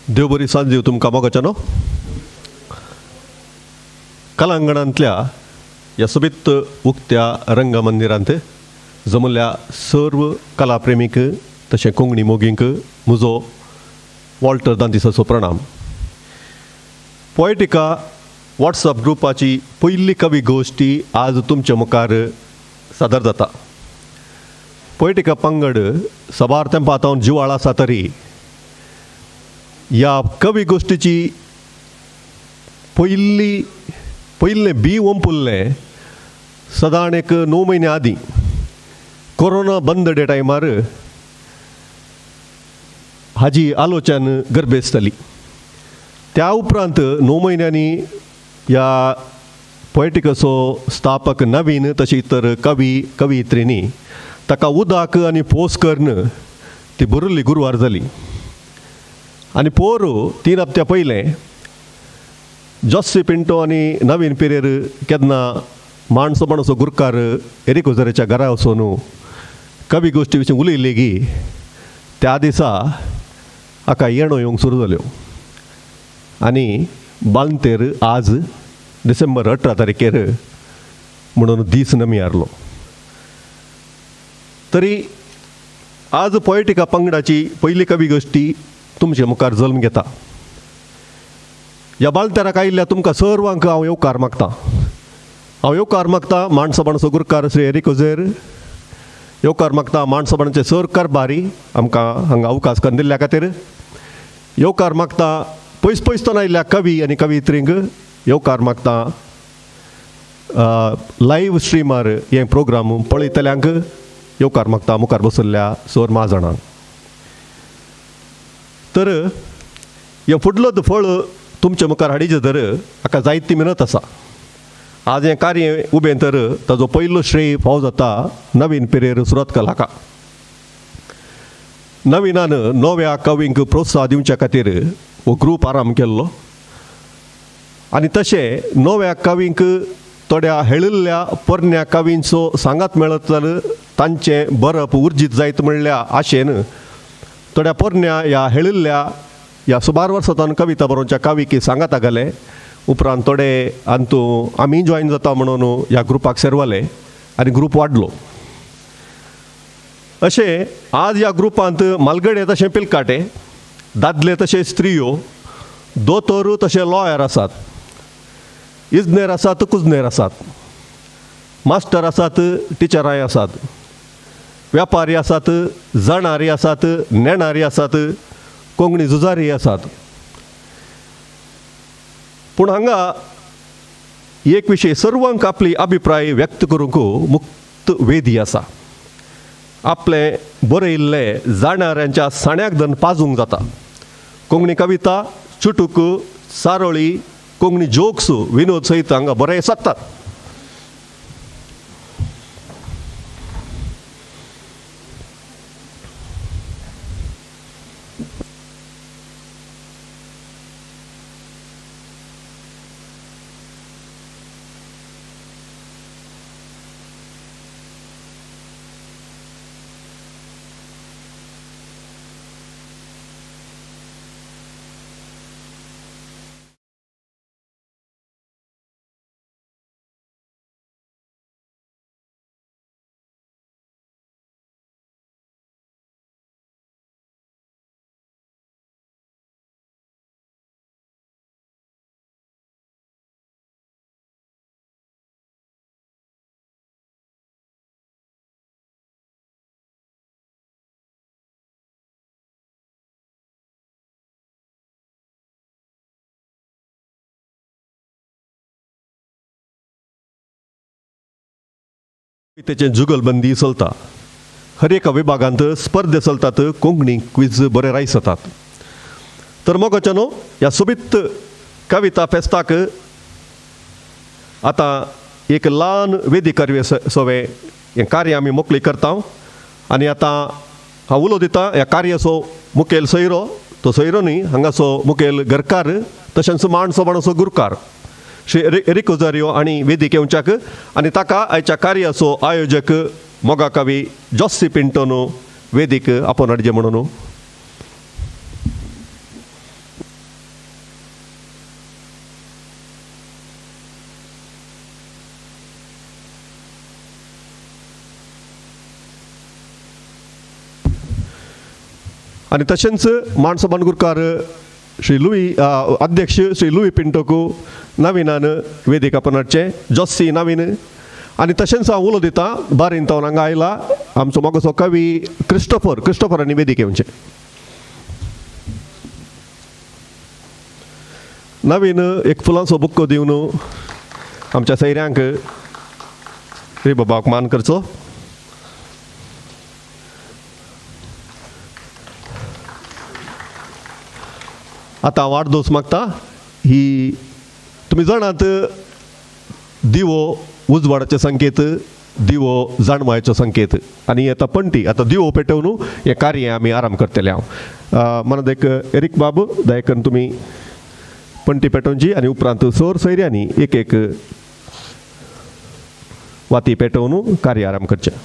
देव बरी सांज दिवं तुमकां मोगाच्यानो. कलांगणांतल्या ह्या सोबीत उक्त्या रंगमंदिरांत जमल्या सर्व कलाप्रेमीक तशें कोंकणी मोगींक म्हजो वॉल्टर दांतिसाचो प्रणाम. पोएटिका वॉट्सअप ग्रुपाची पयली कवी गोश्टी आज तुमच्या मुखार सादर जाता. पोएटिका पंगड साबार तेंपा आतां जिवाळ आसा तरी ह्या कवी गोश्टीची पयली पयलें बी ओंपुल्लें सदांच एक 9 म्हयन्या आदीं कोरोना बंद डे टायमार हाजी आलोचन गर्भेस जाली. त्या उपरांत 9 म्हयन्यांनी ह्या पोएटिकाचो स्थापक नवीन तशी इतर कवी कवियत्रींनी ताका उदक आनी पोस करून ती बरयल्ली गुरवार जाली. आनी पोर 3 हप्त्या पयलें जोस्सी पिंटो आनी नवीन पिरेर केन्ना माणसो माणसो गुरकार एरिक ओझराच्या घरा वचून कवी गोश्टी विशीं उलयली गी त्या दिसा हाका येणो येवंक सुरू जाल्यो. आनी बालतेर आज डिसेंबर 18 तारखेर म्हणून दीस नमी हारलो. तरी आज पोएटिका पंगडाची पयली कवी गोश्टी तुमचे मुखार जल्म घेता. ह्या बालतेराक आयिल्ल्या तुमकां सर्वांक हांव येवकार मागता. हांव येवकार मागता माणसो माणसो गुरकार श्री एरिक ओझेर, येवकार मागता माणसो माणचे सर कारभारी आमकां हांगा अवकाश करून दिल्ल्या खातीर, येवकार मागता पयस पयस आयिल्ल्या कवी आनी कवियत्रींक, येवकार मागता लायव्ह स्ट्रीमार हे प्रोग्राम पळयतल्यांक, येवकार मागता मुखार बसल्ल्या सर म्हाजणांक. तर हें फुडलो फळ तुमच्या मुखार हाडीचें तर हाका जायती मेहनत आसा. आज हें कार्य उबें तर ताजो पयलो श्रेय फावो जाता नवीन पिरेर सुरतकल हाका. नवीनान नव्या कवींक प्रोत्साह दिवच्या खातीर हो ग्रूप आराम केल्लो आनी तशें नव्या कवींक थोड्या हेळिल्ल्या पोरण्या कवींचो सांगात मेळत जाल्यार तांचें बरप उर्जीत जायत म्हणल्या आशेन थोड्या पोरण्या ह्या हेळिल्ल्या ह्या सुमार वर्सां कविता बरोवच्या कवीक सांगाता घाले. उपरांत थोडे अंतू आमी जॉयन जाता म्हणून ह्या ग्रुपाक सेरवले आनी ग्रूप वाडलो. अशें आज ह्या ग्रुपांत मालगडे तशें पिलकाटे, दादले तशें स्त्रियो, दोतोर तशें लॉयर आसात, इजनेर आसात, कुजनेर आसात, मास्टर आसात, टिचरांय आसात, व्यापारी आसात, जाणारी आसात, नेणारी आसात, कोंकणी झुजारी आसात. पूण हांगा एक विशय सर्वांक आपली अभिप्राय व्यक्त करूंक मुक्त वेदी आसा. आपलें बरयिल्लें जाणाऱ्यांच्या साण्याक धन पाजूंक जाता. कोंकणी कविता, चुटूक, सारोळी, कोंकणी जोक्स, विनोद सयत हांगा बरें सादतात. तेचें जुगलबंदी चलता. हर एका विभागांत स्पर्धे चलतात, कोंकणी क्विज बरे रायस जातात. तर मोगाच्यानो ह्या सोबीत कविता फेस्ताक आतां एक ल्हान वेदी कार्य सोवे हें कार्य आमी मोकळी करता. आनी आतां हांव उलो दिता ह्या कार्याचो मुखेल सोयरो, तो सोयरो न्ही हांगाचो मुखेल घरकार तशेंच माणसो माणसो गुरकार श्री एरिक ओझारियो आनी वेदीक येवच्याक आनी ताका आयच्या कार्याचो आयोजक मोगा कवी जोस्सी पिंटोनो वेदीक आपोवन हाडचें म्हणून. आनी तशेंच माणसो मानगुरकार श्री लुई अध्यक्ष श्री लुई पिंटोकू नवीनान वेदिका पनाटचे जोस्सी नवीन आनी तशेंच हांव उलो दिता बारीन तावन हांगा आयला आमचो मोगसो कवी क्रिस्टोफर क्रिस्टोफर आनी वेदिक येवचें. नवीन एक फुलांचो बुक्को दिवन आमच्या सैऱ्यांक रे बाबाक मान करचो. आतां वाडदोस मागता ही तुमी जाणात दिवो उजवाडाचे संकेत, दिवो जाणवायचो संकेत आनी आतां पणटी आतां दिवो पेटोवन हें कार्य आमी आराम करतले. हांव मनात एक एरीक बाब दयाकन तुमी पणटी पेटोवची आनी उपरांत सोर सैऱ्यांनी एक एक वाती पेटोवन कार्य आराम करचें.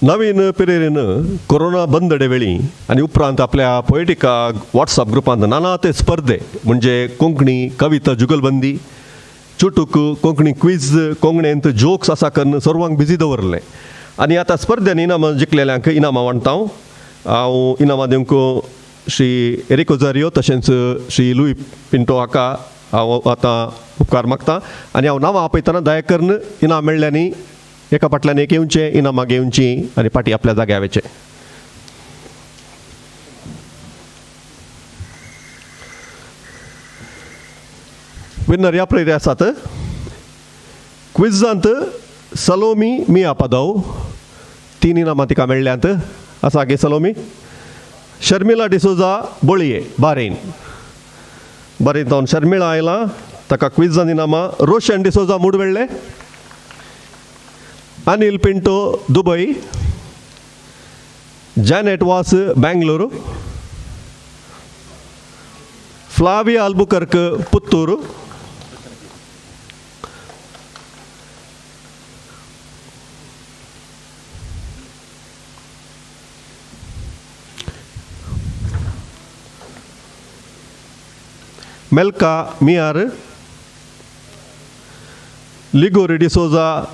नवीन पिरेरीन कोरोना बंदडे वेळी आनी उपरांत आपल्या पोएटिका वॉट्सअप ग्रुपांत नाना ते स्पर्धे म्हणजे कोंकणी कविता जुगलबंदी, चुटूक कोंकणी क्विज, कोंकणींत जोक्स आसा करून सर्वांक बिजी दवरलें. आनी आतां स्पर्धेन इनामां जिखलेल्यांक इनामां वांट्टा. हांव इनामां दिवंक श्री एरिक ओजारियो तशेंच श्री लुई पिंटो हाका हांव आतां उपकार मागता. आनी हांव नांवां आपयतना दया करून इनाम मेळ्ळ्यांनी एका फाटल्यान एक येवचें, इनामां घेवचीं आनी फाटीं आपल्या जाग्यार वचचें. विनर ह्या प्रेरे आसात. क्विजांत सलोमी मिया पादव 3 इनामां तिका मेळ्ळ्यांत. आसा गे सलोमी. शर्मिला डिसोजा बळये बारेन बारेन जावन शर्मिळा आयलां ताका क्विजांत इनामां. रोशन D'Souza मुडवेळ्ळे, Anil Pinto Dubai, Janet Vaz Bengaluru, Flavia Albuquerque Puttur, Melka Miyar, Ligori D'Souza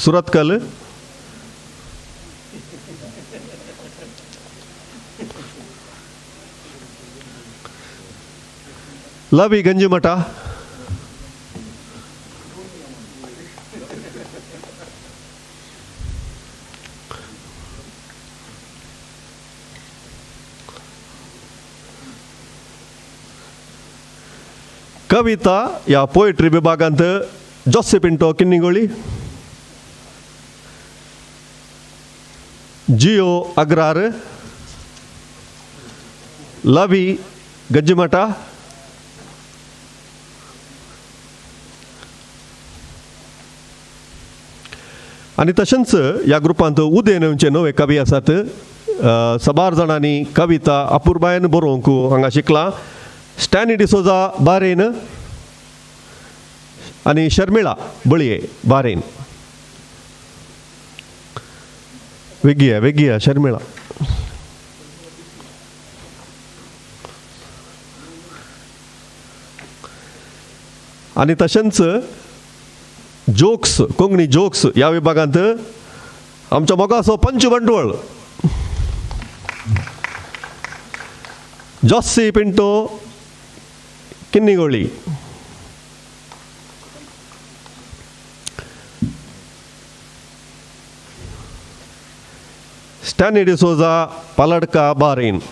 Surathkal, Lavi Ganjimatha, कविता या पोएट्री विभागांत जोसे पिंटो किन्निगोळी, जियो अग्रार, लवी गज्जमठा, आनी तशेंच ह्या ग्रुपांत उदेन येवचे नवे कवी आसात. साबार जाणांनी कविता अपुरबायेन बरोवंक हांगा शिकला. स्टॅनी डिसोजा बारेन आनी शर्मिळा बळये बारेन. वेगळी वेगळी शर्मिळा. आनी तशेंच जोक्स कोंकणी जोक्स ह्या विभागांत आमचो मोगासो पंच बंटवळ Jossy Pinto Kinnigoli. Stanley D'Souza, Paladka, Bahrain.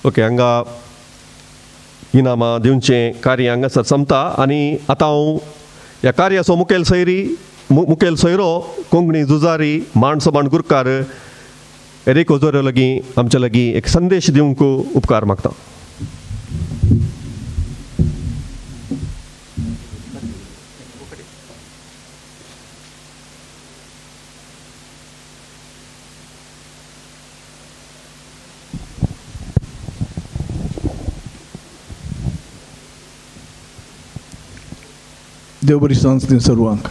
Okay, हांगा इनामां दिवचें कार्य हांगासर सोंपता आनी आतां हांव ह्या कार्याचो मुखेल सैरी मुखेल सोयरो कोंकणी झुजारी माणसोबाण गुरकार एरिक ओजोरो लागीं आमच्या लागीं एक संदेश दिवंक उपकार मागता. देव बरी सांज दी सर्वांक.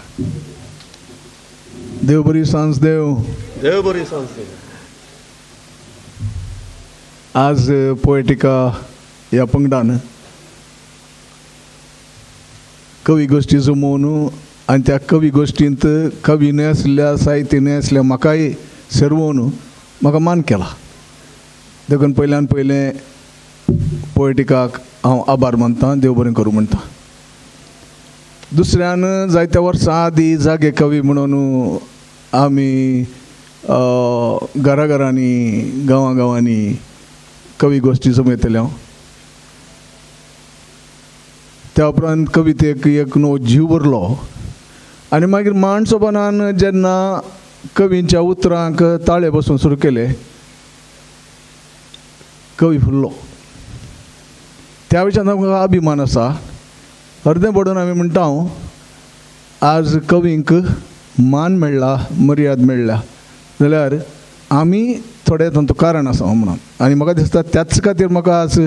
देव बरी सांज देव. देव बरी सांज दी. आज पोएटिका ह्या पंगडान कवी गोश्टी जमोवन आनी त्या कवी गोश्टींत कवी न्हय आसल्या साहित्य न्हय आसल्या म्हाकाय सर्वोन म्हाका मान केला. देखून पयल्यान पयलें पोएटिकाक हांव आभार मानता, देव बरें करूं म्हणटा. दुसऱ्यान जायत्या वर्सां आदीं जागे कवी म्हणून आमी घराघरांनी गांवां गांवांनी कवी गोश्टी जमयतले हांव. त्या उपरांत कवितेक एक नवो जीव भरलो आनी मागीर माणसोपणान जेन्ना कवींच्या उतरांक ताळे बसून सुरू केले कवी फुल्लो. त्या विशयान आमकां अभिमान आसा. अर्दें पडून आमी म्हणटा हांव आज कवींक मान मेळ्ळा, मर्याद मेळ्ळ्या जाल्यार आमी थोडे तांतूं कारण आसा म्हणून. आनी म्हाका दिसता त्याच खातीर म्हाका आज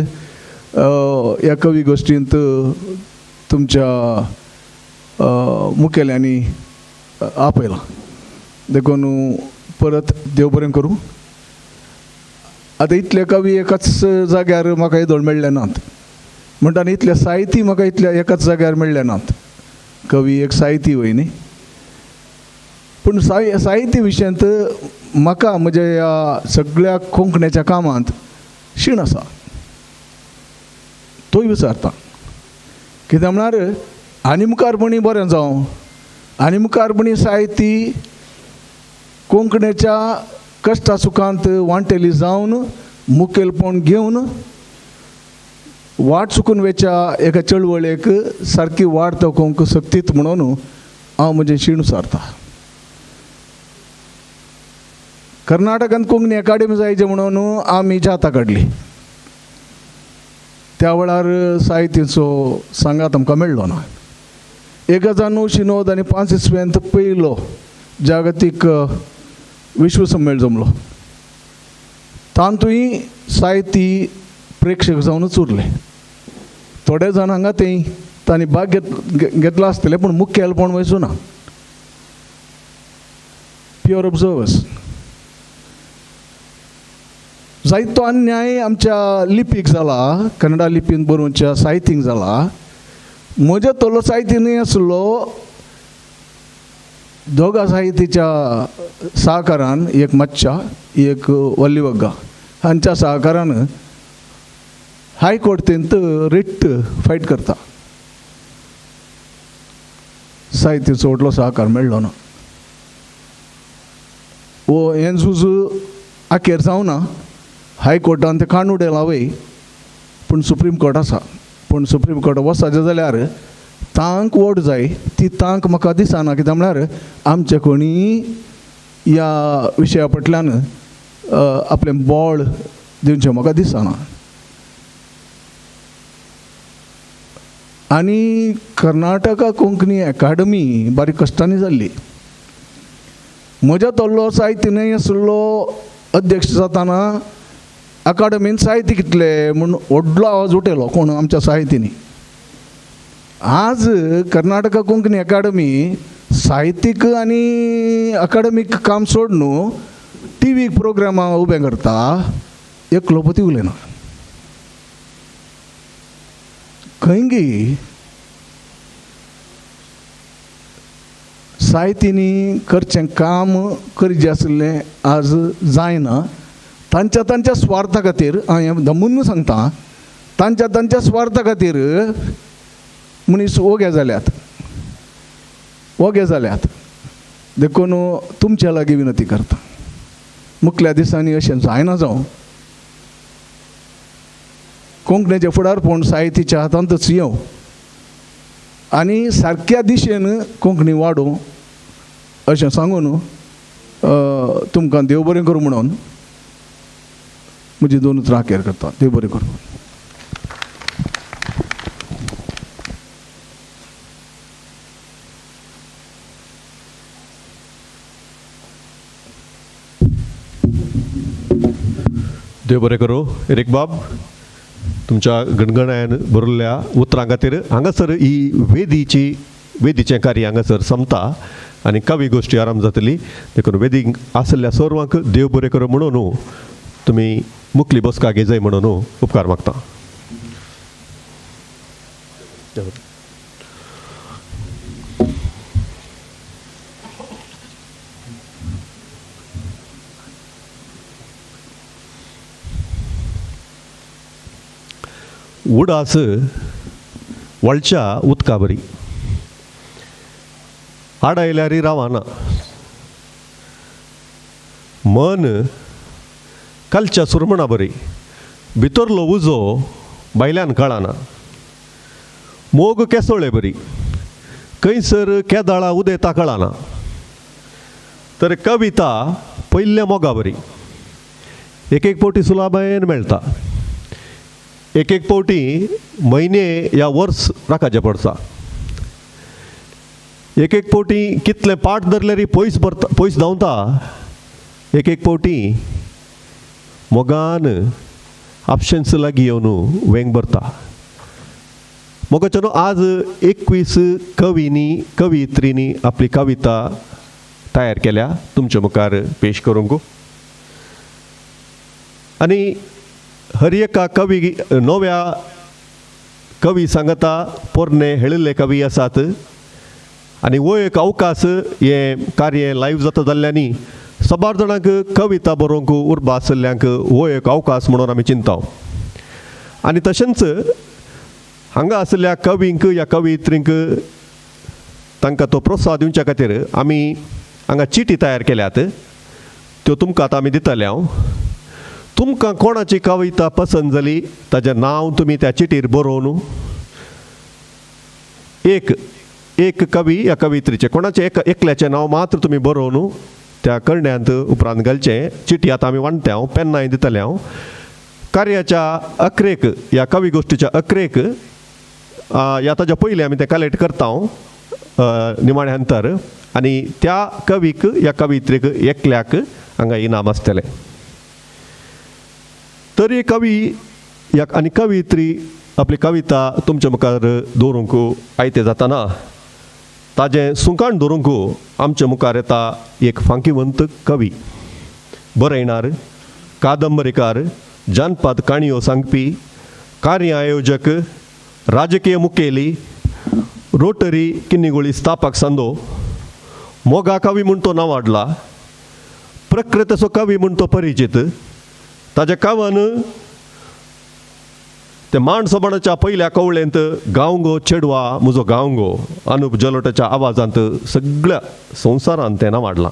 ह्या कवी गोश्टींत तुमच्या मुखेल्यांनी आपयलां. देखून परत देव बरें करूं. आतां इतले कवी एकाच जाग्यार म्हाका येदोळ मेळ्ळे नात म्हणटा आनी इतले साहित्य म्हाका इतल्या एकाच जाग्यार मेळ्ळे नात. कवी एक साहित्य वय न्ही, पूण साहित्य विशयांत म्हाका म्हज्या ह्या सगळ्या कोंकण्याच्या कामांत शीण आसा. तोय विचारता कित्याक म्हळ्यार आनी मुखारपणी बरें जावं, आनी मुखारपणी साहित्य कोंकणीच्या कश्टा सुखांत वांटेली जावन मुखेलपण घेवन वाट चुकून वेच्या एका चळवळेक सारकी वाट दाखोवंक सक्तीत म्हणून हांव म्हजें शीण सारता. कर्नाटकांत कोंकणी एकाडेमी जायचे म्हणून आमी जाता काडली. त्या वेळार साहित्याचो सांगात आमकां मेळ्ळो ना. 1990 आनी 5 इसवेंत पयलो जागतीक विश्वसम्मेळ जमलो. तातूंय साहित्य प्रेक्षक जावनूच उरले. थोडे जाण हांगा थंय तांणी भाग घेतला आसतलें पूण मुखेलपण वचूं ना. Pure observers. जायतो अन्याय आमच्या लिपीक जाला, कन्नडा लिपीन बरोवच्या साहित्यीक जाला. म्हज्या तलो साहित्य न्हय आसलो दोगा साहित्याच्या सहकारान, एक मच्छा एक वल्लीवग्गा हांच्या सहकारान हायकोर्टींत रिट फायट करता. साहित्याचो व्हडलो सहकार मेळ्ळो ना. वो हें झूज अखेर जावना. हायकोर्टान तें काण उडयलां वय, पूण सुप्रीम कोर्ट आसा. पूण सुप्रीम कोर्ट वचपाचें जाल्यार तांक वोट जाय, ती तांक म्हाका दिसना. कित्याक म्हळ्यार आमचे कोणी ह्या विशया फाटल्यान आपलें बळ दिवचें म्हाका दिसना. आनी कर्नाटका कोंकणी एकाडमी बारीक कश्टांनी जाल्ली. म्हज्या तल्लो साहित्य न्हय आसलो अध्यक्ष जाताना अकाडमीन साहित्य कितले म्हूण व्हडलो आवाज उठयलो कोण आमच्या साहित्यनी. आज कर्नाटका कोंकणी अकाडमी साहित्यीक आनी अकाडमीक काम सोडून टी व्ही प्रोग्रामां उबें करता, एकलो पती उलयना. खंय गी साहित्यनी करचें काम करचें आशिल्लें आज जायना. तांच्या तांच्या स्वार्था खातीर हांव हें दमून सांगता, तांच्या तांच्या स्वार्था खातीर मनीस ओगे जाल्यात, ओगे जाल्यात. देखून तुमच्या लागीं विनंती करता, मुखल्या दिसांनी अशें जायना जावं. कोंकणीचें फुडारपण साहित्याच्या हातांतच येवं आनी सारक्या दिशेन कोंकणी वाडूं अशें सांगून तुमकां देव बरें करूं म्हणून म्हजी दोन उतरां अखेर करता. देव बरें करूं. देव बरें करूं एरीक बाब, तुमच्या गणगणायान बरयल्ल्या उतरां खातीर. हांगासर ही वेदीचें कार्य हांगासर सोंपता आनी कवी गोश्टी आराम जातली. देखून वेदीक आसल्या सर्वांक देव बरें करूं म्हणून तुमी मुखली बसका घेजय म्हणून उपकार मागता. उडास वळच्या उदका बरी आडायल्यारी रावना, मन कालच्या सुरमणा बरी भितरलो उजो भायल्यान कळना, मोग केसोळे बरी खंयसर केदाळा उदेता कळना, तर कविता पयल्या मोगा बरी एक एक फावटी सुलाबायेन मेळटा, एक एक फावटी म्हयने या वर्स राखाचें पडटा, एक एक फावटी कितलें पाट धरल्यार पयस भरता, पयस धांवता, एक एक फावटी मोगान आपशेंच लागीं येवन वेंग भरता. मोगाचो न्हू आज 21 कवींनी कवियत्रींनी आपली कविता तयार केल्या तुमच्या मुखार पेश करूंक. आनी हर एका कवी नव्या कवी सांगता पोरणे हेळिल्ले कवी आसात आनी हो एक अवकाश हें कार्य लायव्ह जाता जाल्ल्यांनी साबार जाणांक कविता बरोवंक उर्बा आशिल्ल्यांक हो एक अवकाश म्हणून आमी चिंता. आनी तशेंच हांगा आशिल्ल्या कवींक या कवियत्रींक तांकां तो प्रोत्साह दिवच्या खातीर आमी हांगा चिटी तयार केल्यात, त्यो तुमकां आतां आमी दितले. हांव तुमकां कोणाची कविता पसंत जाली ताजें नांव तुमी त्या चिटीर बरोवन एक एक कवी या कवित्रीचें कोणाचें एक एकल्याचें नांव मात्र तुमी बरोवन त्या करण्यांत उपरांत घालचें. चिटी आतां आमी वांट्टा, हांव पेन्नाय दितलें. हांव कार्याच्या अकरेक ह्या कवी गोश्टीच्या अकरेक ह्या ताच्या पयलीं आमी तें कलेक्ट करता हांव निमाण्या अंतर आनी त्या कवीक ह्या कवित्रीक एकल्याक हांगा इनाम आसतलें. तरी कवी ह्या आनी कवित्री आपली कविता तुमच्या मुखार दवरूंक आयतें जाताना ताजें सुंकाण दवरूंक आमच्या मुखार येता एक फांकीवंत कवी, बरयणार, कादंबरीकार, जानपद काणयो सांगपी, कार्य आयोजक, राजकीय मुखेली, रोटरी किन्नीगोळी स्थापक सांदो, मोगा कवी म्हूण तो नांवाडला, प्रकृतीचो कवी म्हूण तो परिचीत. ताज्या कामान ते माणसोबाणाच्या पयल्या कवळेंत गांवगो चेडवा म्हजो गांवगो अनुप जलोटाच्या आवाजांत सगळ्या संवसारांत तें नांवाडलां.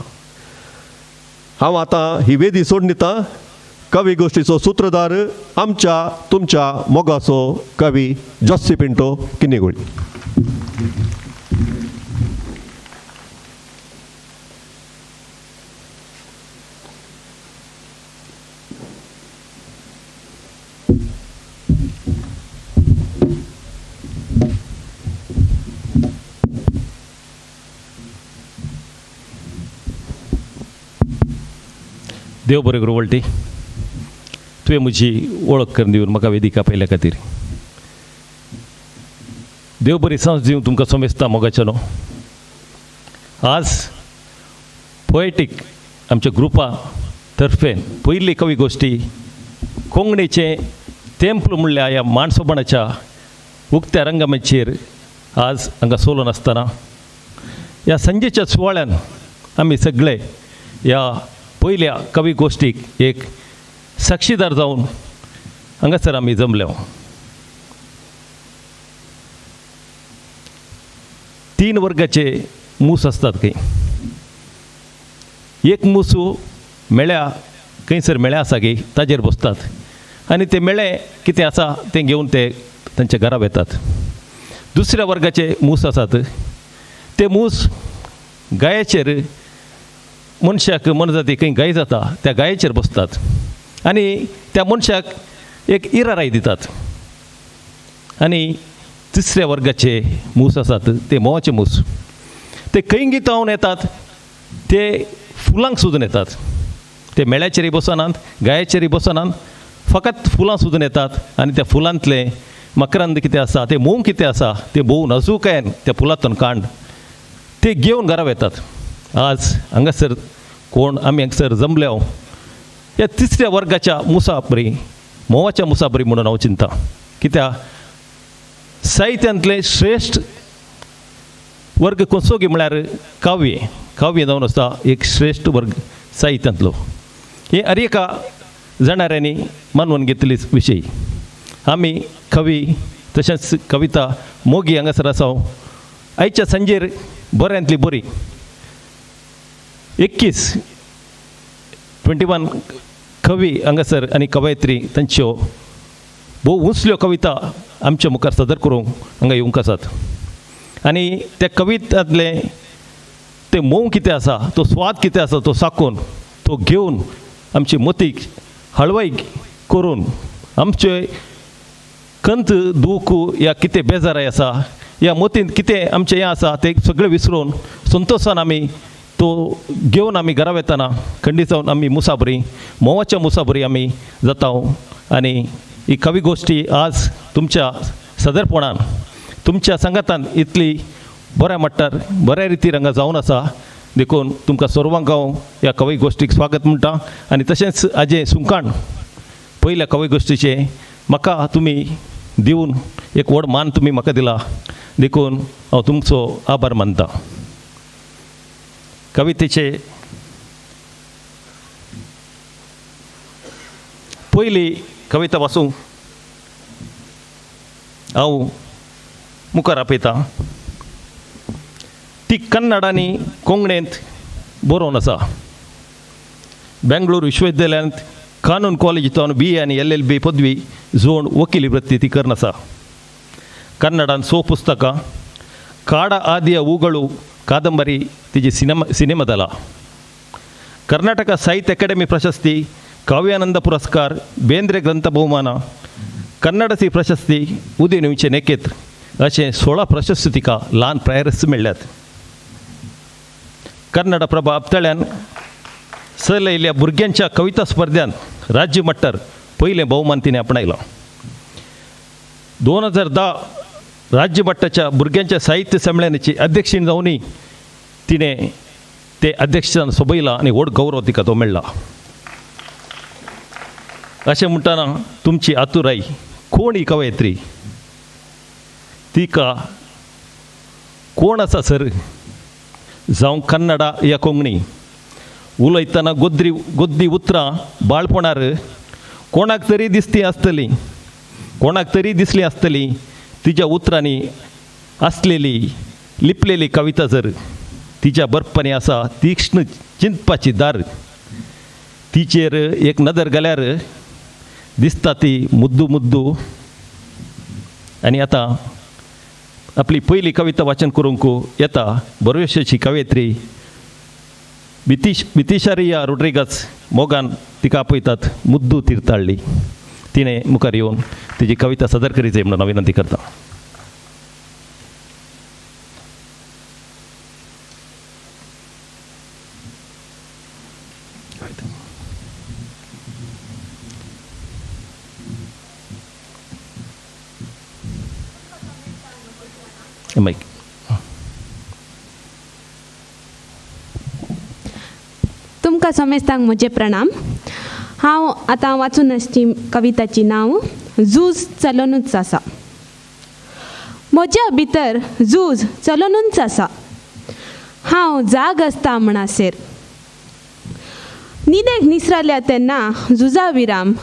हांव आतां ही वेदी सोडून दितां. कवी गोश्टीचो सुत्रधार आमच्या तुमच्या मोगाचो कवी जॉसी पिंटो किन्नीगोळी. देव बरें करूं वळटी, तुवें म्हजी वळख करून दिवन म्हाका वेदिका पयल्या खातीर देव बरी सांस दिवन तुमकां समेस्ता मोगाचें न्हू. आज पोएटीक आमच्या ग्रुपा तर्फेन पयली कवी गोश्टी कोंकणीचें तेंपल म्हणल्यार ह्या माणसोपणाच्या उक्त्या रंगमाचयेर आज हांगा सोलून आसतना ह्या संजेच्या सुवाळ्यान आमी सगळे ह्या पयल्या कवी गोश्टीक एक साक्षीदार जावन हांगासर आमी जमले. तीन वर्गाचे मूस आसतात खंय. एक मूस मेळ्या खंयसर मेळ्या आसा गी ताजेर बसतात आनी ते मेळे कितें आसा तें घेवन ते तांच्या घरा वेतात. दुसऱ्या वर्गाचे मूस आसात ते मूस गायेचेर मनशाक मनजाती खंय गाय जाता त्या गायेचेर बसतात आनी त्या मनशाक एक इराराय दितात. आनी तिसऱ्या वर्गाचे मूस आसात ते म्होंवाचे मूस, ते खंय तावन येतात ते फुलांक सोदून येतात. ते मेळ्याचेरय बसनात, गायेचेरय बसनात, फकत फुलां सोदून येतात आनी त्या फुलांतलें मकरंद कितें आसा, तें म्होंव कितें आसा, तें भोव नाजूकायेन त्या फुलांतल्यान कांड ते घेवन घरा वेतात. आज हांगासर कोण आमी हांगासर जमल्या ह्या तिसऱ्या वर्गाच्या मुसाबरी, म्होंवाच्या मुसाबरी म्हणून हांव चिंता. कित्याक साहित्यांतलें श्रेश्ठ वर्ग खंयचो म्हळ्यार काव्य. काव्य जावन आसता एक श्रेश्ठ वर्ग साहित्यांतलो. हे हर एका जाणाऱ्यांनी मानून घेतली विशय. आमी कवी तशेंच कविता मोगी हांगासर आसा. आयच्या सांजेर बऱ्यांतली बरी 21 कवी हांगासर आनी कवयत्री तांच्यो भोव उंचल्यो कविता आमच्या मुखार सादर करूंक हांगा येवंक आसात. आनी त्या कवितांतलें तें म्होंव कितें आसा, तो स्वाद कितें आसा तो साकून तो घेवन आमची मतीक हळवाय करून आमचे कंत दूख या कितें बेजाराय आसा या मतींत कितें आमचें हें आसा तें सगळें विसरून संतोशान आमी तो घेवन आमी घरा वेतना खंडीत जावन आमी मुसाबरी, म्होंवाच्या मुसाबरी आमी जाता. आनी ही कवी गोश्टी आज तुमच्या सदरपणान तुमच्या सांगातान इतली बऱ्या मट्टार बऱ्या रितीर हांगा जावन आसा. देखून तुमकां सर्वांक हांव ह्या कवी गोश्टीक स्वागत म्हणटा. आनी तशेंच आजें सुंकाण पयल्या कवी गोश्टीचें म्हाका तुमी दिवन एक व्हड मान तुमी म्हाका दिला, देखून हांव तुमचो आभार मानता. कवितेचे पयली कविता वाचूंक हांव मुखार आपयतां. ती कन्नड आनी कोंकणींत बरोवन आसा. बेंगळूर विश्वविद्यालयांत कानून कॉलेजींत बी ए आनी एल एल बी पदवी जोड वकिली वृत्ती ती करून आसा. कन्नडान 6 पुस्तकां, काडा आदिया उगळू कादंबरी तिजी सिनेमा जाला. कर्नाटक साहित्य अकादेमी प्रशस्ती, काव्यानंद पुरस्कार, बेंद्रे ग्रंथ भोवमान, कन्नडसी प्रशस्ती, उदयनुचे नेकेत अशें 16 प्रशस्ती तिका ल्हान प्रायरस मेळ्ळ्यात. कन्नड प्रभा आपतळ्यान चलयल्ल्या भुरग्यांच्या कविता स्पर्ध्यांत राज्य मट्टार पयलें भोवमान तिणें आपणायलो. 2010 राज्य मट्टाच्या भुरग्यांच्या साहित्य संमेलनाची अध्यक्षीण जावनूय तिणें ते अध्यक्षान सोबयलां आनी व्हड गौरव तिका तो मेळ्ळा. अशें म्हणटना तुमची आतुराय कोण ही कवयत्री, तिका कोण आसा सर, जावं कन्नडा या कोंकणी उलयतना गोद्री गोद्दी उतरां बाळपणार कोणाक तरी दिसती आसतली, कोणाक तरी दिसली आसतली तिच्या उतरांनी आसलेली लिपलेली कविता जर तिच्या बरपांनी आसा तीक्ष्ण चिंतपाची दार, तिचेर एक नदर घाल्यार दिसता ती मुद्दू मुद्दू. आनी आतां आपली पयली कविता वाचन करूंक येता बरवेशाची कवयित्री बितिशारिया रोड्रिगस मोगान तिका आपयतात मुद्दू तीर्थाळ्ळी. तिणें मुखार येवन तिजी कविता सादर करीत जाय म्हणून हांव विनंती करता. मायक. तुमकां समेस्तांक म्हजें प्रणाम. हांव आतां वाचून आसची कविताची नांव झूज चलोनूच आसा. म्हज्या भितर झूज चलोनूच आसा, हांव जाग आसता म्हणसर. न्हिदेक निसरल्या तेन्ना झुजा विराम,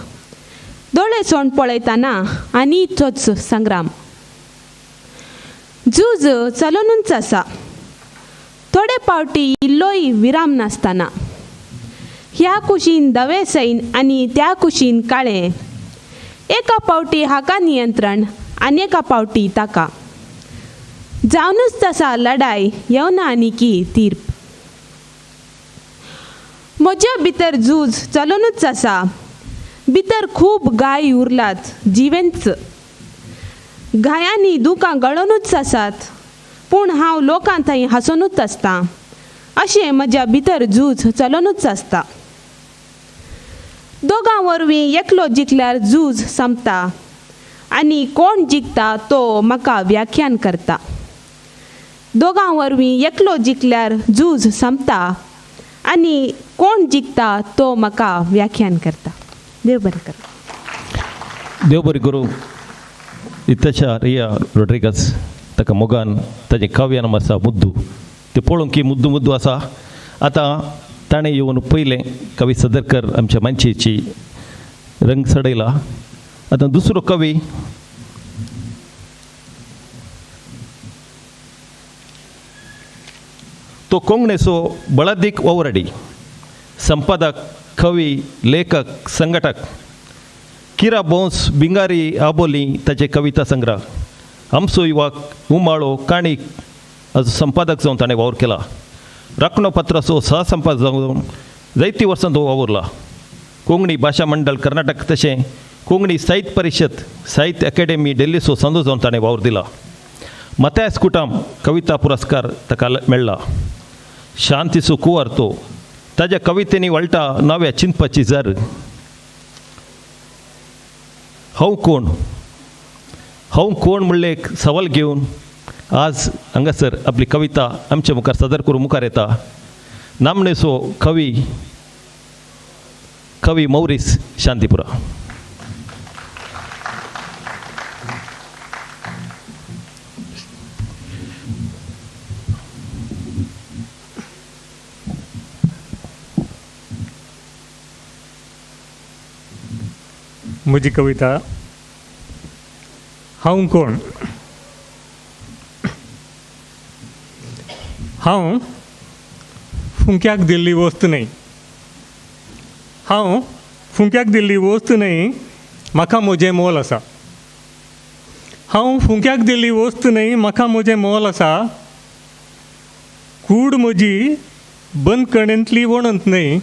दोळे सोंड पळयतना आनी तोच संग्राम. झूज चलोनूच आसा, थोडे पावटी इल्लोय विराम नासतना. ह्या कुशीन धवें सैन आनी त्या कुशीन काळें. एका पावटी हाका नियंत्रण आनी एका पावटी ताका. जावनूच आसा लढाय, येवना आनी की तीर्प. म्हज्या भितर झूज चलोनूच आसा. भितर खूब गाय उरलात जिवेंच. घायांनी दुकां गळोनूच आसात, पूण हांव लोकां थंय हांसोनूच आसता. अशें म्हज्या भितर झूज चलोनूच आसता. दोगां वरवीं एकलो जिखल्यार झूज सोंपता आनी कोण जिखता तो म्हाका व्याख्यान करता. दोगां वरवीं एकलो जिखल्यार झूज सोंपता आनी कोण जिखता तो म्हाका व्याख्यान करता. देव बरें करूं. देव बरें करूं. इतशा रिया रोड्रिगस ताका मोगान ताजें काव्यान आसा मुद्दू, तें पळोवंक की मुद्दू मुद्दू आसा. आतां ताणें येवन पयलें कवी सदरकर आमच्या मानशेची रंग चडयला. आतां दुसरो कवी तो कोंकणीचो बळादीक वावराडी, संपादक, कवी, लेखक, संघटक. किरा बोंस बिंगारी आबोली ताचे कविता संग्रह, आमचो युवक, उमाळो, काणीक हाजो संपादक जावन ताणें वावर केला. राखणो पत्राचो सहसंपादक जावन जायतीं वर्सां तो वावुरला. कोंकणी भाशा मंडळ कर्नाटक तशें कोंकणी साहित्य परिशद, साहित्य अकादेमी दिल्लीचो संदो जावन ताणें वावर दिला. मतायस कुटाम कविता पुरस्कार ताका मेळ्ळा. शांतीचो कुंवर तो, ताज्या कवितेंनी वळटा नव्या चिंतपाची जर. हांव कोण, हांव कोण म्हणलें एक सवाल घेवन आज हांगासर आपली कविता आमच्या मुखार सादर करूं मुखार येता नामनेचो कवी, कवी मौरीस शांतीपुरा. म्हजी कविता हांव कोण. हांव फुंक्याक दिल्ली वस्त न्हय, हांव फुंक्याक दिल्ली वस्त न्हय, म्हाका म्हजें मोल आसा. हांव फुंक्याक दिल्ली वस्त न्हय, म्हाका म्हजें मोल आसा. कूड म्हजी बंदखणींतली वणत न्हय,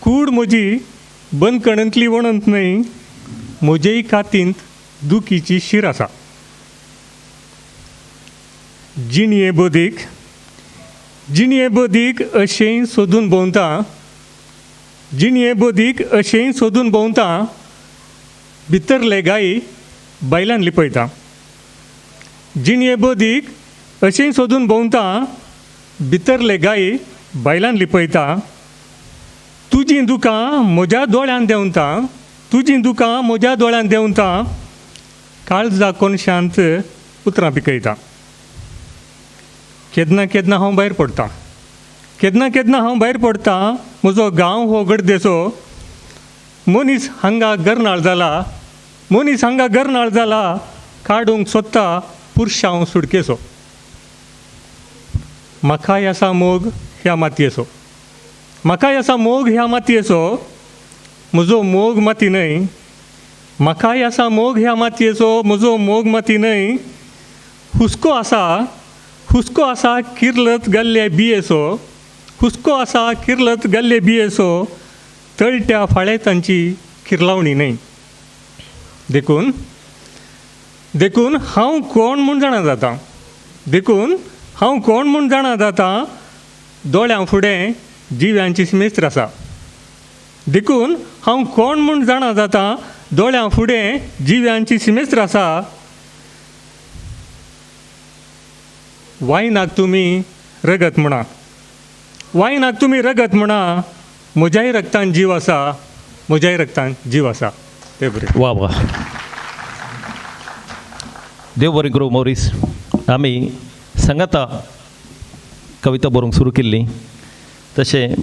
कूड म्हजी बंदखणींतली वणत न्हय, म्हजेय कातींत दुखीची शीर आसा. जिणये बदीक, जिणये बदीक अशें सोदून भोंवता, जिणये बदीक अशें सोदून भोंवता, भितरले गायी बायलान लिपयता. जिणये बदीक अशें सोदून भोंवता, भितरले गायी बायलान लिपयता. तुजीं दुकां म्हज्या दोळ्यान देंवता, तुजीं दुकां म्हज्या दोळ्यान देंवता, काळजा कोनशांत उतरां पिकयता. केन्ना केन्ना हांव भायर पडटा, केन्ना केन्ना हांव भायर पडटा, म्हजो गांव हो गडदेचो. मनीस हांगा गरनाळ जाला, मनीस हांगा गरनाळ जाला, काडूंक सोदता पुरशांव सुडकेचो. म्हाकाय आसा मोग ह्या मातयेचो, म्हाकाय आसा मोग ह्या मातयेचो, म्हजो मोग माती न्हय. म्हाकाय आसा मोग ह्या मातयेचो, म्हजो मोग माती न्हय. हुस्को आसा, हुस्को आसा किर्लत गल्ले बियेचो, हुस्को आसा किर्लत गल्ले बियेचो, तळट्या फाळे तांची किर्लावणी न्हय. देखून देखून हांव कोण म्हूण जाणा जाता, देखून हांव कोण म्हूण जाणा जाता, दोळ्यां फुडें जिव्यांची शिमेस्त्र आसा. देखून हांव कोण म्हूण जाणा जाता, दोळ्यां फुडें जिव्यांची शिमेस्त्र आसा. वायनाक तुमी रगत म्हणा, वायनाक तुमी रगत म्हणा, म्हज्याय रगतान जीव आसा, म्हज्याय रगतान जीव आसा. ते बरें. वा वा, देव बरें करूं मौरीस. आमी सांगाता कविता बरोवंक सुरू केल्ली, तशें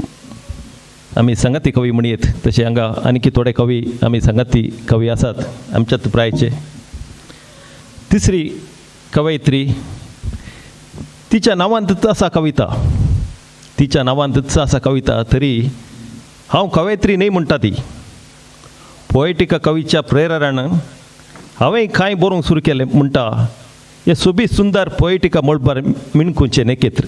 आमी सांगाती कवी म्हणयेत, तशें हांगा आनीक थोडे कवी आमी सांगाती कवी आसात आमच्याच प्रायचे. तिसरी कवयित्री, तिच्या नांवांतच आसा कविता, तिच्या नांवांतच आसा कविता, तरी हांव कवयित्री न्हय म्हणटा ती. पोएटिका कवीच्या प्रेरणान हांवें कांय बरोवंक सुरू केलें म्हणटा. हे सोबीत सुंदर पोएटिका मळबार मिणकुंचें नेकेत्र.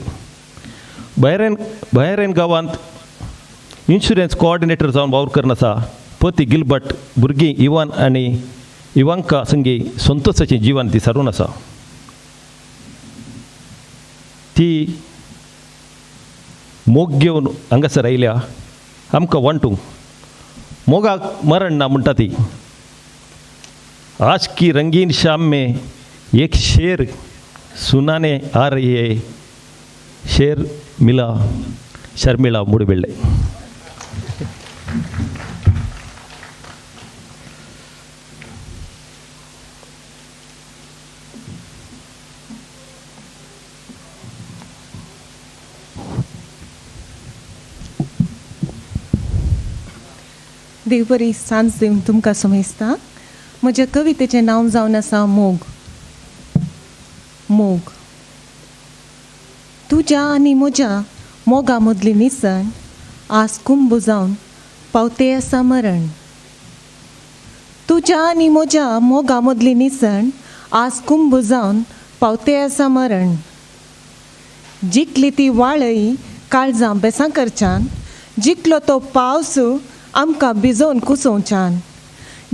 बहरेन गांवांत इन्शुरन्स कोऑर्डिनेटर जावन वावर करून आसा. पती गिलबर्ट, भुरगीं इवान आनी इवांका संगी संतोशाचें जिवन ती सारून आसा. ती मोग घेवन हांगासर आयल्या आमकां वांटूंक. मोगाक मरण ना म्हणटा ती. आज की रंगीन शाम में एक शेर सुनाने आ रही है, शेर मिला शर्मिळा मुडबिल्ले. देव बरी सांज दिवन तुमकां समजता. म्हज्या कवितेचें नांव जावन आसा मोग. मोग तुज्या आनी म्हज्या मोगा मदली निसण आज कुंभ जावन पावते आसा मरण. तुज्या आनी म्हज्या मोगा मदली निसण आज कुंभ जावन पावते आसा मरण. जिखली ती वाळई काळजां बेसां करच्यान, जिखलो तो पावस आमकां भिजोवन कुसोवच्यान.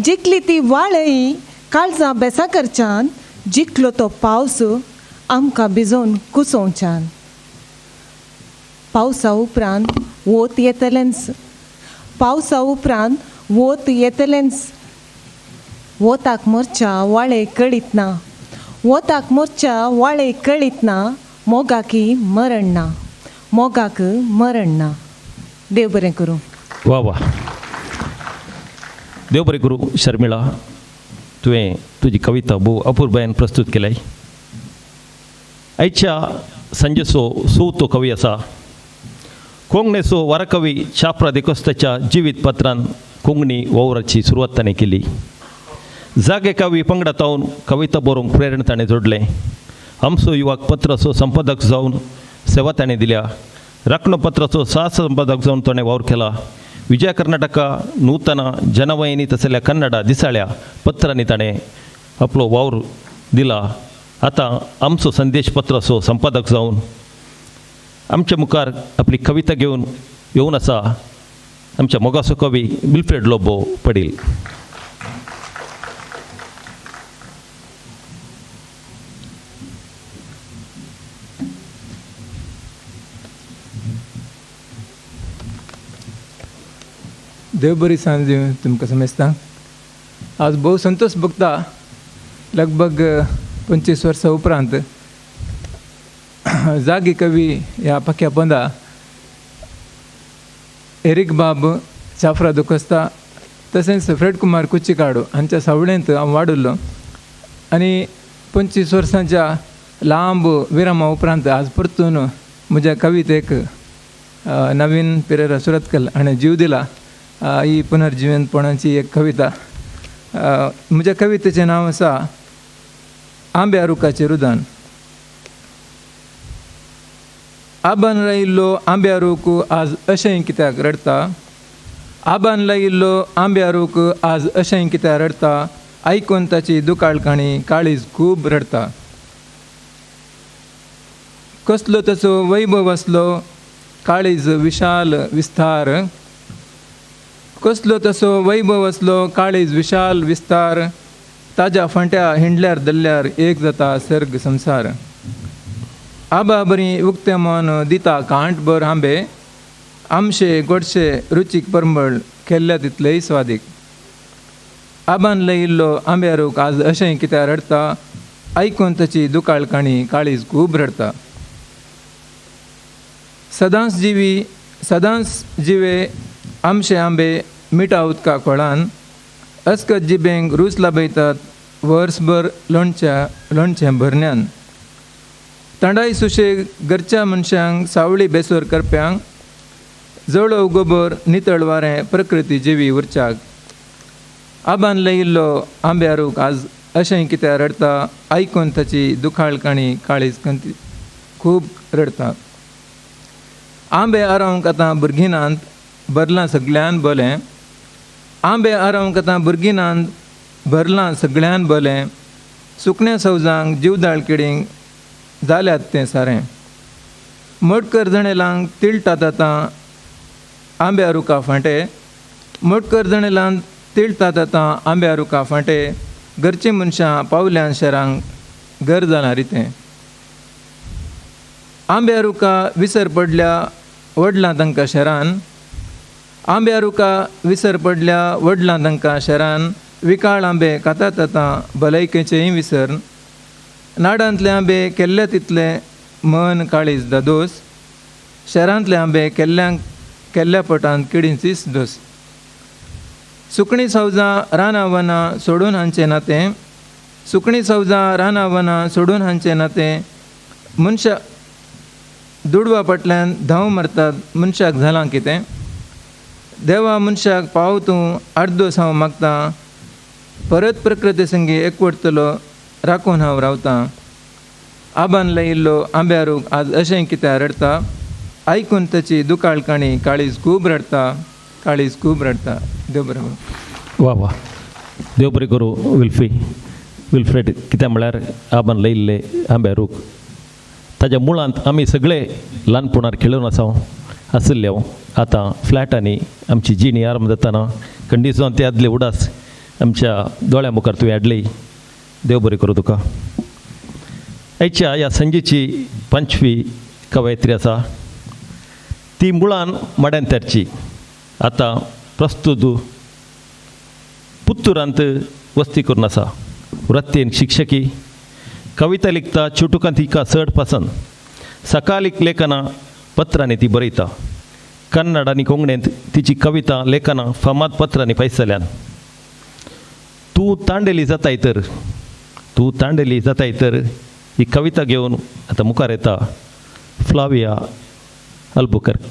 जिखली ती वाळई काळजां बेसां करच्यान, जिखलो तो पावस आमकां भिजोवन कुसोवच्यान. पावसा उपरांत वोत येतलेंच, पावसा उपरांत वोत येतलेंच. वोताक मोरच्या वाळे कळीत ना, वोताक मोरच्या वाळे कळीत ना, मोगाकी मरण ना, मोगाक मरण ना. देव बरें करूं. वा वा, देव बरें करूं शर्मिळा. तुवें तुजी कविता भोव अपुरबायेन प्रस्तूत केल्याय. आयच्या सांजेचो चवथो कवी आसा कोंकणीचो वरकवी चाफ्रा दिकोस्ताच्या जिवीत पत्रान कोंकणी वावराची सुरवात ताणें केली. जागे कवी पंगडा तावन कविता बरोवंक प्रेरणा ताणें जोडलें. आमचो युवक पत्राचो संपादक जावन सेवा ताणें दिल्या. राखणो पत्राचो सह संपादक जावन ताणें वावर केला. विजय कर्नाटका, नूतना, जनवाहिनी तसल्या कन्नडा दिसाळ्या पत्रांनी ताणें आपलो वावर दिला. आतां आमचो संदेश पत्राचो संपादक जावन आमच्या मुखार आपली कविता घेवन येवन आसा आमच्या मोगाचो कवी विल्फ्रेड लोबो पडील. देव बरी सांज दिवं तुमकां समजता. आज भोव संतोष भोगता. लगभग 25 वर्सां उपरांत जागी कवी ह्या पाख्या पोंदा एरीक बाब चाफ्रा दुकोस्ता तशेंच फ्रेड कुमार कुच्चिकाडो हांच्या सावळेंत हांव वाडुल्लो आनी 25 वर्सांच्या लांब विरामा उपरांत आज परतून म्हज्या कवितेक नवीन पिरेरा सुरतकल हाणें जीव दिला. ही पुनर्जिवंतपणाची एक कविता. म्हज्या कवितेचें नांव आसा आंब्या रुखाचें रुदान. आबान लायिल्लो आंब्या रूख आज अशें कित्याक रडटा, आबान लायिल्लो आंब्या रूख आज अशें कित्याक रडटा, आयकून ताची दुकाळ काणी काळीज खूब रडटा. कसलो ताचो वैभव आसलो काळीज विशाल विस्तार, कसलो तसो वैभव आसलो काळीज विशाल विस्तार, ताज्या फांट्या हिंडल्यार दल्ल्यार एक जाता सर्ग संसार. आबा बरी उक्तें मन दिता कांटभर आंबे, आमशे गोडशे रुचीक परमळ केल्ल्या तितलेय स्वादीक. आबान लयिल्लो आंब्या रूख आज अशें कित्याक रडटा, आयकून ताची दुकाळ काणी काळीज खूब रडटा. सदांच जिवी सदांच जिवे आमशे आंबे मिठा उदका कोळान, अस्कत जिबेंक रूच लाभयतात वर्सभर लोणच्या लोणचें भरण्यान. तांडाय सुशेग घरच्या मनशांक सावळी बेसोर करप्यांक, जळोव गोबर नितळ वारें प्रकृती जिवी उरच्याक. आबान लयिल्लो आंब्या रूख आज अशें कित्याक रडटा आयकून ताची दुखाळ काणी काळीज खूब रडटा. आंबे आरोवंक आतां भुरगीं नात भरलां सगळ्यान बोलें, आंबे आरोवंक आतां भुरगीं नात भरलां सगळ्यान बोलें, सुकण्या सवजांक जिवदाळ किडींक जाल्यात तें सारें. मोटकर जणेलांक तिळटात आतां आंब्या रुखा फांटे, मोटकर जणेलांक तिळटात आतां आंब्या रुखा फांटे, घरचीं मनशां पावल्यान शहरांक घर जालां रितें. आंब्या रुखा विसर पडल्या वडलां तांकां शहरान, आंब्या रुखा विसर पडल्या वडलां तांकां शहरान, विकाळ आंबे खातात आतां भलायकेचेंय विसर. नाडांतले आंबे केल्ले तितले मन काळीज दादोस, शहरांतले आंबे केल्ल्यांक केल्ल्या पोटांत किडींचीच दोस. सुकणीं सवजां रानां वनां सोडून हांचें नातें, सुकणीं सवजां रानां वनां सोडून हांचें नातें, मनशा दुडवा फाटल्यान धांव मारतात मनशाक जालां कितें. देवा मनशाक पाव तूं आठ दोस हांव मागतां, परत प्रकृती संगी एकवटतलो राखून हांव रावतां. आबान लायिल्लो आंब्या रूख आज अशें कित्याक रडटा आयकून ताची दुकाळ काणी काळीज खूब रडटा, काळीज खूब रडटा. देव बरें करूं. वा वा, देव बरें करूं विल्फी विल्फ्रेड. कित्याक म्हळ्यार आबान लायिल्ले आंब्या रूख ताज्या मुळांत आमी सगळे ल्हानपणार खेळून आसा आशिल्ले. आतां फ्लॅटांनी आमची जिणी आरंभ जाताना खंडीत जावन ते आदले उडास आमच्या दोळ्या मुखार तुवें हाडली. देव बरें करूं तुका. आयच्या ह्या संजेची पंचवी कवयित्री आसा ती मुळान माड्यांतरची, आतां प्रस्तुत पुत्तुरांत वस्ती करून आसा. वृत्तीन शिक्षकी, कविता लिखता, चुटुकां तिका चड पसंद. सकालीक लेखनां पत्रांनी ती बरयता. कन्नड आनी कोंकणींत तिची कविता लेखनां फामाद पत्रांनी पयसल्यान. तूं तांडेली जाताय तर, तूं तांडेली जाताय तर ही कविता घेवन आतां मुखार येता फ्लाविया अल्बुकर्क.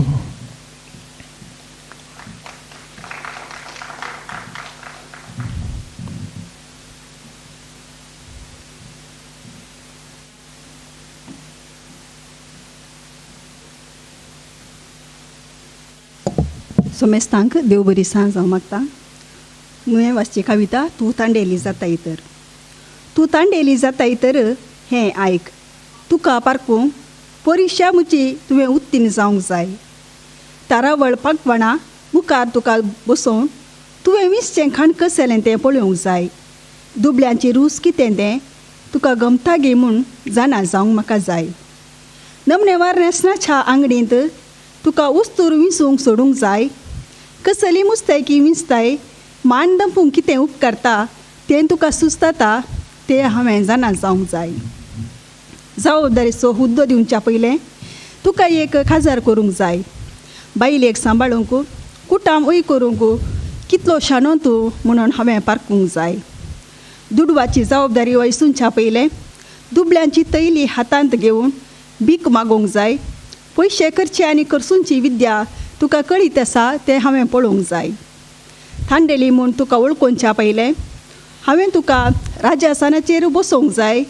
सोमेस्तांक देव बरी सांज हांव मागता. मुवें वाचची कविता तूं तांडेली जाताय तर. तूं तांडेली जाताय तर हें आयक, तुका पारकूंक परिक्षा म्हजी तुवें उत्तीर्ण जावंक जाय. तारावळ पाकवणां मुखार तुका बसोवन तुवें विंचचें खाण कसलें तें पळोवंक जाय. दुबल्यांची रूच कितें तें तुका गमता गे म्हूण जाणा जावंक म्हाका जाय. नमनेवार न्हेसणाच्या आंगडींत तुका उस्तूर विंचूंक सोडूंक जाय. कसली मुस्तायकी विंचताय मान दंपूंक कितें उपकारता तें तुका सुचता तें हांवें जाणा जावंक जाय. जबाबदारीचो हुद्दो दिवच्या पयलें तुका एक खाजार करूंक जाय. बायलेक सांबाळूंक कुटाम उय करूंक कितलो शाणो तूं म्हणून हांवें पारकूंक जाय. दुडवाची जबाबदारी वयसूनच्या पयलें दुबल्यांची तैली हातांत घेवन भीक मागोवंक जाय. पयशे करचे आनी करसूंची विद्या तुका कळीत आसा तें हांवें पळोवंक जाय. तांडेली म्हूण तुका वळखुच्या पयलें हांवें तुका राजासनाचेर बसोवंक जाय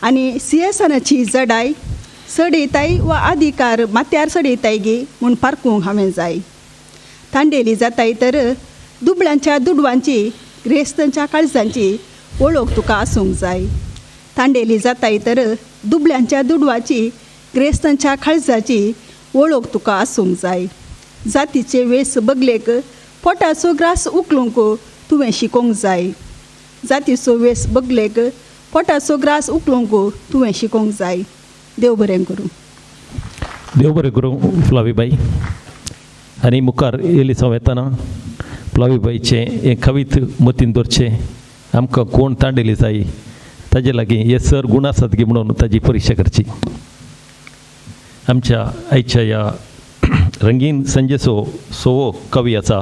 आनी सिंहासनाची जडाय चडयताय वा अधिकार माथ्यार चडयताय गे म्हूण पारकूंक हांवें जाय. तांडेली जाताय तर दुबळ्यांच्या दुडवांची ग्रेस्तांच्या काळजांची वळख तुका आसूंक जाय. तांडेली जाताय तर दुबळ्यांच्या दुडवाची ग्रेस्तांच्या काळजाची वळख तुका आसूंक जाय. जातीचे वेस बगलेक पोटाचो ग्रास उखलूंक तुवें शिकोवंक जाय. जातीचो वेस बगलेक पोटाचो ग्रास उखलूंक तुवें शिकोवंक जाय. देव बरें करूं. देव बरें करूं फ्लावीबाई. आनी मुखार येली येतना फ्लावीबाईचें हें कवीत मतीन दवरचें. आमकां कोण तांडेली जाय ताजे लागीं हे सर गूण आसात गी म्हणून ताजी परिक्षा करची. आमच्या आयच्या ह्या रंगीन संजेचो सोवो कवी आसा.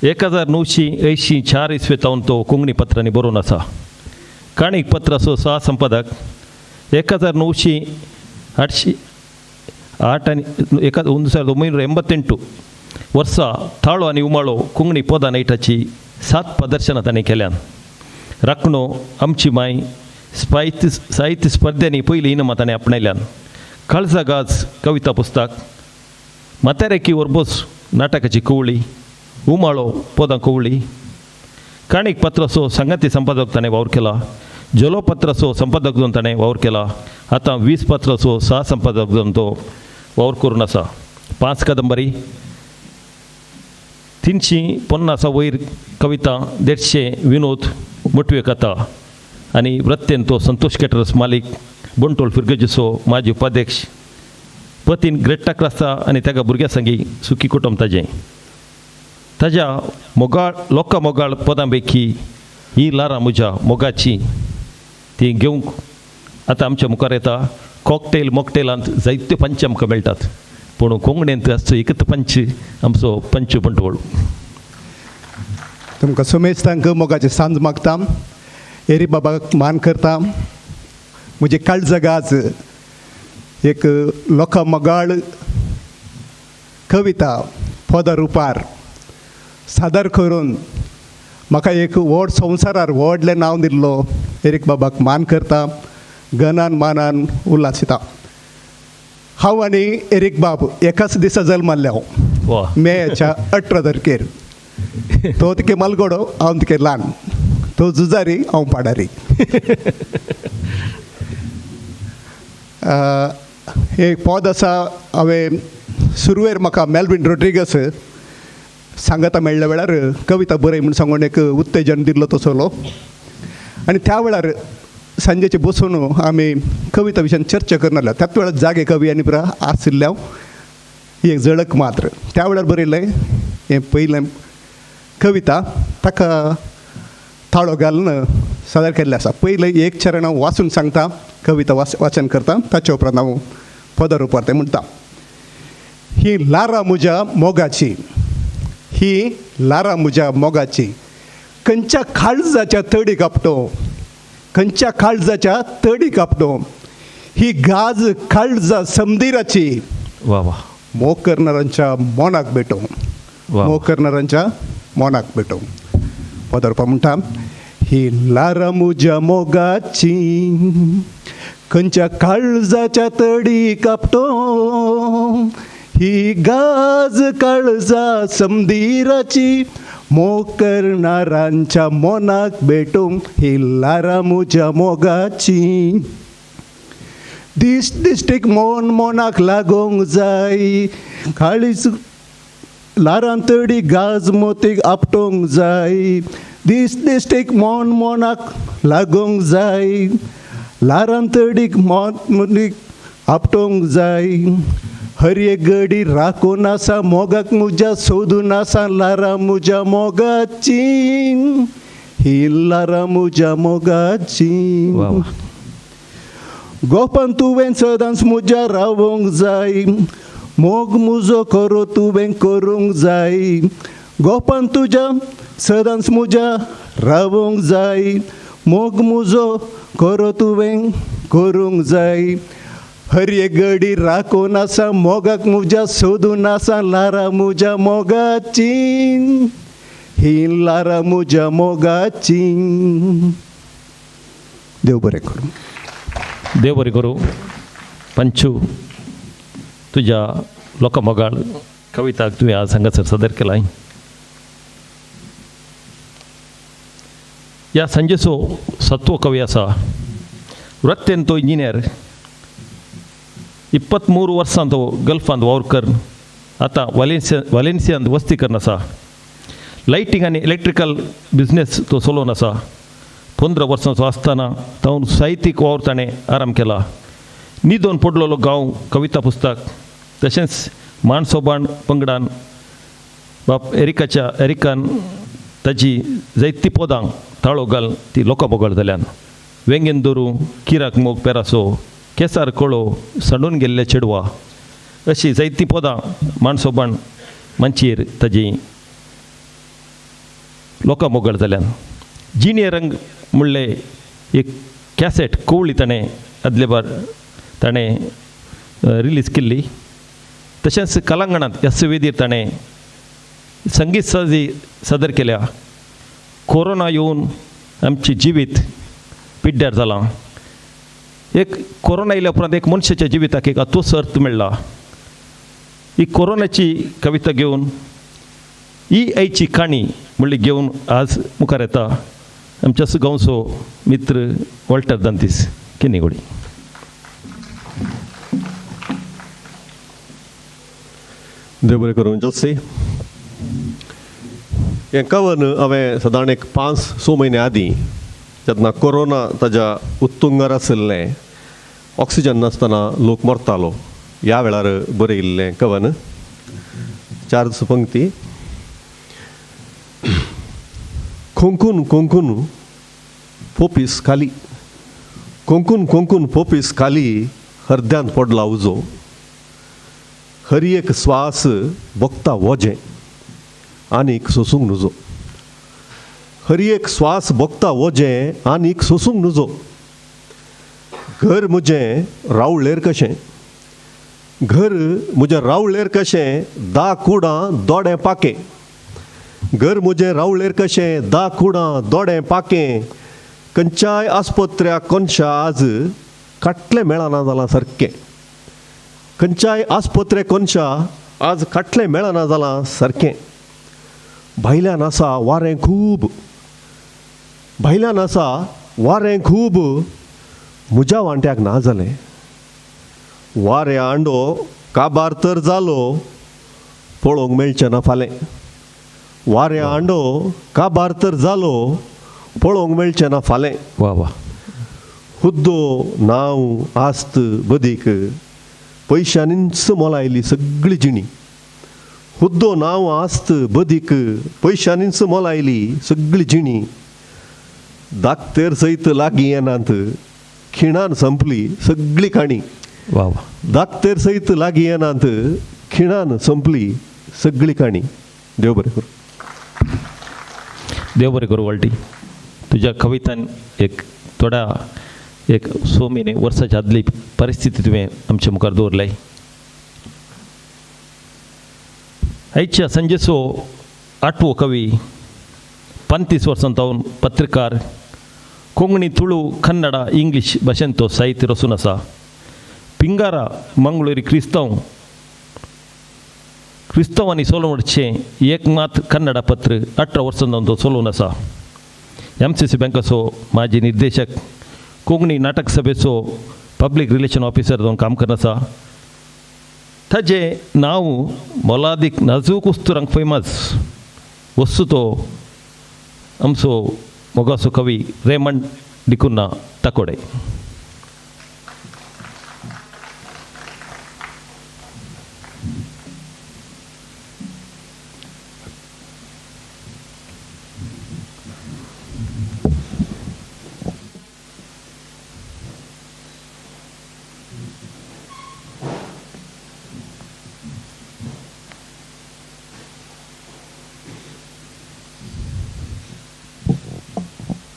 1984 इस्वेतावन तो कोंकणी पत्रांनी बरोवन आसा. काणीक पत्राचो सह संपादक. 1908 आनी 1988 वर्सा ताळो आनी उमाळो कोंकणी पदां नैटाची 7 प्रदर्शनां ताणें केल्यान. राखणो आमची माय साहित्य साहित्य स्पर्ध्यांनी पयलीं इनामां ताणें आपणायल्यान. काळजा गाज कविता पुस्तक, म्हातारेकी ओरबोस नाटकाची कवळी, उमाळो पदां कवळी, काणीक पत्राचो सांगाती संपादक ताणें वावर केला. जलोपत्राचो संपादक जावन ताणें वावर केला. आतां 20 पत्राचो सह संपादक जावन तो वावर करून आसा. 5 कादंबरी, 350 वयर कविता, 150 विनोद, मोटव्यो कथा आनी वृत्तेन तो संतोष केटरस मालीक, बंटोल फिरगजीचो माजी उपाध्यक्ष, पतीन ग्रेट्टा क्लासा आनी ताका भुरग्यां संगी सुखी कुटुंब ताजें. ताज्या मोगाळ लोकां मोगाळ पदां पैकी ही लारां म्हज्या मोगाची ती घेवंक आतां आमच्या मुखार येता. कॉकटेल मॉकटेलांत जायते पंच आमकां मेळटात, पूण कोंकणींत आसचो एकच पंच आमचो पंच बंटवळ. तुमकां समेस्तांक मोगाचे सांज मागता, एरी बाबाक मान करता. म्हजे काळजगाज एक लोकां मोगाळ कविता पदा रुपार सादर करून म्हाका एक व्हड संवसारार व्हडलें नांव दिल्लो एरीक बाबाक मान करता, गनान मानान उल्हासिता. हांव आनी एरीक बाब एकाच दिसा जल्माल्ले हांव, मेच्या 18 तारखेर. तो तिके मालगोडो, हांव तिके ल्हान, तो जुजारी, हांव पाडारी. एक पद आसा, हांवें सुरवेर म्हाका मेल्विन रोड्रिगस सांगाता मेळ्ळ्या वेळार कविता बरय म्हूण सांगून एक उत्तेजन दिल्लो तसलो. आनी त्या वेळार सांजेचे बसून आमी कविता विशयान चर्चा करून आसल्या. त्याच वेळार जागे कवी आनी पुरा आशिल्ले हांव, ही एक झळक मात्र. त्या वेळार बरयलें हें पयलें कविता, ताका थाळो घालून सादर केल्लें आसा. पयलें एक चरण हांव वाचून सांगता, कविता वाचन करता, ताचे उपरांत हांव पदा रुपार तें म्हणटा. ही लारां म्हज्या मोगाची, ही लारां म्हज्या मोगाची, खंयच्या काळजाच्या तडीक आपटो, खंयच्या काळजाच्या तडीक आपटो, ही गाज काळजा समदिराची, वा वा, मोग करणाऱ्यांच्या मनाक भेटो, मोग करणाऱ्यांच्या मनाक भेटो. पदरपा म्हणटा, ही लारां म्हज्या मोगाची, खंयच्या काळजाच्या तडीक आपटो, ही गाज काळजा समदिराची, मोग करणाऱ्यांच्या मनाक भेटूंक, ही लारां म्हज्या मोगाची. दीस दिश्टीक मन मनाक लागोंक जाय, काळीज लारां तडी गाज मोतीक आपटोंक जाय, दीस दिश्टीक मन मनाक लागोंक जाय, लारां तडीक मन मोतीक आपटोंक जाय. हर एक गडी राखून आसा मोगाक म्हज्या, सोदून आसा लारां म्हज्या मोगाची, ही लारां म्हज्या मोगाची. गोपान तुवें सदांच म्हज्या रावोंक जाय, मोग म्हजो खरो तुवें करूंक जाय, गोपान तुज्या सदांच म्हज्या रावोंक जाय, मोग म्हजो खरो तुवें करूंक जाय. हर एक गडी राखून आसा मोगाक म्हज्या, सोदून आसा लारां म्हज्या मोगाची, ही लारां म्हज्या मोगाची. देव बरें करूं. देव बरें करूं. पंचू, तुज्या लोकां मोगाळ कविताक तुवें आज हांगासर सादर केलाय. ह्या सांजेचो सत्व कवी आसा, वृत्तेन तो इंजिनियर, 23 वर्सां तो गल्फांत वावर करून आतां वालेन्सियांत वस्ती करून आसा. लायटींग आनी इलेक्ट्रिकल बिजनेस तो चलोवन आसा. 15 वर्सांचो आसतना तावन साहित्यीक वावर ताणें आराम केला. निदोन पडलेलो गांव कविता पुस्तक, तशेंच माणसोबाण पंगडान बाप एरिकान ताजी जायती पदां ताळो घाल ती लोकां मोगाळ जाल्यान. वेंगेन दोरू, किराक मोग पेरासो, केसार कळो, सांडून गेल्ले चेडवा, अशी जायती पदां माणसोबाण मांचयेर ताजी लोकां मोगाळ जाल्यान. जिणे रंग म्हणले एक कॅसेट कवळी ताणें आदले बार ताणें रिलीज केल्ली. तशेंच कलांगणांत ह्या वेदीर ताणें संगीत साजी सादर केल्या. कोरोना येवन आमचें जिवीत पिड्ड्यार जालां. एक कोरोना येयल्या उपरांत एक मनशाच्या जिविताक एक अतोस अर्थ मेळ्ळा. ही कोरोनाची कविता घेवन ही आयची काणी म्हणली घेवन आज मुखार येता आमच्या गांवचो मित्र वॉल्टर दांतीस किन्नीगोडी. देव बरें करूं जोसी. हें कवन हांवें सादारण एक 5-6 म्हयने आदीं जेन्ना कोरोना ताज्या उत्तुंगार आशिल्लें, ऑक्सिजन नासतना लोक मरतालो, ह्या वेळार बरयिल्लें कवन. 4 पंक्ती. खोंकून खोंकून पोपीस खाली, खोंकून खोंकून पोपीस खाली, हरद्यांत पडला उजो, हर एक स्वास भोगता वजें आनीक सोसूंक नुजो, हर एक स्वास भोगता वजें आनीक सोसूंक नुजो, घर म्हजें रावळेर कशें, घर म्हजें रावळेर कशें, 10 कुडां दोडें पाकें, घर म्हजें रावळेर कशें, 10 कुडां दोडें पाकें, खंयच्याय आस्पत्र्या कोनशा आज काटलें मेळना जालां सारकें, खंयच्याय आस्पत्रे कोनशा आज काटलें मेळना जालां सारकें, भायल्यान आसा वारें खूब, भायल्यान आसा वारें खूब, म्हज्या वांट्याक ना जालें, वारें आंडो काबार तर जालो, पळोवंक मेळचें ना फालें, वारें आंडो काबार तर जालो, पळोवंक मेळचें ना फालें. वा वा. हुद्दो नांव आस्त बदीक पयशांनीच मोलायली सगळी जिणी, हुद्दो नांव आस्त बदीक पयशांनीच मोलायली सगळी जिणी, दाक्तेर सयत लागीं येनात खिणान संपली सगळी काणी. वा वा. दाक्तेर सयत लागीं येनात खिणान संपली सगळी काणी. देव बरें करूं. देव बरें करूं वॉल्टी. तुज्या कवितान एक थोड्या एक 6 म्हयने वर्साच्या आदली परिस्थिती तुवें आमच्या मुखार दवरलाय. आयच्या संजेचो 8वो कवी 35 वर्सां जावन पत्रकार, कोंकणी, तुळू, कन्नडा, इंग्लीश भाशेन तो साहित्य रचून आसा. पिंगारा मंगळुरी क्रिस्तांव क्रिस्तांवांनी चलोवचें एक मात कन्नडा पत्र 18 वर्सां जावन तो चलोवन आसा. MCC बँकाचो माजी निर्देशक, कोंकणी नाटक सभेचो पब्लीक रिलेशन ऑफिसर जावन काम करत आसा. ताजें नांव मोलादीक नाजूक वस्तुरांक फेमस वस्तू तो आमचो मोगाचो कवी रेमंड डिकुन्ना ताकोडे.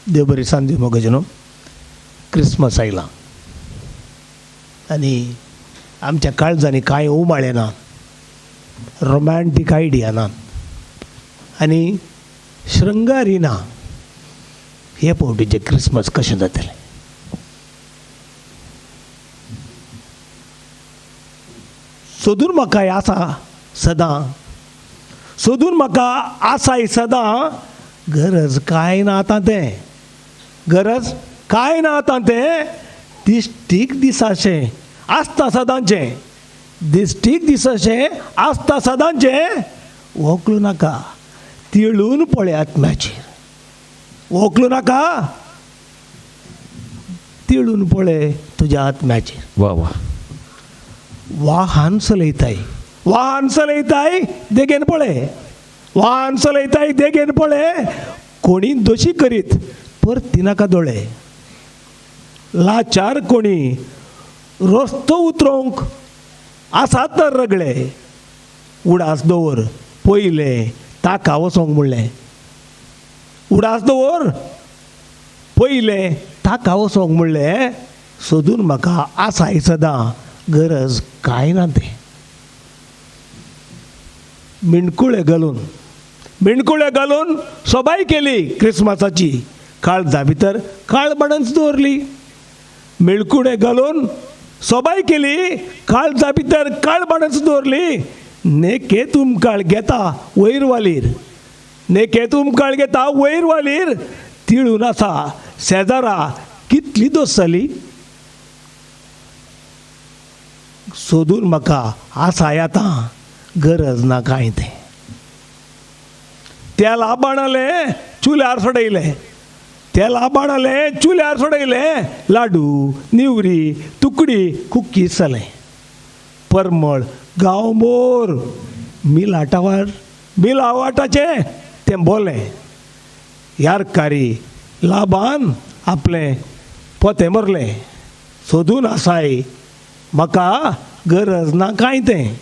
देव बरी सांज दिवं मोगाजनो. क्रिसमस आयला आनी आमच्या काळजांनी कांय उमाळे ना, रोमॅन्टीक आयडिया ना आनी शृंगारी ना. हे फावटीचें क्रिसमस कशें जातलें? सोदून म्हाका आसा सदां, सोदून म्हाका आसाय सदां, गरज कांय ना आतां तें, गरज कांय ना आतां तें, दिश्टीक दिसाशें आसता सदांचें, दिश्टीक दिसाशें आसता सदांचें, वोकलू नाका तिळून पळय आत्म्याचेर, वोकलू नाका तिळून पळय तुज्या आत्म्याचेर. वा वा. वाहन चलयताय, वाहन चलयताय देगेन पळय, वाहन चलयताय देगेन पळय, कोणी दोशी करीत परती नाका दोळे, लाचार कोणी रस्तो उतरोवंक आसात तर रगळे, उडास दवर पयलें ताका वचोंक म्हणलें, उडास दवर पयलें ताका वचोंक म्हणलें, सोदून म्हाका आसाय सदां, गरज कांय ना तें. मिणकुळे घालून, मिणकुळे घालून सोबाय केली क्रिसमसाची, काळजा भितर काळबाणांच दवरली. मेळकुणे घालून सोबाय केली, काळजा भितर काळबाणांच दवरली. नेके तुमकाळ घेता वयर वालीर, नेके तुमकाळ घेता वयर वालीर, तिळून आसा शेजारा कितली दोस जाली. सोदून म्हाका आसाय आतां गरज ना कांय तें. त्या लाबाणालें चुल्यार सोडयलें, त्या लाबाणालें चुल्यार सोडयलें, लाडू निवरी तुकडी कुकीज जालें. परमळ गांवमोर मिलाटावार मिलावाटाचें तें बोलें. यारकारी लाबान आपलें पोतें मरलें. सोदून आसाय म्हाका गरज ना कांय तें.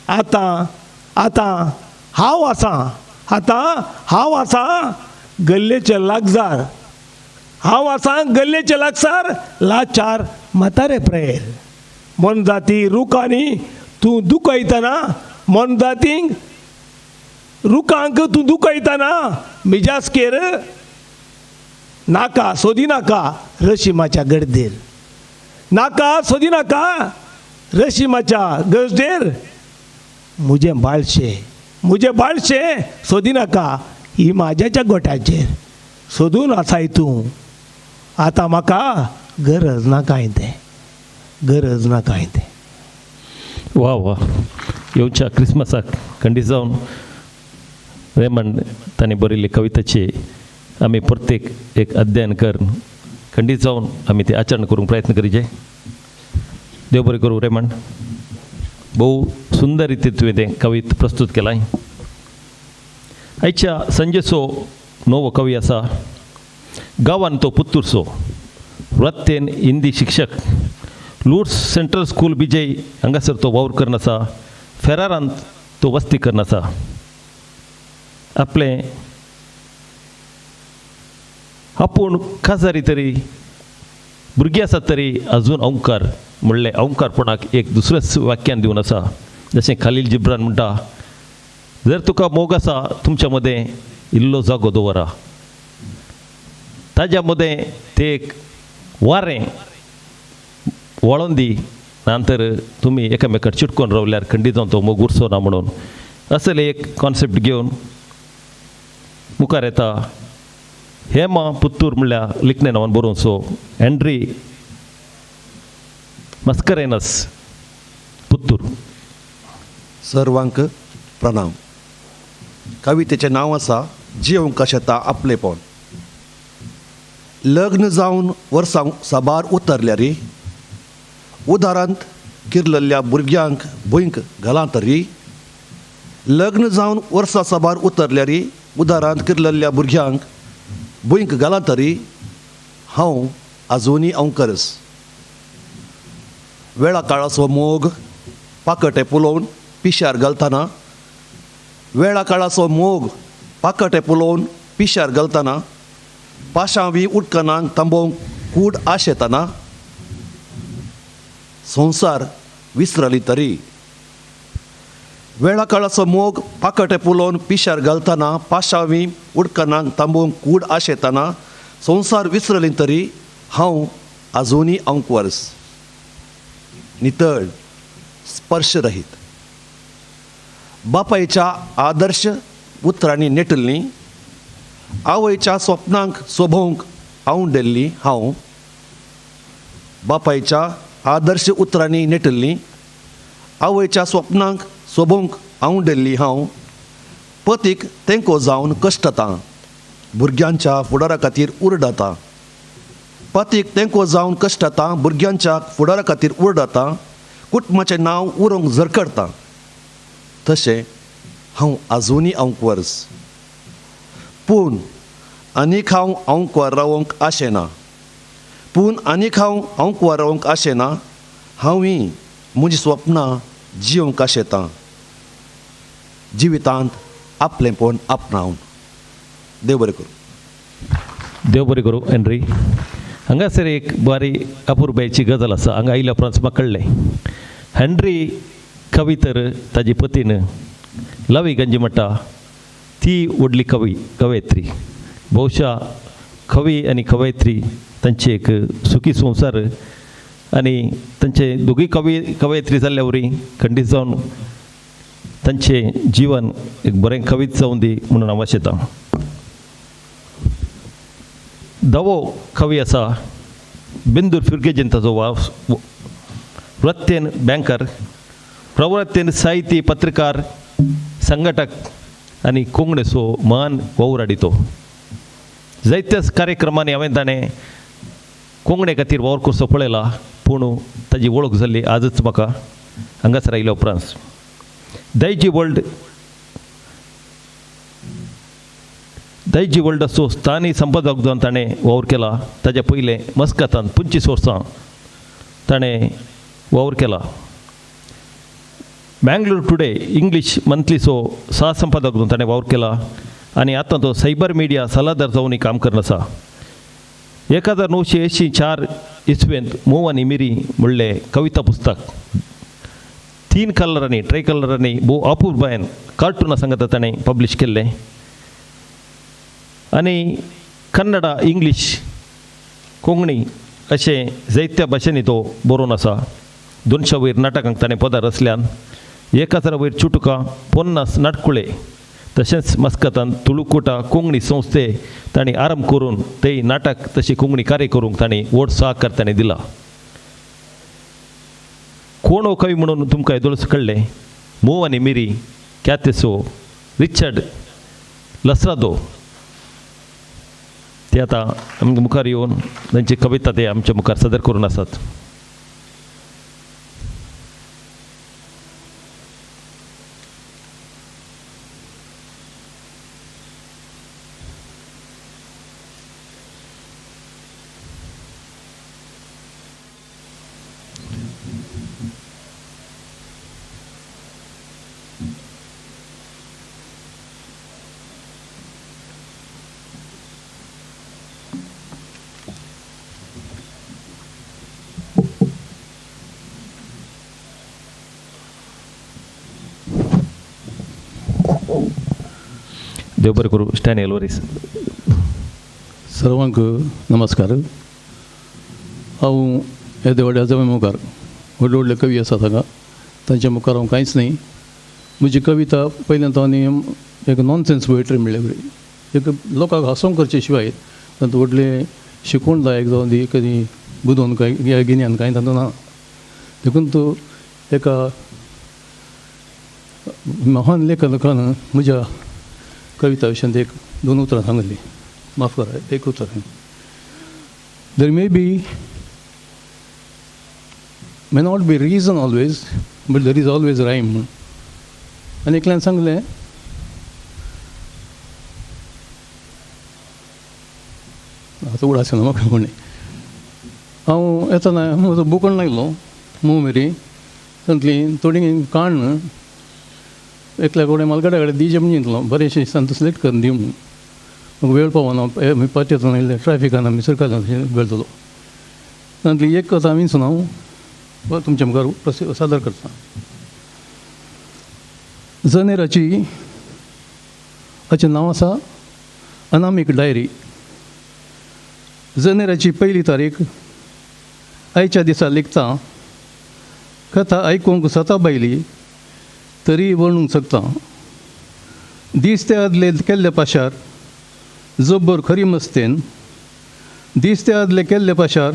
आतां आतां हांव आसां, आतां हांव आसां गल्लेचे लागसार, हांव आसां गल्लेचे लागसार, लाचार म्हातारे प्रेर. मोनजाती रुखांनी तूं दुखयतना, मोनजातींक रुखांक तूं दुखयतना, मिजासकेर नाका सोदी नाका रशिमाच्या गर्देर, नाका सोदी नाका रशिमाच्या गजदेर. म्हजें बाळशें, म्हजें बाळशें सोदी नाका ही म्हाज्याच्या गोट्याचेर. सोदून आसाय तूं आतां म्हाका गरज ना कांय तें, गरज ना कांय तें. वा वा. येवच्या क्रिसमसाक खंडीत जावन रेमंड तांणी बरयल्ली कविताची आमी प्रत्येक एक अध्ययन करून खंडीत जावन आमी ते आचरण करूंक प्रयत्न करीचे. देव बरें करूं रेमंड, भोव सुंदर रितीन तुवें तें कवित प्रस्तूत केलां. आयच्या संजेचो नवो कवी आसा, गांवान तो पुत्तूरचो, वृत्तेन हिंदी शिक्षक, लूर्स सेंट्रल स्कूल बिजय हांगासर तो वावर करून आसा. फेरारांत तो वस्ती करून आसा. आपलें आपूण काजारी तरी भुरगीं आसात तरी अजून अंकार म्हणलें अंकारपणाक एक दुसरेंच वाक्यान दिवन आसा. जशें खालील जिब्रान म्हणटा, जर तुका मोग आसा तुमच्या मदें इल्लो जागो दवरा, ताज्या मदें ते एक वारें वळोन दी, नंतर तुमी एकामेकार चिटकोन रावल्यार खंडीत जावन तो मोग उरचो ना म्हणून असले एक कॉन्सेप्ट घेवन मुखार येता. हेमा पुत्तूर म्हणल्यार लिखणे नांवान बरोवचो हेनरी मस्करेनस पुत्तूर. सर्वांक प्रणाम. कवितेचें नांव आसा जियोंक शेता आपलेपण. लग्न जावन वर्सां साबार उतरल्या रे, उदारांत किरलल्या भुरग्यांक भुंयक घालां तरी. लग्न जावन वर्सां साबार उतरल्या रे, उदारांत किरलल्या भुरग्यांक भुंयक घालां तरी. हांव आजुनी अंकरस. वेळा काळाचो मोग पाकटे पुलोवन पिश्यार घालतना, वेळा काळाचो मोग पाकटे पुलोवन पिश्यार घालतना, पाशांवी उडकनांक थांबोवंक कूड आशेतना, संवसार विसरली तरी. वेळा काळाचो मोग पाकटे पुलोवन पिश्यार घालतना, पाशांवी उडकनांक थांबोवंक कूड आशेतना, संवसार विसरली तरी हांव आजुनी अंकवर्स. नितळ स्पर्शरहीत बापायच्या आदर्श उतरांनी नेटल्ली, आवयच्या स्वप्नांक सोबोवंक आवंडेल्ली हांव. बापायच्या आदर्श उतरांनी नेटल्ली, आवयच्या स्वप्नांक सोबोवंक आवंडेल्ली हांव. पतीक तेंको जावन कश्टता, भुरग्यांच्या फुडारा खातीर उरडता. पतीक तेंको जावन कश्टता, भुरग्यांच्या फुडारा खातीर उरडता, कुटुंबाचें नांव उरोवंक झरकडता. तशें हांव आजुनी अंकवर्स. पूण आनीक हांव अंकवार रावंक आशेना, पूण आनीक हांव अंकवार रावंक आशेना. हांवूय म्हजी स्वप्नां जियोंक आशेतां, जिवितांत आपलेंपण आपणावन. देव बरें करूं. देव बरें करूं हेनरी. हांगासर एक बरी अपुरबायेची गजाल आसा. हांगा आयल्या उपरांत म्हाका कळ्ळें, हेनरी कवी तर ताजी पतीन लवी गंजी म्हणटा ती ती व्हडली कवी कवयित्री. बहुशा कवी आनी कवयित्री तांची एक सुखी संवसार आनी तांचे दोगूय कवी कवयित्री जाल्ल्या वरी खंडीत जावन तांचें जिवन एक बरें कवीत जावं दी म्हणून हांव आशेतां. धवो कवी आसा बेंदूर फिर्गेजीन ताचो वास, वृत्तेन बँकर, प्रवृत्तेन साहित्य पत्रकार, संघटक आनी कोंकणीचो महान वावुराडी तो. जायत्याच कार्यक्रमांनी हांवें ताणें कोंकणे खातीर वावर करचो पळयला, पूण ताजी वळख जाल्ली आजच म्हाका हांगासर आयल्या उपरांत. दायजी वर्ल्ड दायजी वर्ल्डाचो स्थानीय संपादक जावन ताणें वावर केला. ताज्या पयलें मस्कतान 25 वर्सां ताणें वावर केला. मँगलोर टुडे इंग्लीश मंथलीचो सहसंपादक जावन ताणें वावर केला आनी आतां तो सायबर मिडिया सल्लादार जावनूय काम करून आसा. 1984 इसवेंत मोव आनी मिरी म्हणलें कविता पुस्तक 3 कलरांनी ट्राय कलरांनी भोव अपुरबायेन कार्टुना सांगता ताणें पब्लीश केल्लें. आनी कन्नडा, इंग्लीश, कोंकणी अशें जायत्या भाशेंनी तो बरोवन आसा. 200 वयर नाटकांक ताणें पदां रचल्यान, 1000 वयर चुटुकां, 50 नाटकुळे, तशेंच मस्कतान तुळुकुटा कोंकणी संस्थे तांणी आरंभ करून ते नाटक तशें कोंकणी कार्य करूंक तांणी व्हड सहकार ताणें दिला. कोण हो कवी म्हणून तुमकां येदोळच कळ्ळें. मोव आनी मिरी ख्यातेचो रिचर्ड लसरादो ते आतां आमच्या मुखार येवन तांची कविता ते आमच्या मुखार सादर करून आसात. देव बरें करूं. स्टॅनी अल्वारीस. सर्वांक नमस्कार. हांव येदे व्हडल्या जमे मुखार व्हडले व्हडले कवी आसात हांगा, तांच्या मुखार हांव कांयच न्ही. म्हजी कविता पयल्यान आनी एक नॉनसेन्स पोएट्री म्हणल्यार एक लोकांक हांसोवंक करचे शिवाय तातूंत व्हडलें शिकवण दायक जावन दी कदी बुदोवन कांय गिन्यान कांय तातूंत ना. देखून तो एका महान लेखकान म्हज्या कविता विशयांत एक दोन उतरां सांगली, माफ करा एक उतर. There may be may not be reason always but there is always rhyme म्हूण. आनी एकल्यान सांगलें आतां उडास येना म्हाका कोणी. हांव येतना म्हजो बुकण लागलो मोव मिरी, तातूंतली थोडी काण एकल्या कडेन म्हालगड्या कडेन दिजे म्हणून चिंतलो, बरेंशें दिसता तूं सिलेक्ट करून दी म्हणून. म्हाका वेळ पावना, परत येतना इल्लें ट्रॅफिकान आमी सरकारान वेळ जालो. तातूंतली एक कथा विंचून हांव तुमच्या मुखार सादर करता. जनेराची हाचें नांव आसा अनामीक डायरी. जनेराची पयली तारीख आयच्या दिसा लिखता, कथा आयकूंक सता बायली तरी वर्णूंक शकता. दीस ते आदले केल्ले पाशार जब्बर खरी मस्तेन, दीस ते आदले केल्ले पाशार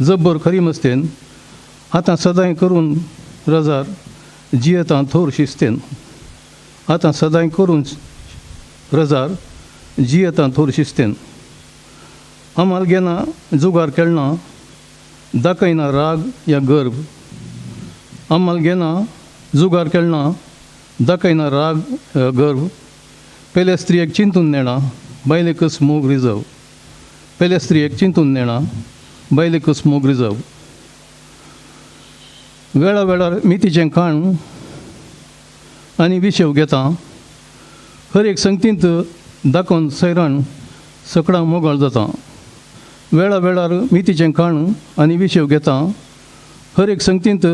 जब्बर खरी मस्तेन, आतां सदांय करून रजार जियेतां थोर शिस्तेन, आतां सदांय करून रजार जियेतां थोर शिस्तेन. आमाल घेना जुगार खेळना, दाखयना राग या गर्व, आमाल घेना जुगार खेळना, दाखयना राग गर्व, पेल्या स्त्रियेक चिंतून नेणा बायलेकच मोग रिजर्व, पेल्या स्त्रियेक चिंतून नेणा बायलेकच मोग रिजर्व. वेळा वेळार मितीचें खाण आनी विशेव घेता, हर एक संगतींत दाखोवन सैराण सकडां मोगाळ जाता. वेळा वेळार मितीचें खाण आनी विशेव घेता, हर एक संगतींत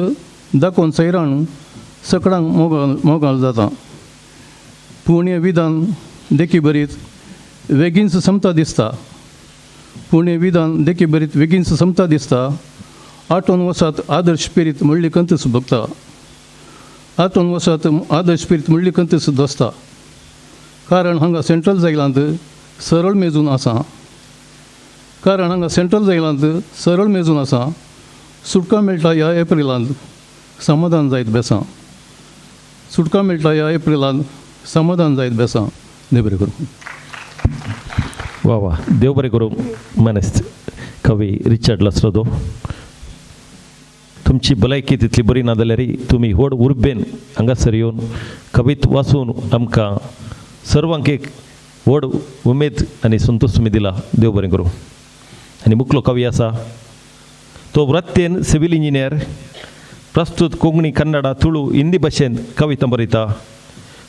दाखोवन सैराण सकडांक मोगाळ मोगाळ जाता. पूण हें विधान देखी बरीत वेगींच समता दिसता. पूण हें विधान देखी बरीत वेगींच समता दिसता. आठोवन वसात आदर्श पिरीत म्हणली कंतच भोगता. आठोवन वसात आदर्श पिरीत म्हणली कंतच दोसता. कारण हांगा सेंट्रल जायलांत सरळ मेजून आसा. कारण हांगा सेंट्रल जायलांत सरळ मेजून आसा. सुटका मेळटा ह्या एप्रिलांत समाधान जायत बेसां. सुटका मेळटा ह्या एप्रिलांत समाधान जायत बेसां. देव बरें करूं. वा वा, देव बरें करूं मानेस्त कवी रिचर्ड लसरोदो. तुमची भलायकी तितली बरी ना जाल्यार तुमी व्हड उर्बेन हांगासर येवन कवीत वाचून आमकां सर्वांक एक व्हड उमेद आनी संतोश तुमी दिला. देव बरें करूं. आनी मुखलो कवी आसा तो वृत्तेन सिवील इंजिनियर, प्रस्तुत कोंकणी, कन्नडा, तुळू, हिंदी भाशेंत कविता बरयता.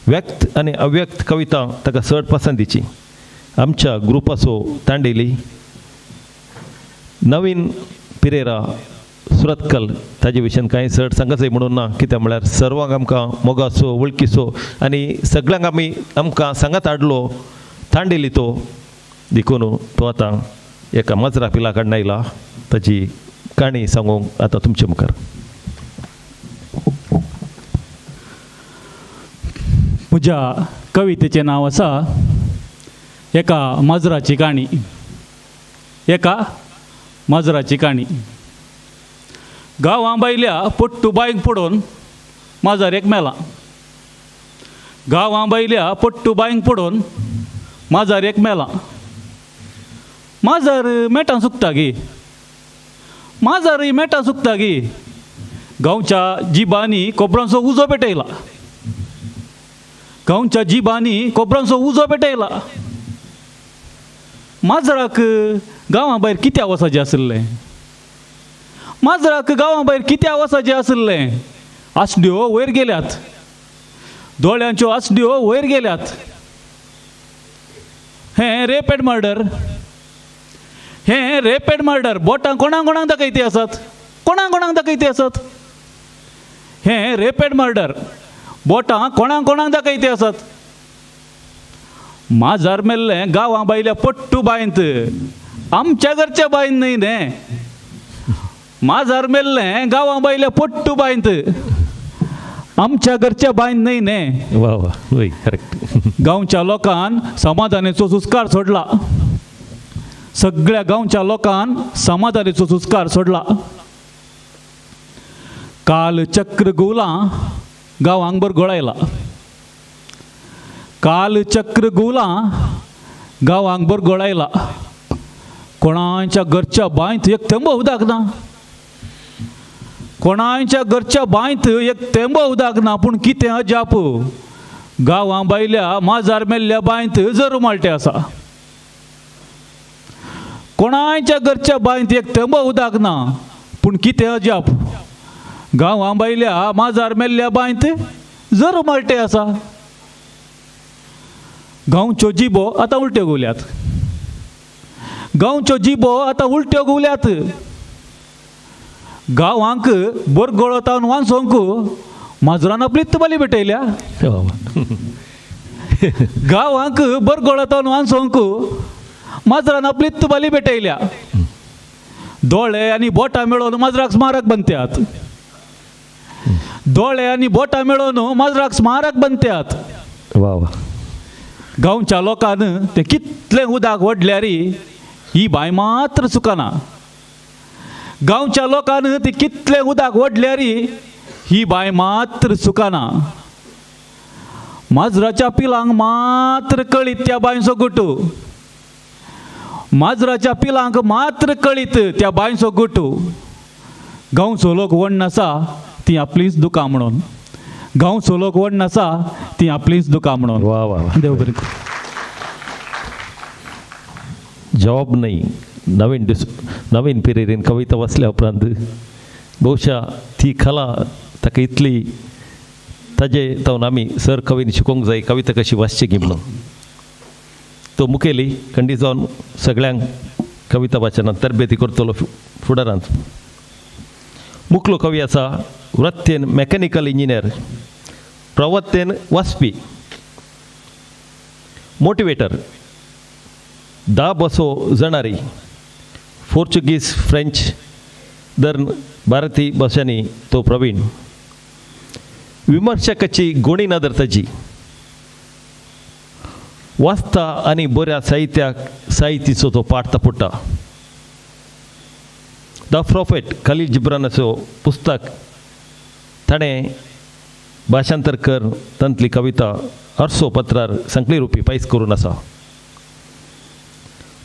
व्यक्त आनी अव्यक्त कविता ताका चड पसंतीची. आमच्या ग्रुपाचो तांडेली नवीन पिरेरा सुरतकल ताजे विशयान कांय चड सांगचें म्हणून ना, कित्याक म्हळ्यार सर्वांक आमकां मोगाचो वळखीचो आनी सगळ्यांक आमी आमकां सांगात हाडलो तांडेली तो. देखून तो आतां एका माजरा पिला कडन आयला, ताजी काणी सांगूंक आतां तुमचे मुखार. म्हज्या कवितेचें नांव आसा एका माजराची काणी. एका माजराची काणी. गांवां बायल्या पट्टू बांयक पडून माजर एक मेला. गांवां बायल्या पट्टू बांयक पडून माजर एक मेला. माजर मेटां सुकता गी, माजरय मेटां सुकता गी. गांवच्या जिबांनी कोबरांचो उजो पेटयला. गांवच्या जिबांनी कोबरांचो उजो पेटयला. माजराक गांवा भायर कित्या वसाचें आशिल्लें? माजराक गांवा भायर कित्या वसाचें आशिल्लें? आसड्यो वयर गेल्यात, दोळ्यांच्यो आसड्यो वयर गेल्यात. हें रेप एंड मर्डर, हें रेप एंड मर्डर. बोटां कोणाक कोणाक दाखयती आसात, कोणाक कोणाक दाखयती आसात. हें रेप एंड मर्डर, बोटां कोणाक कोणाक दाखयती आसात. माजर मेल्लें गांवां बायल्या पट्टू बांयंत, आमच्या घरच्या बांयंत न्हय न्हें. माजर मेल्लें गांवां बायल्या पट्टू बांयंत, आमच्या घरच्या बांयंत न्हय न्हें. वा वा, वय करेक्ट. गांवच्या लोकान समाधानेचो सुस्कार सोडला. सगळ्या गांवच्या लोकान समाधानेचो सुस्कार सोडला. काल चक्र घुंवलां गांवांक बरगोळायला. काल चक्र घुंवलां गांवांक बरगोळायला. कोणाच्या घरच्या बांयत एक थेंबो उदक ना. कोणाच्या घरच्या बांयत एक थेंबो उदक ना. पूण कितें अजाप, गांवां बायल्या माजार मेल्ल्या बांयत जरू मालटे आसा. कोणाच्या घरच्या बांयत एक थेंबो उदक ना. पूण कितें अजाप, गांवां बायल्या माजार मेल्ल्या बांयत जरू मालटे आसा. गांवच्यो जिबो आतां उलट्यो घुंवल्यात. गांवच्यो जिबो आतां उलट्यो घुंवल्यात. गांवांक बरगोळतावन वांचोवंक माजरान आपलीच बली भेटयल्या. गांवांक बरगोळतावन वांचोवंक माजरान आपलीच बली भेटयल्या. दोळे आनी बोटां मेळोवन माजराक स्मारक बांदत्यात. दोळे आनी बोटां मेळोवन माजराक स्मारक बांदत्यात. वा वा. गांवच्या लोकान तें कितलें उदक वडल्यार ही बांय मात्र चुकना. गांवच्या लोकान ती कितलें उदक वडल्यार ही बांय मात्र चुकना. माजराच्या पिलांक मात्र कळीत त्या बांयचो गुटू. माजराच्या पिलांक मात्र कळीत त्या बांयचो गुटू. गांवचो लोक व्हड आसा ती आपलीच दुकां म्हणून. गांवचो लोक व्हड आसा ती आपलीच दुकां म्हणून. वा वा, देव बरें. जॉब न्हय नवीन नवीन पिरेरीन कविता वाचल्या उपरांत बहुशा ती कला ताका इतली ताजे तावन आमी सर कवीन शिकोवंक जाय कविता कशी वाचची गी म्हणून. तो मुखेली खंडीत जावन सगळ्यांक कविता वाचनात तरबेती करतलो फुडारांत. मुखलो कवी आसा वृत्तेन मॅकॅनिकल इंजिनियर, प्रवत्तेन वाचपी. मोटिवेटर, 10 भासो जाणारी, पोर्चुगीज, फ्रेंच धरून भारतीय भाशांनी तो प्रवीण. विमर्शकाची गोणी नदर ताजी. वाचता आनी बऱ्या साहित्याक साहित्यचो तो पाठ तापुडटा. The prophet Khalil जिब्रानाचो पुस्तक ताणें भाशांतर कर तांतली कविता अर्सो पत्रार संकली रुपी पायस करून आसा.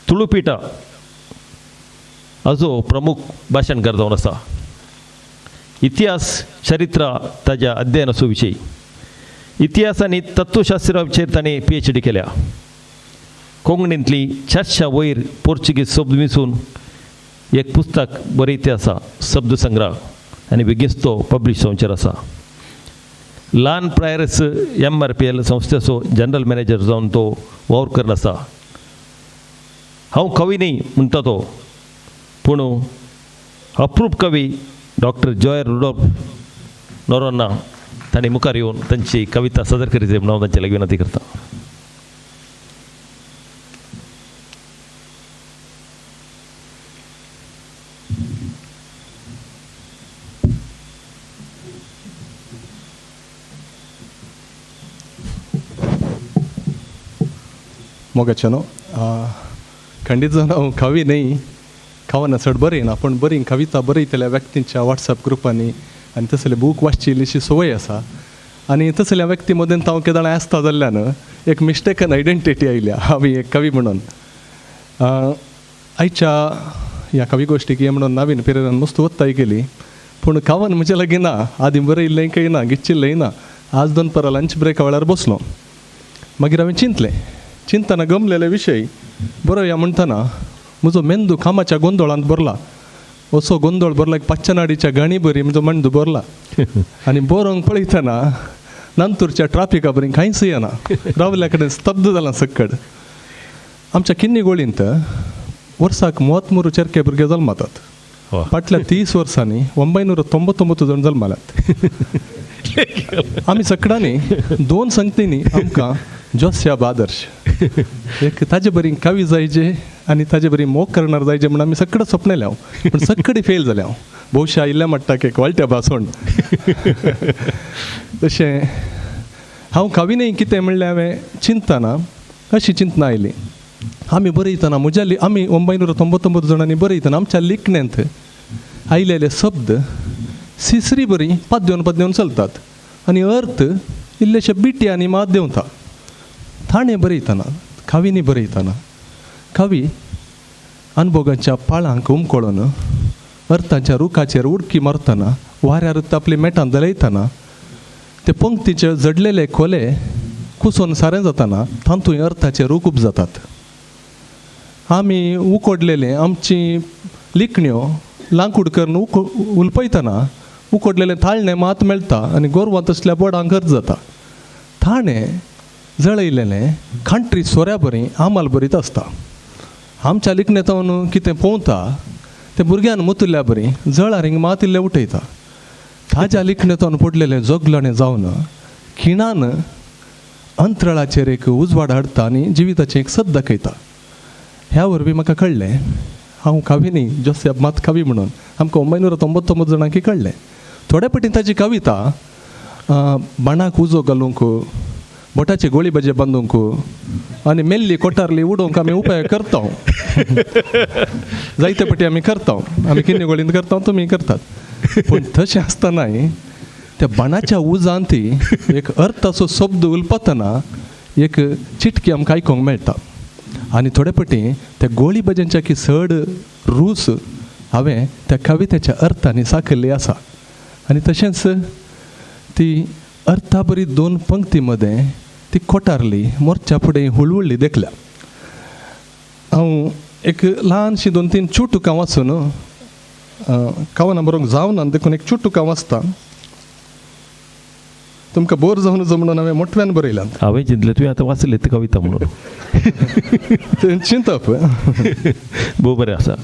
तुळुपिठा हाजो प्रमुख भाशणकार जावन आसा. इतिहास चरित्र ताज्या अध्ययनाचो विशय. इतिहास आनी तत्वशास्त्राचेर ताणें PhD केल्या. कोंकणींतली 400 वयर पोर्चुगीज शब्द मिसून एक पुस्तक बरयते आसा, शब्द संग्रह, आनी बेगीनच तो पब्लिश जावचेर आसा. ल्हान प्रायरस MRPL संस्थेचो जनरल मॅनेजर जावन तो वावर करून आसा. हांव कवी न्ही म्हणटा तो, पूण अप्रूप कवी डॉक्टर जॉय रुडोल्फ नोरोन्हा तांणी मुखार येवन तांची कविता सादर करीत म्हणून हांव तांचे लागीं विनंती करता. मोगाचें न्हू खंडीत जावन हांव कवी न्हय, कवनां चड बरयना, पूण बरी कविता बरयतल्या व्यक्तींच्या वॉट्सएप ग्रुपांनी आनी तसले बूक वाचची इल्लीशी संवय आसा. आनी तसल्या व्यक्ती मदें हांव केदां आसता जाल्ल्यान एक मिस्टेकन आयडेंटिटी आयल्या हांव एक कवी म्हणून. आयच्या ह्या कवी गोश्टीक हें म्हणून नवीन पिरेरान मस्त वत्ताय केली, पूण कवन म्हजे लागीं ना, आदीं बरयल्लें कांय ना, गिच्चिल्लेंय ना. आज दनपारां लंच ब्रेका वेळार बसलो, मागीर हांवें चिंतलें, चिंतना गमलेले विशय बरोवया म्हणटना म्हजो मेंदू कामाच्या गोंदोळांत भरला. असो गोंदोळ भरला की पाचनाडीच्या गाणी बरी म्हजो मेंदू भरला. आनी बरोवंक पळयतना नांतूरच्या ट्राफिका बरी कांयच येना, रावल्या कडेन स्तब्ध जाला सक्कड. आमच्या किन्नी गोळींत वर्साक 33 चेरके भुरगे जल्मातात. फाटल्या 30 वर्सांनी 999 जण जल्माल्यात. आमी सकडांनी 2 संगतींनी आमकां जोस्याब आदर्श एक ताजे बरी कवी जायजे आनी ताजे बरी मोग करणार जायजे म्हूण आमी सगळें सपनेले हांव, पूण सगळे फेल जाले हांव. भोवशा इल्ल्या म्हणटा एक वाळट्या भासण. तशें हांव कवी न्हय कितें म्हणलें हांवें चिंतना अशी चिंतना आयली. आमी बरयतना म्हज्या आमी 999 जाणांनी बरयतना आमच्या लिखण्यांत आयलेले शब्द सिसरी बरी पाद्योन पाद्योन चलतात आनी अर्थ इल्लेशे बिटी आनी मात देंवता. थाणे बरयतना कवींनी बरयतना कवी अनभोगांच्या पाळांक उमकळून अर्थांच्या रुखाचेर उडकी मारतना वाऱ्यार आपली मेटां दलयतना ते पंक्तीचे जडलेले खोले कुसोन सारें जातना तातूंय अर्थाचे रूख उपजातात. आमी उकोडलेले आमची लिखण्यो लांकूड करून उलपयतना उकोडलेले थाळणें मात मेळटा आनी गोरवां तसल्या बोडांक अर्थ जाता. थाणें जळयलेलें खांट्री सोऱ्या बरी आमाल बरीत आसता. आमच्या लिखणेंत कितें पोंवता तें भुरग्यान मुतुल्ल्या बरी जळार हिंग मात इल्लें उठयता. ताज्या लिखणेंत पडलेलें जोगलणें जावन खिणान अंतराळाचेर एक उजवाड हाडटा आनी जिविताचें एक सत दाखयता. ह्या वरवीं म्हाका कळ्ळें हांव कवी न्ही, जोसेफ मात कवी म्हणून आमकां 999 जाणांकी कळ्ळें. थोड्या पटी ताजी कविता बाणाक उजो घालूंक, बोटाचे गोळी भाजे बांदूंक आनी मेल्ली कोटारली उडोवंक आमी उपाय करता. जायते पटी आमी करता, आमी किन्नी गोळींत करता, तुमी करतात. पूण तशें आसतनाय त्या बाणाच्या उजान ती एक अर्थाचो शब्द उलपतना एक चिटकी आमकां आयकूंक मेळटा. आनी थोडे पटी त्या गोळी भाज्यांच्या की चड रूच हांवें त्या कवितेच्या अर्थांनी साकयल्ली आसा. आनी तशेंच ती अर्था बरी 2 पंक्ती मदें ती कोटारली मोर्च्या फुडें हुळहुळ्ळी देखल्या. हांव एक ल्हानशी 2-3 चुटुकां वाचून कवनां बरोवंक जावना देखून एक चुटुकां वाचता. तुमकां बोर जावन म्हणून हांवें मोठव्यान बरयल्यात. हांवें चिंतलें तुवें आतां वाचलें ती कविता म्हणून. चिंतप भोव बरें आसा.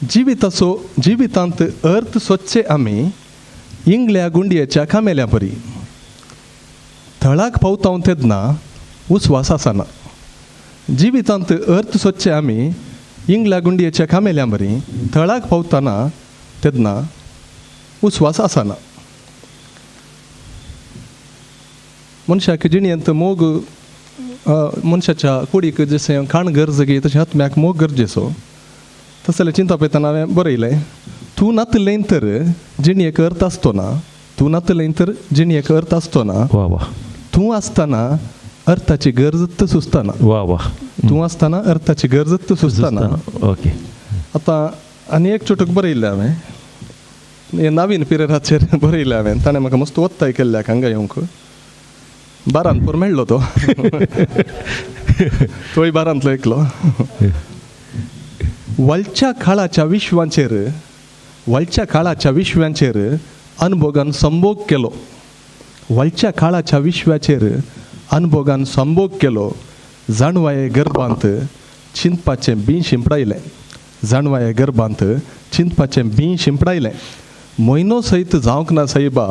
जिविताचो जिवितांत अर्थ सोदचे आमी इंगल्या गुंडयेच्या खामेल्या परी. थळाक पावता तेन्ना उस्वास आसना. जिवितांत अर्थ सोदचे आमी इंगल्या गुंडयेच्या खामेल्या बरी थळाक पावतना तेन्ना उस्वास आसना. मनशाक जिणेंत मोग मनशाच्या कुडीक जशें खाण गरज गी तशें आत्म्याक मोग गरजेचो. तसलें चिंता पळयतना हांवें बरयलें, तूं नातलें तर जिणेक अर्थ आसतो ना, तूं नातलें तर जिणेक अर्थ आसतो ना, वा वा, तूं आसतना अर्थाची गरज सुचतना, वा वा, तूं आसतना अर्थाची गरज सुचतना. ओके. आतां आनी एक चुटूक बरयल्लें हांवें, हें नवीन पिरियडाचेर बरयलें हांवें. ताणें म्हाका मस्त ओत्ताय केल्ल्याक हांगा येवंक. बारांतपूर मेळ्ळो तो, तोय बारांतलो एकलो. वळच्या काळाच्या विश्वांचेर, वळच्या काळाच्या विश्वांचेर अनभोगान संभोग केलो, वळच्या काळाच्या विश्वाचेर अनभोगान संभोग केलो. जाणवाये गर्भांत चिंतपाचें बीं शिंपडायलें, जाणवाये गर्भांत चिंतपाचें बीं शिंपडायलें. म्हयनो सयत जावंक ना सायबा,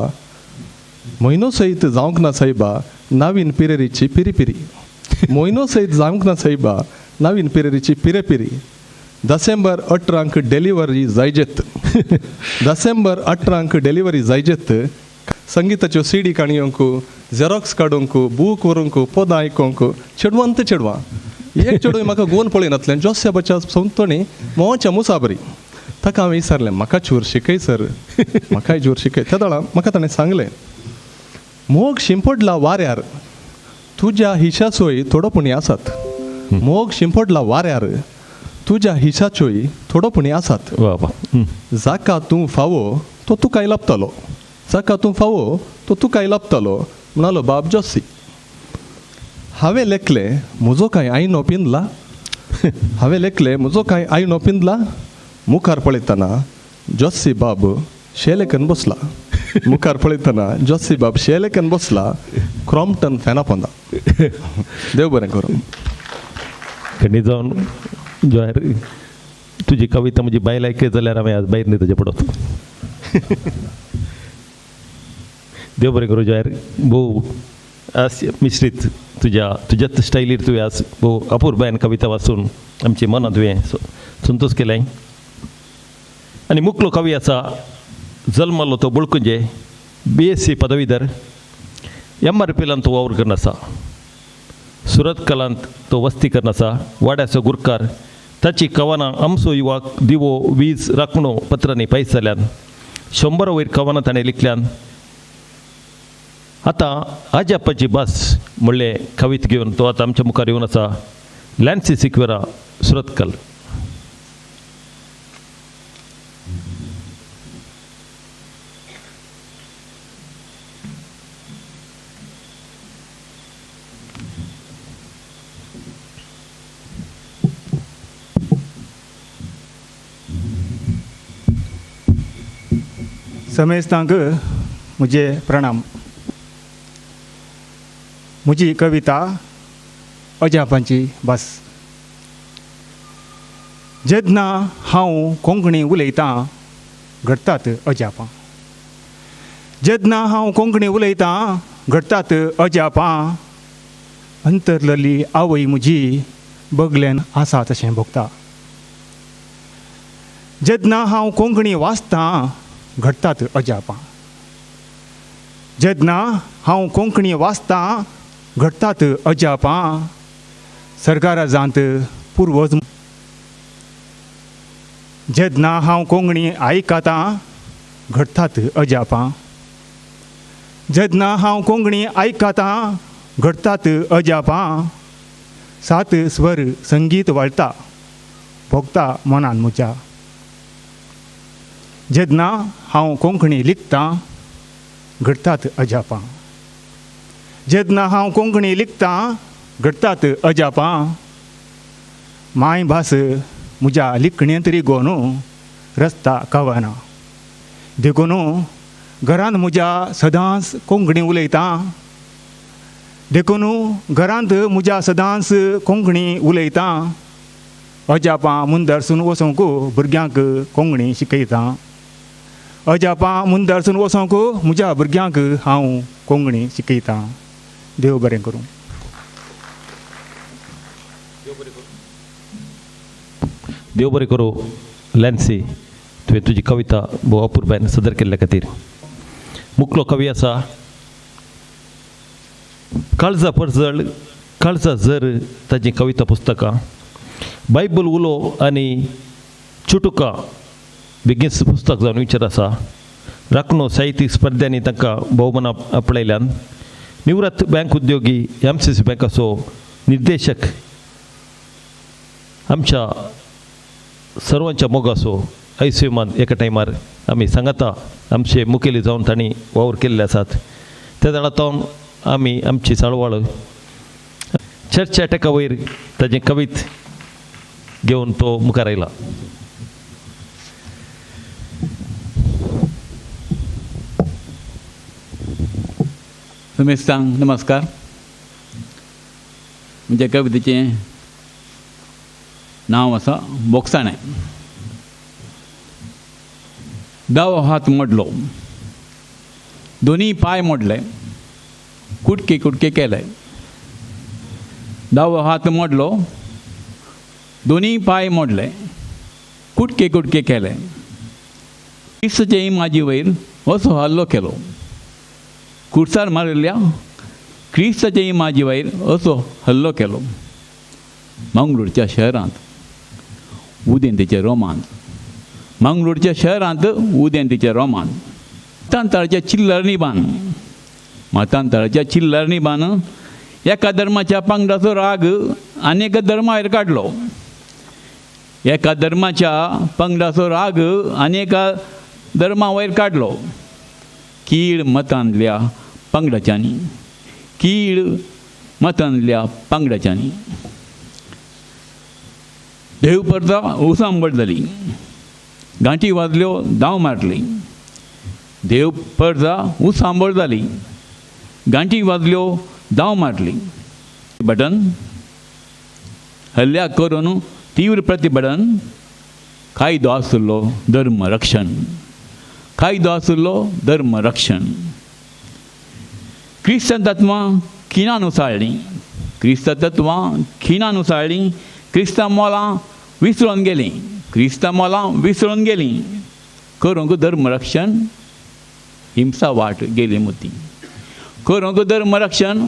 म्हयनो सयत जावंक ना सायबा, नवीन पिरेरीची पिरीपिरी. म्हयनो सयत जावंक ना सायबा, नवीन पिरेरीची पिरेपिरी. डिसेंबर 18 डिलिव्हरी जायजेत, डिसेंबर 18 डिलिव्हरी जायजेत. संगीताच्यो सीडी काणयोंक, झेरॉक्स काडूंक, बूक व्हरूंक, पदां आयकोंक चेडवांत चेडवां. एक चेडूं म्हाका गोवन पळयनातलें, जोस्याबाच्या संवतणी मोवाच्या मुसाबरी. ताका हांवें विचारलें, म्हाका चूर शिकय सर, म्हाकाय जोर शिकय. त्या दळा म्हाका ताणें सांगलें, मोग शिंपडला वाऱ्यार तुज्या हिशाचोय थोडो पुणी आसात, मोग शिंपडला वाऱ्यार तुज्या हिशाचोय थोडो पुणी आसात. जाका तूं फावो तो तुकाय लाबतलो, जाका तूं फावो तो तुकाय लाबतलो, म्हणालो बाब जोसी. हांवें लेखलें म्हजो कांय आयनो पिंदला, हांवें लेखलें म्हजो कांय आयनो पिंदला. मुखार पळयतना जोसी बाब शेलेकन बसला, मुखार पळयतना जोसी बाब शेलेकन बसला, क्रॉम्पटन फॅना पोंदा. देव बरें करूं. खंडीत जावन जवार तुजी कविता म्हजी बायल आयकत जाल्यार हांवें आज भायर न्ही तुजें पडत. देव बरें करूं जवार. भोव आज मिश्रीत तुज्या तुज्याच स्टायलीर तुवें आज भोव अपुरबायेन कविता वाचून आमची मनां तुवें संतोश केलें. आनी मुकलो कवी आसा, जल्मलो तो बळकुंजे, BSc पदवीधर, MRPलान तो वावर करून आसा, सुरतकलांत तो वस्ती करून आसा, वाड्याचो गुरकार. ताची कवनां आमचो युवाक, दिवो, वीज, राखणो पत्रांनी पयस जाल्यान 100 वयर कवनां ताणें लिखल्यान. आतां आजापाची भास म्हणलें कवीत घेवन तो आतां आमच्या मुखार येवन आसा. लॅन्सी सिक्वेरा, सुरतकल. समेस्तांक म्हजे प्रणाम. म्हजी कविता अजापांची भास. जेन्ना हांव कोंकणी उलयतां घडटात अजापां, जेन्ना हांव कोंकणी उलयतां घडटात अजापां. अंतरलली आवय म्हजी बगल्यान आसा तशें भोगता. जेन्ना हांव कोंकणी वाचतां घडटात अजापां, जेन्ना हांव कोंकणी वाचतां घडटात अजापां. सरकाराजांत पुर्वज. जेन्ना हांव कोंकणी आयकतां घडटात अजापां, जेन्ना हांव कोंकणी आयकतां घडटात अजापां. सात स्वर संगीत वळटा भोगता मनान म्हज्या. जेन्ना हांव कोंकणी लिखतां घडटात अजापां, जेन्ना हांव कोंकणी लिखतां घडटात अजापां. मायभास म्हज्या लिखणेंत रिगोन रस्ता कवना, देखून घरांत म्हज्या सदांच कोंकणी उलयतां, देखून घरांत म्हज्या सदांच कोंकणी उलयतां. अजापां मुंदरसून वचोंक भुरग्यांक कोंकणी शिकयतां, अजापां मुंदरसून वचोंक म्हज्या भुरग्यांक हांव कोंकणी शिकयतां. देव बरें करूं. देव बरें करूं लॅन्सी, तुवें तुजी कविता भोव अपुरबायेन सदर केल्ल्या खातीर. मुकलो कवी आसा काळजा परजळ काळजा जर ताजी कविता पुस्तकां बायबल उलो आनी चुटुका बेगीनच पुस्तक जावन विचार आसा. राखणो साहित्यीक स्पर्ध्यांनी तांकां भोवमानां आपणायल्यान. निवृत्त बँक उद्योगी एम सी सी बँकाचो निर्देशक आमच्या सर्वांच्या मोगाचो ऐसमान एका टायमार आमी सांगाता आमचे मुखेली जावन तांणी वावर केल्ले आसात. त्या जाणां आमी आमची चळवळ चर्चा टेका वयर ताजें कवीत घेवन तो मुखार आयला. समेस्तांक नमस्कार. म्हज्या कवितेचें नांव आसा बोगसाणें. दावो हात मोडलो, दोनी पांय मोडले, कुटके कुटके केले. दावो हात मोडलो, दोनी पांय मोडले, कुटके कुटके केले. क्रिस्ताचे इमाजी वयर असो हल्लो केलो, कुर्सार मारिल्ल्या क्रिस्ताचे इमाजी वयर असो हल्लो केलो. मंगळूरच्या शहरांत उदेंतीच्या रोमांत, मंगळूरच्या शहरांत उदेंतीच्या रोमांत मतांतराच्या चिल्लर निबान, मतांतराच्या चिल्लर निबान एका धर्माच्या पंगडाचो राग आनी एका धर्मार काडलो. एका धर्माच्या पंगडाचो राग आनी एका धर्मा वयर काडलो. कीड मतांतल्या पंगडाच्यांनी, कीड मतांतल्या पंगडाच्यांनी. देव परता उसांबळ जाली, गांठी वाजल्यो, धांव मारली. देव परता उसांबळ जाली, गांठी वाजल्यो, धांव मारली. बटन हल्ल्या करून तीव्र प्रतिबडन, कायदो आसलो धर्म रक्षण, कायदो आसलो धर्म रक्षण. क्रिस्तां तत्वां खिणान उसाळ्ळीं, क्रिस्तां तत्वां खिणान उसाळ्ळीं, क्रिस्तां मोलां विसरून गेलीं, क्रिस्तां मोलां विसरून गेलीं. करूंक धर्मरक्षण हिंसा वाट गेली मोती, करूंक धर्मरक्षण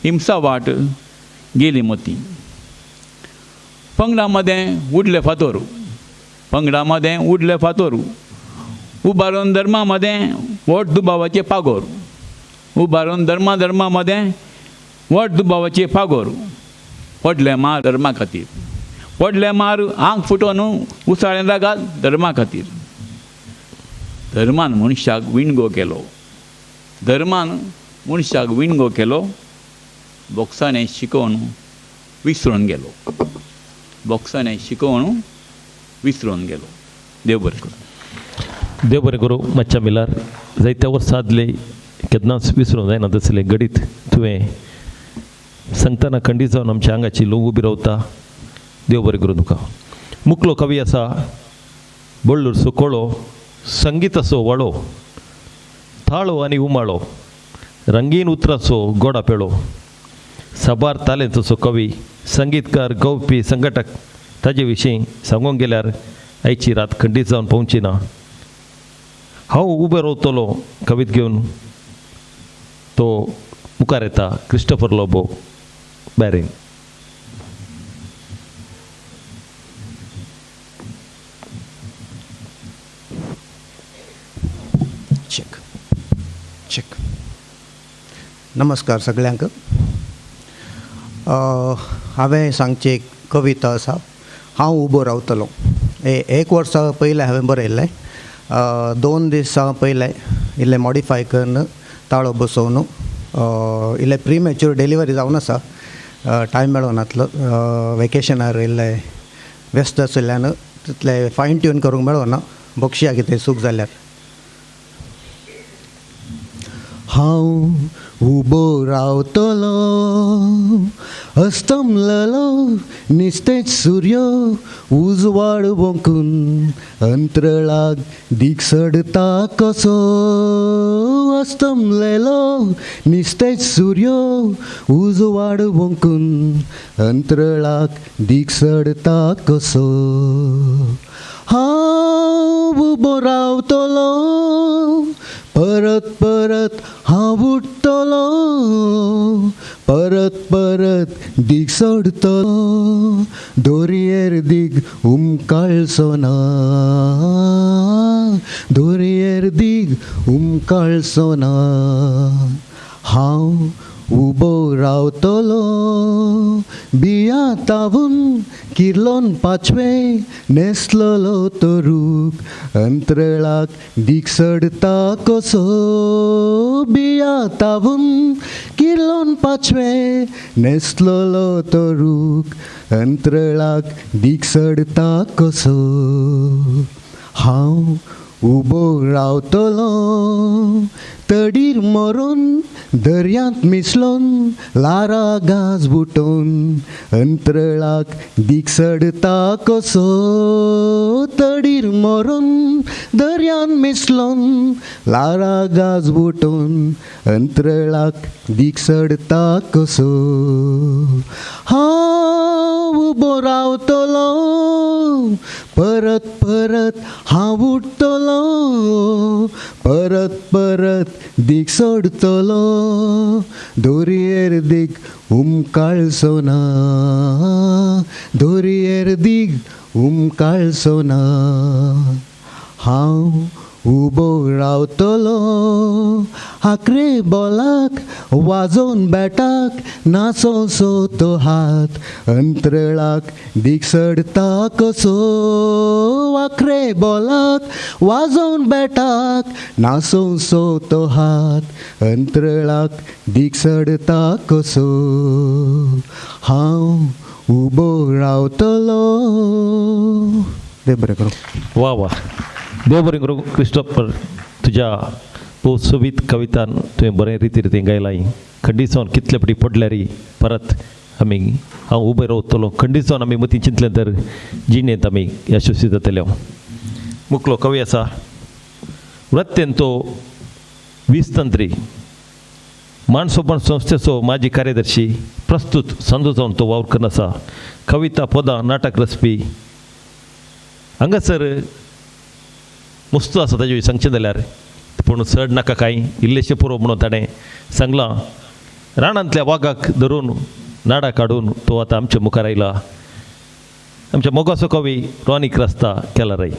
हिंसा वाट गेली मोती. पंगडा मदें उडले फातोर, पंगडा मदें उडले फातोर, उबारून धर्मा मदें व्हड दुबावाचे पागोर, उबारून धर्मा धर्मा मदें व्हड दुबावाचे पागोर. पडले मार धर्मा खातीर, पडले मार आंग फुटोवन उसाळें रागात धर्मा खातीर. धर्मान मनशाक विणगो केलो, धर्मान मनशाक विणगो केलो, बोक्साणें शिकोवन विसरून गेलो, बोक्साणें शिकोवन विसरून गेलो. देव बरें करूं. देव बरें करूं. मातशा मिलार जायत्या वर्सां आदले केन्नाच विसरूंक जायना तसलें घडीत तुवें सांगतना खंडीत जावन आमच्या आंगाची लोक उबी रावता. देव बरें करूं तुका. मुकलो कवी आसा बळ्ळूरचो कोळो, संगिताचो वळो, थाळो आनी उमाळो, रंगीन उतराचो गोडा पेळो, साबार तालेंताचो कवी, संगीतकार, गावपी, संघटक. ताजे विशीं सांगूंक गेल्यार आयची रात खंडीत जावन पावची ना. हांव उबें रावतलो कवीत घेवन तो मुखार येता क्रिस्टोफर लोबो बॅरीन. Check check. नमस्कार सगळ्यांक. हांवें सांगची एक कविता आसा, हांव उबो रावतलो. एक वर्सा पयलें हांवें बरयल्लें, 2 दिसां पयलें इल्लें मॉडिफाय करून ताळो बसोवन, इल्लें प्रिमेच्युअर डिलिव्हरी जावन आसा, टायम मेळोनातलो, वेकेशनार इल्लें व्यस्त आशिल्ल्यान तितलें फायन ट्यून करूंक मेळोना. बक्षिया कितें चूक जाल्यार. हांव उबो रावतलो अस्तमलेलो निस्तेज सूर्य उजवाड वोंकून अंतरळाक दीग सडता कसो अस्तमलेलो निस्तेज सूर्य उजवाड वोंकून अंतरळाक दीग सडता कसो हांव उबो रावतलो परत परत हांव उठतलो परत परत दीग सोडतलो दोरयेर दीग उमकाळचो ना दोरयेर दीग उमकाळचो ना हांव उबो रावतलो बिया तावून किर्लोन पाचवे नेसलेलो तो रूख अंतरळाक दीग सडता कसो बिया तावून किर्लोन पाचवे नेसलेलो तो रूख अंतरळाक दीग सडता कसो हांव उबो रावतलो तडीर मरून दर्यांत मिसलोन लारा गाज बुटोवन अंतरळाक दीग सडता कसो तडीर मरून दर्यांत मिसलोन लारा गाज बुटोवन अंतरळाक दीग सडता कसो हांव उबो रावतलो परत परत हांव उठतलो परत परत दीग सोडतलो दोरयेर दीग उमकाळचो ना दोरयेर दीग उमकाळचो ना हांव उबो रावतलो आक्रे बोलाक वाजोवन बॅटाक नाचोसो तो हात अंतरळाक दीग सडता कसो आक्रे बोलाक वाजोवन बॅटाक नाचोसो तो हात अंतरळाक दीग सडता कसो हांव उबो रावतलो. देव बरें करूं. वा वा, देव बरें करूं क्रिस्टोफर. तुज्या भोव सोबीत कवितान तुवें बरें रिती रितीन गायलां. खंडीत जावन कितले फावटी पडल्यार परत आमी हांव उबें रावतलो. खंडीत जावन आमी मतीं चिंतलें तर जिणेंत आमी यशस्वी जातले. मुकलो कवी आसा वृत्तेन तो वीजतंत्री मानसोपण संस्थेचो माजी कार्यदर्शी प्रस्तूत संदू जावन तो वावर करून आसा. कविता पदां नाटक रचपी हांगासर मुस्त आसा ताजे सांगचें जाल्यार पूण चड नाका कांय इल्लेशें पुरो म्हणून ताणें सांगलां. रानांतल्या वागाक धरून नाडा काडून तो आतां आमच्या मुखार आयला. आमच्या मोगाचो कवी रॉनी क्रास्ता केलाराय.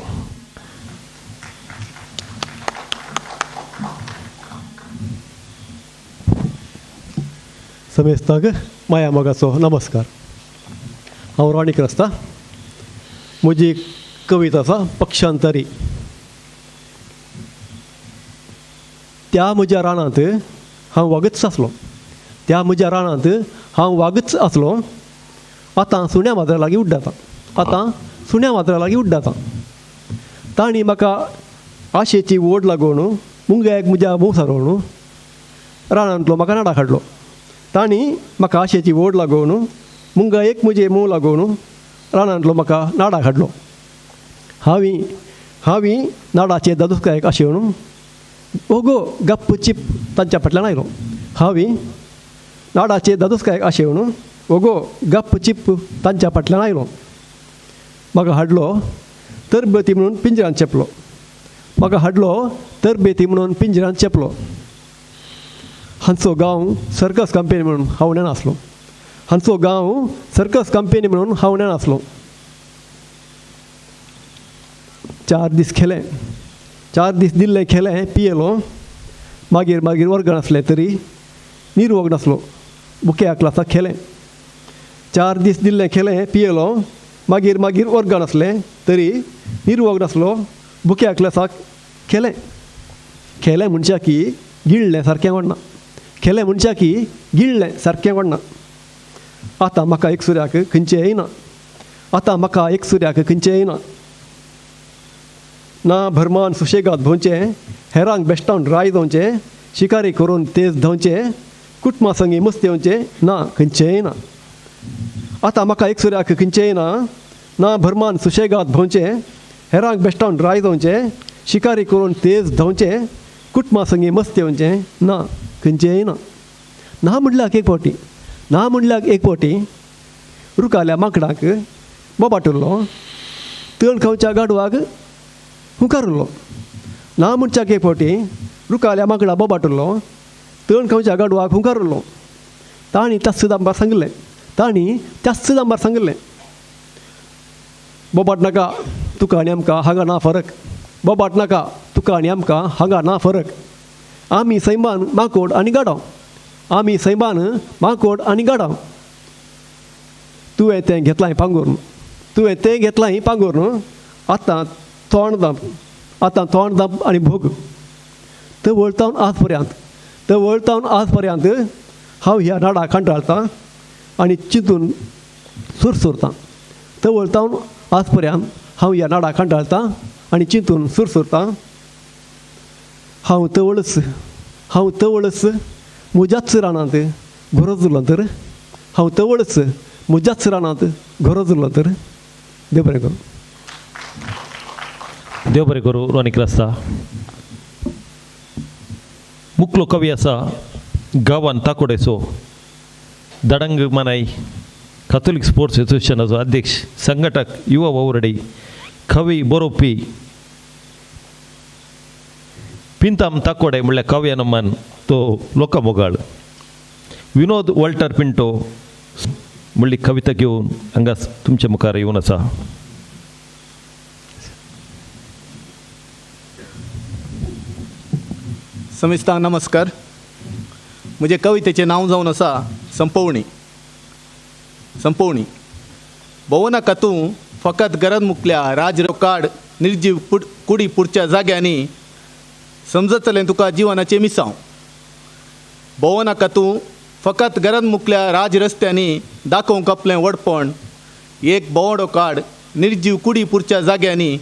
समेस्ताक माया मोगाचो नमस्कार. हांव रॉनी क्रास्ता. म्हजी कविता आसा पक्षांतरी. त्या म्हज्या रानांत हांव वागच आसलो त्या म्हज्या रानांत हांव वागच आसलो आतां सुण्या माजरा लागीं उड्डाता आतां सुण्या माजरा लागीं उड्डाता. तांणी म्हाका आशेची ओड लागोवन मुंगायक म्हज्या मोव सारोवन रानांतलो म्हाका नाडा काडलो. तांणी म्हाका आशेची ओड लागोवन मुंगायक म्हजे मोव लागोवन रानांतलो म्हाका नाडा काडलो. हांवें हांवें नाडाचे दादूसकायक आशेवन ओगो गप्प चिप तांच्या फाटल्यान आयलो. हांवें नाडाचे दादूसकायक आशेवन ओगो गप्प चिप तांच्या फाटल्यान आयलो. म्हाका हाडलो तरबेती म्हणून पिंजऱ्यान चेपलो म्हाका हाडलो तरबेती म्हणून पिंजऱ्यान चेपलो. हांचो गांव सर्कस कंपेनी म्हणून हांव नेण आसलो हांचो गांव सर्कस कंपेनी म्हणून हांव नेण आसलो. 4 दीस खेले 4 दीस दिल्ले खेले पियेलो. मागीर मागीर वर्गान आसलें तरी निरोग नासलो बुक्या क्लासाक खेलें. 4 दीस दिल्ले खेले पियेलो मागीर मागीर वर्गान आसलें तरी निरोग नासलो बुक्या क्लासाक खेलें. खेलें म्हणच्या की गिळ्ळें सारकें वडना खेलें म्हणच्या की गिळ्ळें सारकें वडना. आतां म्हाका एक सुऱ्याक खंयचें येना आतां म्हाका एक सुऱ्याक खंयचें येना. ना भरमान सुशेगाद भोंवचें हेरांक बेश्टावन राय जावचें शिकारी करून तेज धांवचें कुटुंबा संगी मस्ती येवचें ना खंयचेंय ना. आतां म्हाका एक सुऱ्याक खंयचेंय ना, ना भरमान सुशेगाद भोंवचें, हेरांक बेश्टावन ड्राय जावचें, शिकारी करून तेज धांवचें, कुटुंबा संगी मस्ती येवचें ना खंयचेंय ना. ना म्हणल्याक एक फावटी, ना म्हणल्याक एक फावटी रुखाल्या माकडाक बोबाट उरलो, तण खावच्या गाडवाक हुंकार उरलो. ना म्हणच्याक एक फावटी रुखाल्या माकडा बोबाट उरलो, तण खावच्या गाडवाक हुंकार उरलो. तांणी त्याच दांबार सांगिल्लें, तांणी त्याच दांबार सांगिल्लें, बोबाट नाका तुका आनी आमकां हांगा ना फरक, बोबाट नाका तुका आनी आमकां हांगा ना फरक. आमी सैमान माकोड आनी गाडव, आमी सैमान माकोड आनी गाडव. तुवें तें घेतलां पांगूर, तुवें तें घेतलां पांगूर, आतां तोंड दांप, आतां तोंड दांप आनी भोग. तवळ तावन आज पर्यंत, तवळ तावन आज पर्यंत हांव ह्या नाडा कंटाळतां आनी चिंतून सुरसुरतां. तवळ तावन आज पर्यंत हांव ह्या नाडा कंटाळतां आनी चिंतून सुरसुरतां. हांव तवळच, हांव तवळच म्हज्याच रानांत गरज उरलो तर, हांव तवळच म्हज्याच रानांत गरज उरलो तर. देव बरें करूं. देव बरें करूं. रोनी क्रास्ता मुकलो कवी आसा, गांवान ताकोडेचो दडंग मनाई कॅथोलिक स्पोर्ट्स एसोसिएशनाचो अध्यक्ष, संघटक, युवा वावुरडी, कवी, बरोवपी पिंताम ताकोडे म्हणल्यार काव्यानमन तो लोकामोगाळ. विनोद वॉल्टर पिंटो म्हणली कविता घेवन हांगा तुमच्या मुखार येवन आसा. समिस्ता नमस्कार. म्हजे कवितेचें नांव जावन आसा संपवणी. संपवणी. भोंवनाका तूं फकत गरज मुकल्या राज काड निर्जीव कुडी पुरच्या जाग्यांनी समजतलें तुका जिवनाचें मिसांव. भोंवनाका तूं फकत गरज मुकल्या राज रस्त्यांनी दाखोवंक आपलें व्हडपण एक भोंवडो काड निर्जीव कुडी पुरच्या जाग्यांनी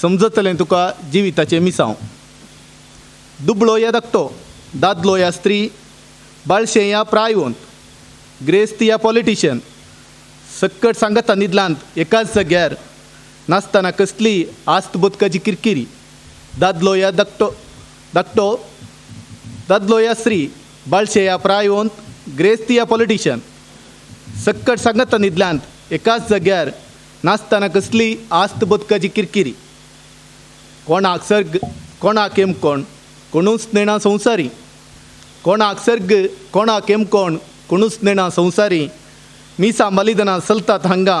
समजतलें तुका जिविताचें मिसांव. दुबळो या धाकटो, दादलो या स्त्री, बाळशें या प्रायवंत, ग्रेस्त या पॉलिटिशियन, सक्कट सांगता निदलांत एकाच जाग्यार नासतना कसली आस्त बोदकाची किरकिरी. दादलो या धाकटो धाकटो दादलो या स्त्री, बाळशें या प्रायवंत, ग्रेस्त या पॉलिटिशियन, सक्कट सांगता निदलांत एकाच जाग्यार नासतना कसली आस्त बोदकाची किरकिरी. कोणाक सर्ग कोणाक एम कोण कोणूच नेणा संवसारी, कोणाक सर्ग कोणाक एम कोण कोणूच नेणा संवसारी. मिसां बलिदानां चलतात हांगा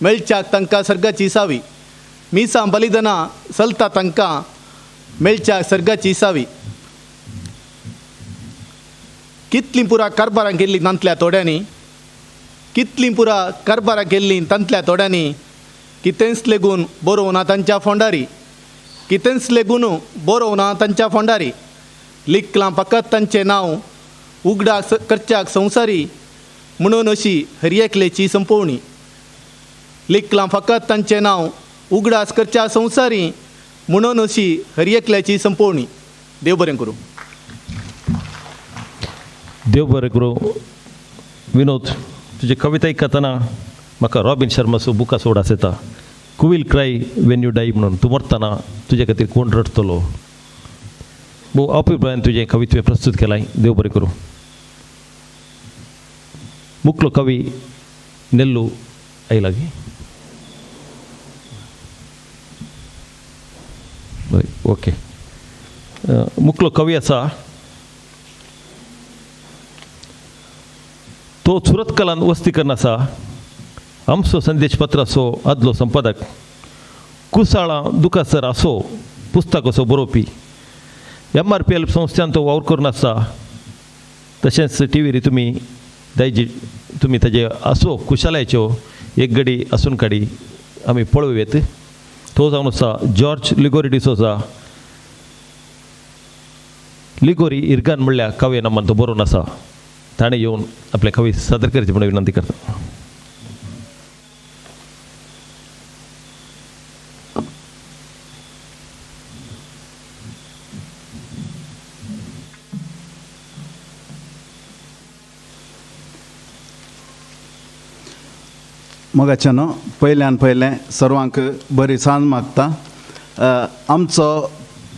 मेळच्याक तांकां सर्गाची सावी, मिसां बलिदानां चलतात तांकां मेळच्याक सर्गाची सावी. कितलीं पुरा कारभारां केल्लीं तांतल्या थोड्यांनी, कितलीं पुरा कारभारां केल्लीं तांतल्या थोड्यांनी, कितेंच लेगून बरोवना तांच्या फोंडारी, कितेंच लेगून बरोवना तांच्या फोंडारी. लिखलां फकत तांचें नांव उगडास करच्याक संवसारी म्हणून अशी हर एकल्याची संपवणी. लिखलां फकत तांचें नांव उगडास करच्या संवसारी म्हणून अशी हर एकल्याची संपवणी. देव बरें करूं. देव बरें करूं. विनोद, तुजी कविता आयकतना म्हाका रॉबीन शर्माचो बुकाचो उडास येता, who will cry when you die म्हणून. तूं मरतना तुजे खातीर कोण रडटलो. भोव अभिप्रायान तुजें कवित्व प्रस्तूत केलां. देव बरें करूं. मुकलो कवी नेल्लू आयला गी? बरें, ओके. मुकलो कवी आसा तो सुरतकलान वस्ती करून आसा. आमचो संदेश पत्राचो आदलो संपादक, कुसाळां दुकासर आसो पुस्तकाचो बरोवपी, MRPL संस्थेन तो वावर करून आसा. तशेंच टी व्हीर तुमी दायजी तुमी ताजे आसो कुशालायच्यो एक गडी आसून काडी आमी पळोवयेत. तो जावन आसा जॉर्ज लिगोरी डिसोजा. लिगोरी इर्गान म्हणल्यार काव्य नामान तो बरोवन आसा. ताणें येवन आपलें कवी सादर करचें म्हणून विनंती करता. मोगाच्यानो पयल्यान पयलें सर्वांक बरी सांज मागता. आमचो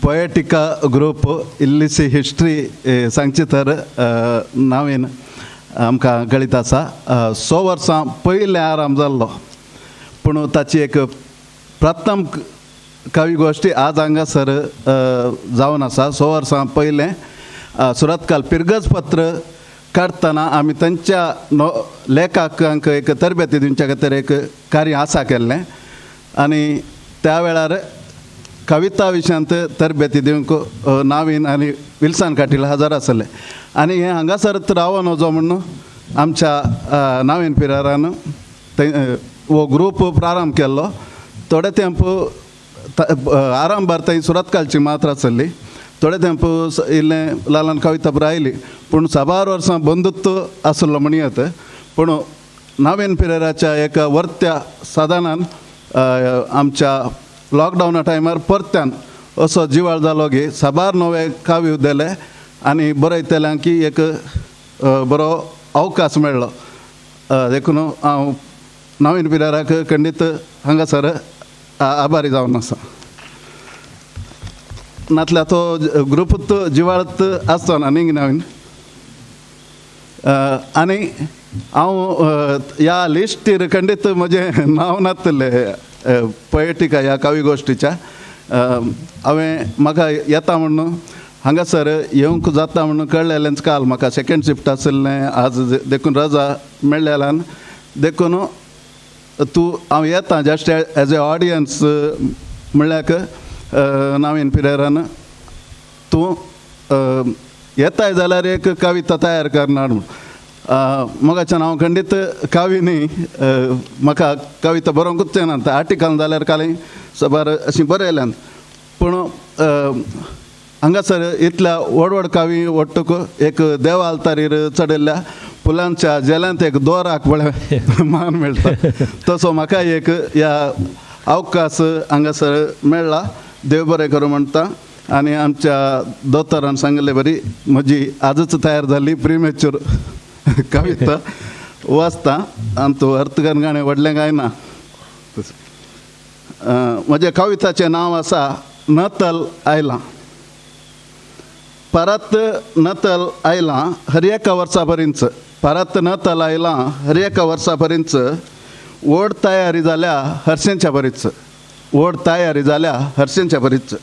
पोएटिका ग्रुप इल्लीशी हिस्ट्री सांगची तर नवीन आमकां कळीत आसा. 100 वर्सां पयलें आराम जाल्लो, पूण ताची एक प्रथम कवी गोश्टी आज हांगासर जावन आसा. 100 वर्सां पयलें सुरतकाल पिरगज पत्र काडटना आमी तांच्या लेखकांक एक तरबेती दिवच्या खातीर एक कार्य आसा केल्लें आनी त्या वेळार कविता विशयांत तरबेती दिवंक नावीन आनी विल्सन काटील हजर आसले आनी हें हांगासरच रावन वचो म्हणून आमच्या नावीन पिरारान थंय हो ग्रूप प्रारंभ केल्लो. थोडे तेंप आरंभार थंय सुरतकालची मात्र आसली, थोडे तेंप इल्लें लालान कविता बरयली, पूण साबार वर्सां बंधुत्व आसलो म्हणयत. पूण नवीन पिरेराच्या एका वर्त्या साधनान आमच्या लॉकडावना टायमार परत्यान असो जिवाळ जालो की साबार नवे काव्य दिले आनी बरयतल्यांक की एक बरो अवकाश मेळ्ळो. देखून हांव नवीन पिरेराक खंडीत हांगासर आभारी जावन आसा. नातल्यार तो ग्रुपूच जिवाळत आसचो ना न्ही नवीन. आनी हांव ह्या लिस्टीर खंडीत म्हजें नांव नातलें पोएटिका ह्या कवी गोश्टीच्या. हांवें म्हाका येता म्हणून हांगासर येवंक जाता म्हणून कळ्ळेलेंच काल म्हाका सेकेंड शिफ्ट आशिल्लें आज, देखून रजा मेळ्ळेल्यान देखून तूं हांव येता जस्ट एज ए ऑडियन्स म्हणल्याक नवीन पिरेरान तूं येताय जाल्यार एक कविता तयार करणार म्हूण. मोगाच्यान हांव खंडीत कावी न्ही, म्हाका कविता बरोवंकूच येना, आर्टिकल जाल्यार काल साबार अशीं बरयल्यान, पूण हांगासर इतल्या व्हड व्हड कावी वट्टूक एक देवा आल्तारीर चडयल्ल्या फुलांच्या झेल्यांत एक दोराक पळय मान मेळटा तसो म्हाका एक ह्या अवकाश हांगासर मेळ्ळा. देव बरें करूं म्हणटा. आनी आमच्या दोतोरान सांगिल्ले बरी म्हजी आजच तयार जाल्ली प्रिमेच्युर कविता वाचता आनी तूं अर्थ करून गाणें व्हडलें कांय ना. म्हज्या कविताचें नांव आसा नतल आयलां. परत नतल आयलां हर एका वर्सा परींच, परत नतल आयलां हर एका वर्सा परींच, व्हड तयारी जाल्या हरशेंच्या परीच, व्हड तयारी जाल्या हरशेंच्या परीच.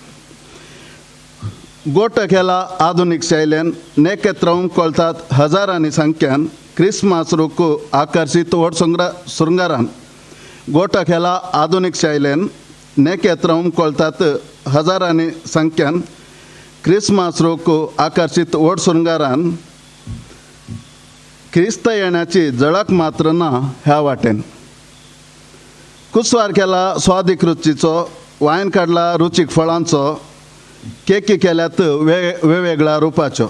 गोटो केला आधुनीक शैलेन नेकेत्र उमकळतात हजारांनी संख्यान, क्रिसमस रूख आकर्शीत व्हड शृंगारान. गोटो केला आधुनीक शैलेन नेकेत्र उमकळतात हजारांनी संख्यान, क्रिसमस रूख आकर्शीत व्हड शृंगारान, क्रिस्त येण्याची झळक मात्र ना ह्या वाटेन. कुसवार केला स्वादीक रुचीचो, वायन काडला रुचीक फळांचो, केकी केल्यात वेगवेगळ्या रुपाच्यो.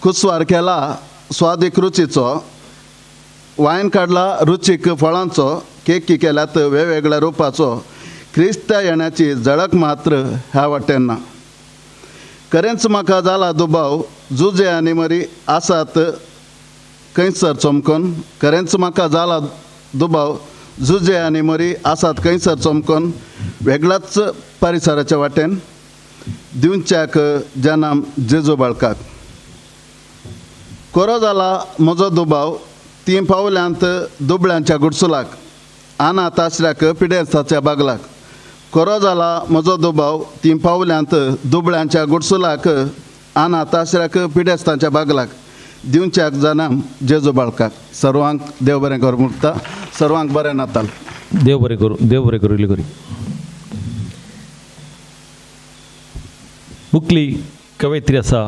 कुसवार केला स्वादीक रुचीचो, वायन काडला रुचीक फळांचो, केकी केल्यात वेगवेगळ्या रुपाचो, क्रिस्त येण्याची झळक मात्र ह्या वाटेन ना. खरेंच म्हाका जाला दुबाव जुजे आनी मरी आसात खंयसर चमकोन, खरेंच म्हाका जाला दुबाव जुजे आनी मरी आसात खंयसर चमकोन, वेगळ्याच परिसराच्या वाटेन दिवच्याक जनाम जेजू बाळकाक. कोरो जाला म्हजो दुबाव तीं पावल्यांत दुबळ्यांच्या गुडसुलाक, आनाथ आसल्याक पिडेस्ताच्या बागलाक. कोरो जाला म्हजो दुबाव तीं पावल्यांत दुबळ्यांच्या गुडसुलाक, आनाथ आसल्याक पिडेस्ताच्या बागलाक, दिवच्याक जनाम जेजू बाळकाक. सर्वांक देव बरें करूं म्हणटा. सर्वांक बरें नाताल. देव बरें करूं, देव बरें करूं. इल्ली करी मुकली कवयित्री आसा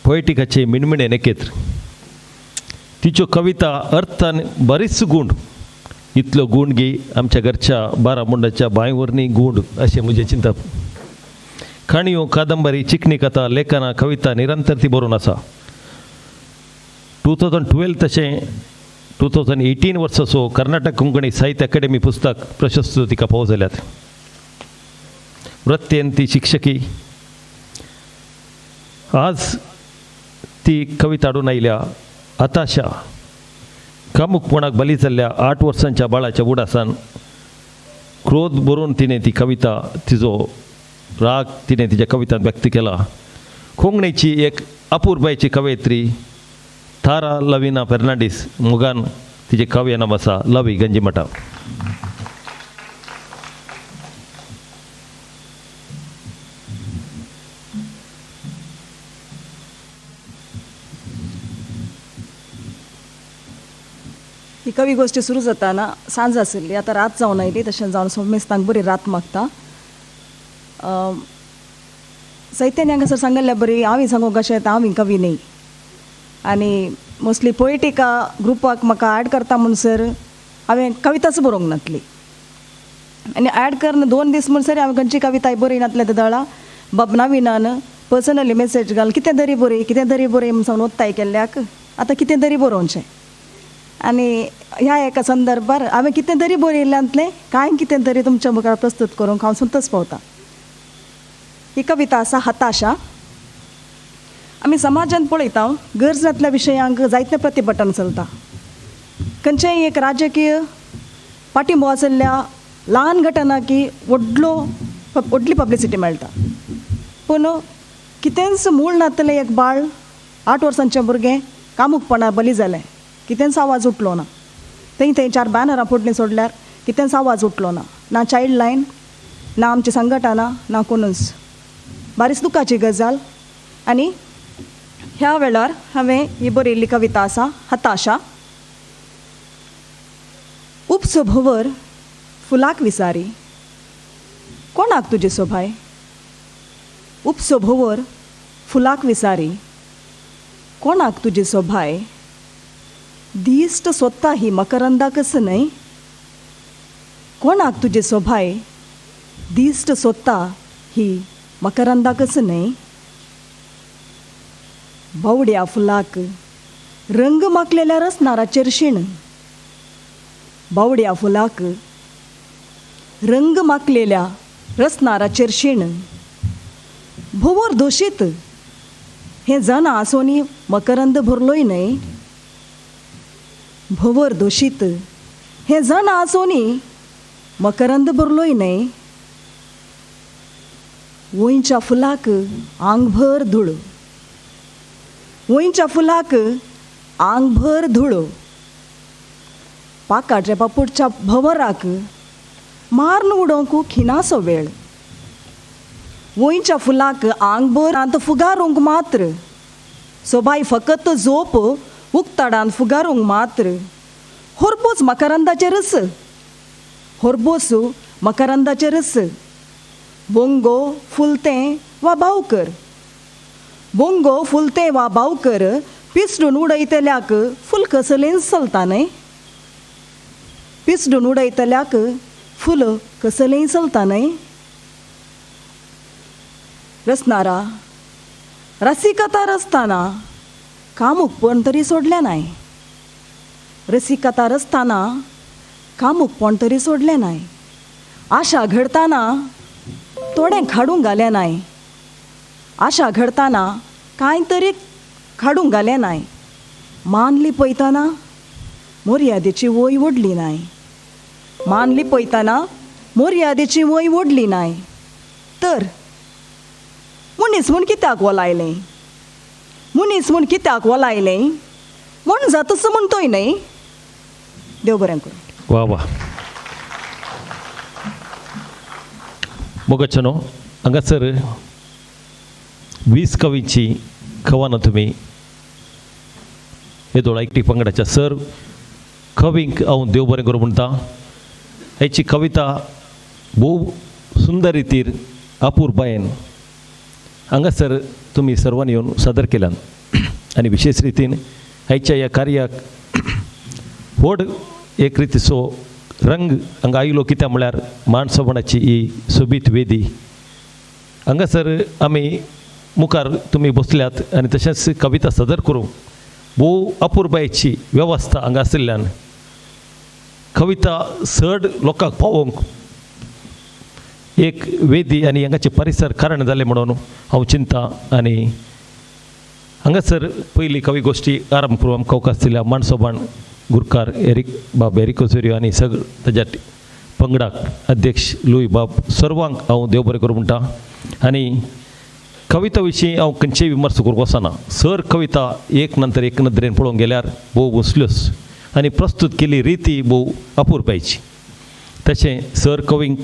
पोएटिकाचे मिणमिणे नेकेत्र. तिच्यो कविता अर्थान बरीच गूण, इतलो गूण गी आमच्या घरच्या 12 मुंडाच्या बांय वरनी गूण अशें म्हजें चिंतप. काणयो, कादंबरी, चिकणी कथा, लेखनां, कविता निरंतर ती बरोवन आसा. 2012 तशें 2018 वर्साचो कर्नाटक कोंकणी साहित्य अकादेमी पुस्तक प्रशस्त तिका फावो जाल्यात. वृत्तेन ती शिक्षकी. आज ती कविता हाडून आयल्या हताशा. कामुकपणाक बली जाल्ल्या 8 वर्सांच्या बाळाच्या उडासान क्रोध बरोवन तिणें ती कविता, तिजो राग तिणें तिच्या कवितांत व्यक्त केला. कोंकणीची एक अपुरबायची कवयित्री तारा लवीना फेर्नांडीस मोगान तिचें काव्य नांव आसा लवी गंजीमठा. ही कवी गोश्टी सुरू जाताना सांज आशिल्ली, आतां रात जावन आयली, तशें जावन सोमेस्तांक बरी रात मागता. चैतन्य हांगासर सांगिल्ल्या बरी हांवें सांगूंक अशें हांव कवी न्ही आनी मोस्टली पोएटिका ग्रुपाक म्हाका ॲड करता म्हणसर हांवें कविताच बरोवंक नासली आनी ॲड करून 2 दीस म्हणसर हांवें खंयची कविता बरय नासलें ते दळा बाब नविनान पर्सनली मेसेज घाल कितें तरी बरय कितें तरी बरय म्हूण सांगून ओत्ताय केल्ल्याक आतां कितें तरी बरोवचें. आनी ह्या एका संदर्भार हांवें कितें तरी बरयल्ल्यांतलें कांय कितें तरी तुमच्या मुखार प्रस्तूत करूंक हांव संतोष पावतां. ही कविता आसा हताशा. आमी समाजांत पळयता गरज जातल्या विशयांक जायते प्रतिभटन चलता. खंयचेय एक राजकीय पाठिंबो आशिल्ल्या ल्हान घटना की व्हडलो व्हडली पब्लिसिटी मेळटा, पूण कितेंच मूळ नातलें एक बाळ 8 वर्सांचें भुरगें कामुकपणा बली जालें, कितेंच आवाज उठलो ना. थंय थंय 4 बॅनरां फोडलीं सोडल्यार कितेंच आवाज उठलो ना, ना चायल्ड लायन, ना आमची संघटना, ना कोणूच. बारीच दुखाची गजाल. आनी ह्या वेळार हांवें ही बरयल्ली कविता आसा हताशा. उपसो भोंवर फुलाक विसारी कोणाक तुजी सोभाय, उपसो भोंवर फुलाक विसारी कोणाक तुजी सोभाय, दिश्ट सोदता ही मकरंदाकच न्हय, कोणाक तुजी सोभाय दिश्ट सोदता ही मकरंदाकच न्हय. बावड्या फुलाक रंग माखलेल्या रसनाराचेर शीण, बावड्या फुलाक रंग माखलेल्या रसनाराचेर शीण, भोंवर दोशीत हें जाणा आसोनी मकरंद भरलोय न्हय, भोंवर दोशीत हें जाणा आसोनी मकरंद भरलोय न्हय. वंयच्या फुलाक आंगभर धूळ, वंयच्या फुलाक आंगभर धूळ, पाकाट्या पापुटच्या भंवराक मारून उडोवंक खिणाचो वेळ, वंयच्या फुलाक आंगभर आंत फुगारूंक मात्र, सोबाय फकत झोप उक्ताडान फुगारूंक मात्र, होरबोस मकरंदाचेरच, होरबोस मकरंदाचेरच, बोंगो फुलतें वा बावकर, बोंगो फुलतें वा बावकर, पिसडून उडयतल्याक फूल कसलेंच चलता न्हय, पिसडून उडयतल्याक फूल कसलेंय चलता न्हय. रसनारा रसिकता रसताना कामुकपण तरी सोडलें नाय, रसिकता रसताना कामुकपण तरी सोडलें नाय, आशा घडताना थोडें खाडूंक घालें नाय, आशा घडताना कांय तरी खाडूंक घालें नाय, मान लिपयतना मोर्यादेची वय ओडली नाय, मान लिपयतना मोर्यादेची वय ओडली नाय. तर मनीस म्हूण कित्याक वलायलें, मनीस म्हूण कित्याक वलायलें, म्हण जातच म्हणतोय न्हय. देव बरें करूं. वा वा. मोगाचनो हांगासर 20 कवींची कवनां तुमी येदोळ आयकटी. पंगडाच्या सर कवींक हांव देव बरें करूं म्हणटा. हेची कविता भोव सुंदर रितीर अपुरबायेन हांगासर तुमी सर्वांनी येवन सादर केल्यान आनी विशेश रितीन आयच्या ह्या कार्याक व्हड एक रितीचो रंग हांगा आयलो. कित्याक म्हळ्यार माणसपणाची ही सोबीत वेदी हांगासर आमी मुखार तुमी बसल्यात आनी तशेंच कविता सादर करूंक भोव अपुरबायेची वेवस्था हांगा आशिल्ल्यान कविता चड लोकांक पावोवंक एक वेदी आनी हांगाचे परिसर कारण जालें म्हणून हांव चिंता. आनी हांगासर पयली कवी गोश्टी आरंभ करूं आमकां अवकाश दिल्या मानसोबान गुरकार एरिक बाब एरिक ओसोरियो आनी सगळ ताज्या पंगडाक अध्यक्ष लुई बाब सर्वांक हांव देव बरें करूं म्हणटा. आनी कविता विशीं हांव खंयचेय विमर्श करूंक वचना. सर कविता एक नंतर एक नदरेन पळोवंक गेल्यार भोव उंचल्योच आनी प्रस्तूत केल्ली रिती भोव अपुरबायची. तशें सर कवींक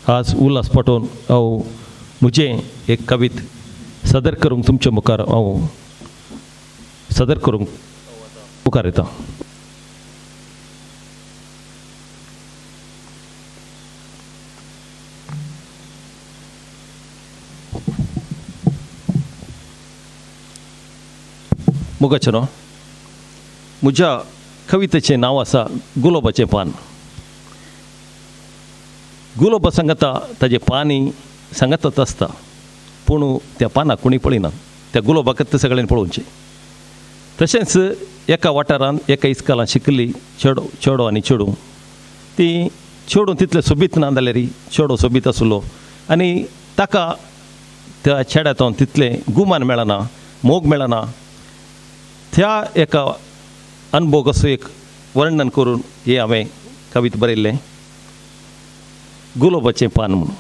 आज उल्हास पाठोवन हांव म्हजें एक कवीत सादर करूंक तुमच्या मुखार हांव सादर करूंक मुखार येता. मुगाचें न्हू म्हज्या कवितेचें नांव आसा गुलाबाचें पान. गुलाबा सांगता ताजें पानय सांगताच आसता, पूण त्या पानाक कोणी पळयना, त्या गुलाबाकच सगळ्यांनी पळोवचें. तशेंच एका वाठारांत एका इस्कालान शिकिल्ली चेडो चेडो आनी चेडूं, ती चेडूं तितलें सोबीत ना जाल्यार चेडो सोबीत आसलो आनी ताका त्या चेड्यातून तितलें गुमान मेळना, मोग मेळना. त्या एका अनभोग असो एक वर्णन करून हें हांवें कविता बरयल्लें गुलाबाचें पान म्हणून.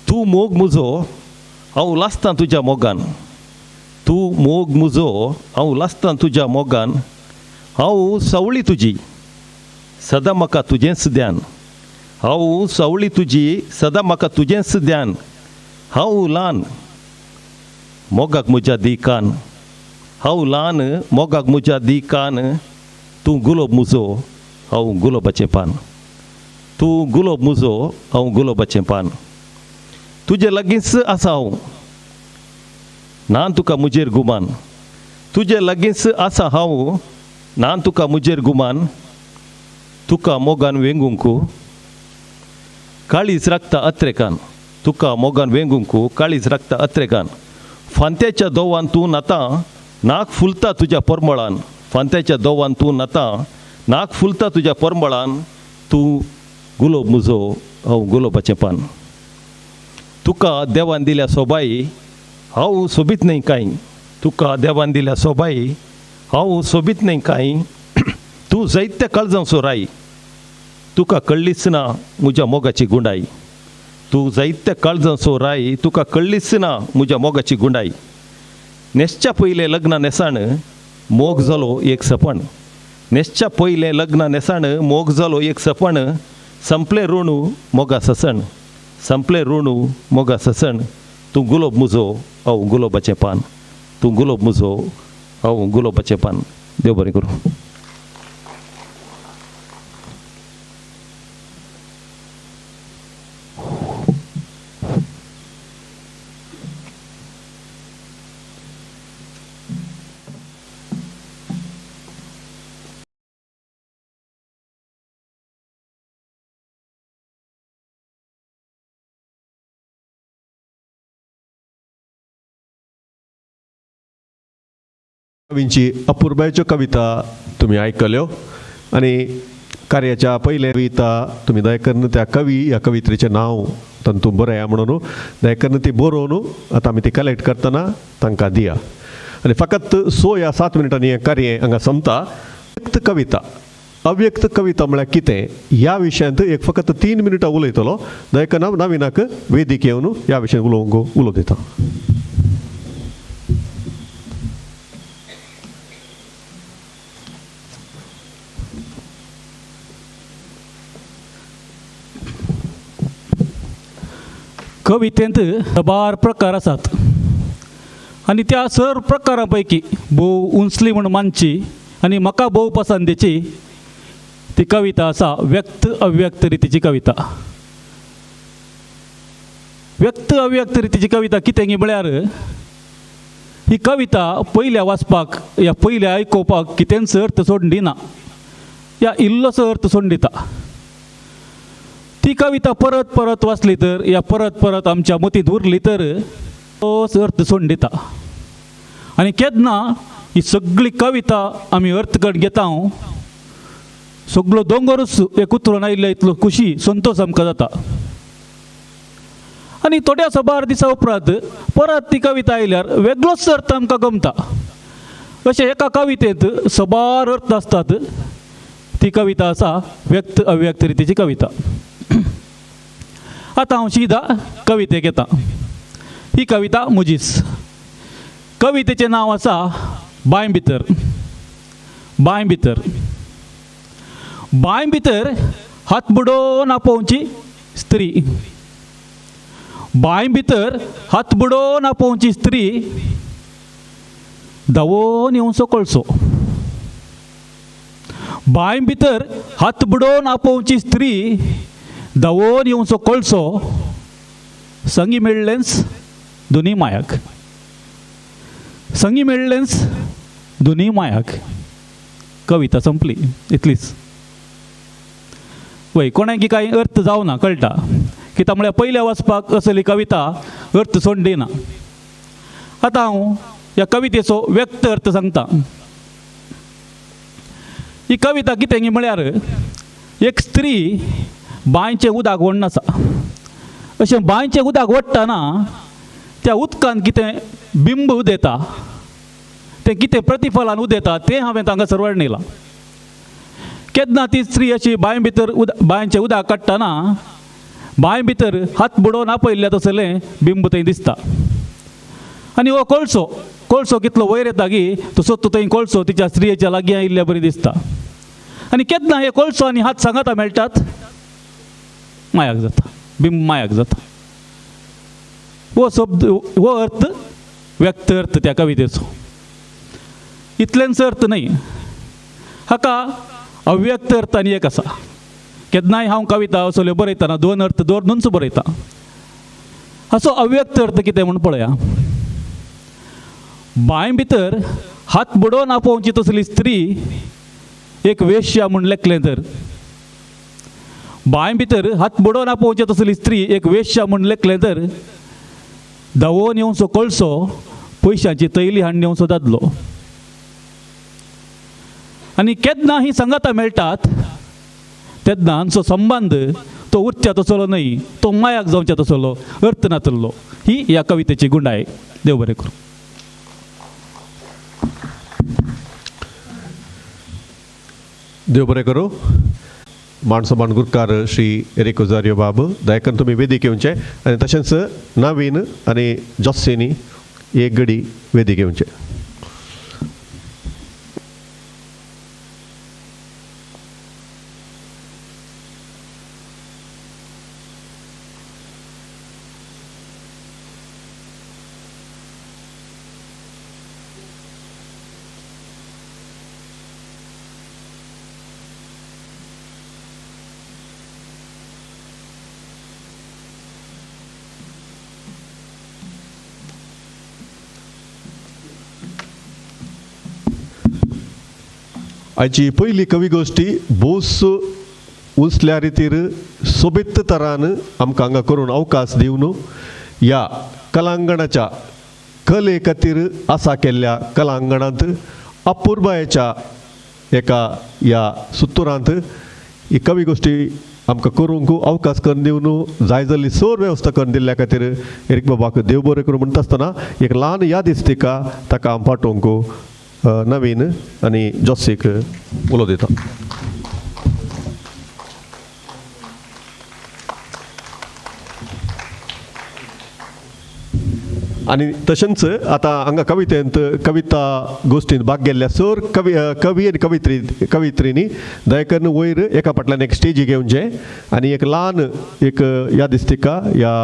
तूं मोग म्हजो हांव लासतां तुज्या मोगान, तूं मोग म्हजो हांव लासतां तुज्या मोगान, हांव सावळी तुजी सदां म्हाका तुजेंच ध्यान, हांव सावळी तुजी सदां म्हाका तुजेंच ध्यान, हांव ल्हान मोगाक म्हज्या दी कान, हांव ल्हान मोगाक म्हज्या दी कान, तूं गुलाब म्हजो हांव गुलाबाचें पान, तूं गुलाब म्हजो हांव गुलाबाचें पान. तुजे लागींच आसा हांव ना तुका म्हजेर गुमान, तुजे लागींच आसा हांव ना तुका म्हजेर गुमान, तुका मोगान वेंगूंक काळीज राखता अत्रेकान, तुका मोगान वेंगूंक काळीज राखता अत्रेकान. फांत्याच्या दोवान तूं न्हाता नाक फुलता तुज्या परमळान, फांत्याच्या दोवान तूं न्हाता नाक फुलता तुज्या परमळान, तूं गुलाब म्हजो हांव गुलाबाचें पान. तुका देवान दिल्या सोबाई हांव सोबीत न्हय कांय, तुका देवान दिल्या सोबाई हांव सोबीत न्हय कांय, तूं जायत्या काळजांचो राय, तुका कळ्ळीच ना म्हज्या मोगाची गुंडाय, तूं जायत्या काळजांचो राय, तुका कळ्ळीच ना म्हज्या मोगाची गुंडाय. न्हेसच्या पयलें लग्न न्हेसाण मोग जालो एक सपन, न्हेसच्या पयलें लग्न न्हेसाण मोग जालो एक सपन, संपलें ऋणू मोगा ससण, संपलें ऋणू मोगा ससण, तूं गुलाब म्हजो हांव गुलाबाचें पान, तूं गुलाब म्हजो हांव गुलाबाचें पान. देव बरें करूं. कवींची अपुरबायच्यो कविता तुमी आयकल्यो आनी कार्याच्या पयले कविता तुमी दयाकरून त्या कवी ह्या कवित्रेचें नांव तांतूं बरया म्हणून दयाकरून ती बरोवन आतां आमी ती कलेक्ट करतना तांकां दिया. आनी फकत 6 या 7 मिनटांनी हें कार्य हांगा सोंपता. व्यक्त कविता, अव्यक्त कविता म्हळ्यार कितें ह्या विशयांत एक फकत 3 मिनटां उलयतलो. दयाकरून नविनाक वेदीक येवन ह्या विशयांत उलोवंक उलो दिता. कवितेंत साबार प्रकार आसात आनी त्या सर प्रकारां पैकी भोव उंचली म्हूण मानची आनी म्हाका भोव पसंदेची ती कविता आसा व्यक्त अव्यक्त रितीची कविता. व्यक्त अव्यक्त रितीची कविता कितें म्हळ्यार ही कविता पयल्या वाचपाक या पयल्या आयकुपाक कितेंच अर्थ सोडून दिना या इल्लोसो अर्थ सोडून दिता. ती कविता परत परत वाचली तर या परत परत आमच्या मतींत उरली तर तोच अर्थ सोडून दिता. आनी केन्ना ही सगळी कविता आमी अर्थ करून घेता सगळो दोंगरूच एक उतरून आयिल्लो इतलो खुशी संतोश आमकां जाता. आनी थोड्या साबार दिसा उपरांत परत ती कविता आयल्यार वेगळोच अर्थ आमकां गमता. अशें एका कवितेंत सबार अर्थ आसतात. ती कविता आसा व्यक्त अव्यक्त रितीची कविता. आतां हांव शिदा कवितेक येता. ही कविता म्हजीच. कवितेचें नांव आसा बांय भितर. बांय भितर. बांय भितर हात बुडोवन आपोवची स्त्री. बांय भितर हात बुडोवन आपोवची स्त्री धांवोन येवचो कळसो. बांय भितर हात बुडोवन आपोवची स्त्री धांवोन येवचो कळसो संगी मेळ्ळेंच दोनी मायाक. संगी मेळ्ळेंच दोनी मायाक. कविता संपली इतलीच. वय कोणाकी कांय अर्थ जावना कळटा कित्याक म्हळ्यार पयल्या वाचपाक असली कविता अर्थ सोड दिना. आतां हांव ह्या कवितेचो व्यक्त अर्थ सांगता. ही कविता कितें म्हळ्यार एक स्त्री बांयचें उदक व्हडन आसा. अशें बांयचें उदक ओडटना त्या उदकान कितें बिंब उदेता, तें कितें प्रतिफलान उदेता तें हांवें तांकां वर्णिलां. केन्ना ती स्त्री अशी बांय भितर बांयचें उदक काडटना बांय भितर हात बुडोवन आपयल्ल्या तसलें बिंब थंय दिसता. आनी हो कोळसो कोळसो कितलो वयर येता की तसो तो थंय कोळसो तिच्या स्त्रियेच्या लागीं आयिल्ल्या बरी दिसता. आनी केन्ना हे कोळसो आनी हात सांगाता मेळटात मायाक जाता, बिंब मायाक जाता. हो शब्द हो अर्थ व्यक्त अर्थ त्या कवितेचो. इतलेंच अर्थ न्हय, हाका अव्यक्त अर्थ आनी एक आसा. केन्नाय हांव कविता असल्यो बरयतना दोन अर्थ दवरनूच बरयता. असो अव्यक्त अर्थ कितें म्हूण पळया. बांय भितर हात बुडोवन आपोवची तसली स्त्री एक वेश्या म्हूण लेखलें तर, बांय भितर हात बुडोवन आपोवची तसली स्त्री एक वेश्या म्हूण लेखलें तर धांवोन येवचो कळसो पयशांची तैली हाडून येवचो दादलो. आनी केन्ना ही सांगातां मेळटात तेन्ना हांचो संबंद तो उरच्या तसलो न्हय, तो मायाक जावच्या तसलो अर्थ नातलो. ही ह्या कवितेची गुंडाय. देव बरें करूं. देव बरें करूं. माणसो माणगुरकार श्री एरिक ओजारियो बाब दयाकन तुमी वेदीक येवचें आनी तशेंच नवीन आनी जोस्सिनी एक गडी वेदीक येवचें. आयची पयली कवी गोश्टी भोस उंचल्या रितीर सोबीत तरान आमकां हांगा करून अवकाश दिवन ह्या कलांगणाच्या कले खातीर आसा केल्ल्या कलांगणांत अपुरबायेच्या एका ह्या सुत्तुरांत ही कवी गोश्टी आमकां करूंक अवकाश करून दिवन जाय जाल्ली सर वेवस्था करून दिल्ल्या खातीर एरीक बाबाक देव बरें करूं म्हणटा आसतना एक ल्हान याद दिसता ताका हांव पाठोवंक नवीन आनी जोसीक उलो दिता. आनी तशेंच आतां हांगा कवितेंत कविता गोश्टींत भाग गेल्ल्या सर कवी कवी आनी कवित्रींनी दयाकरून वयर एका फाटल्यान एक स्टेजी घेवचें आनी एक ल्हान एक याद दिसता ह्या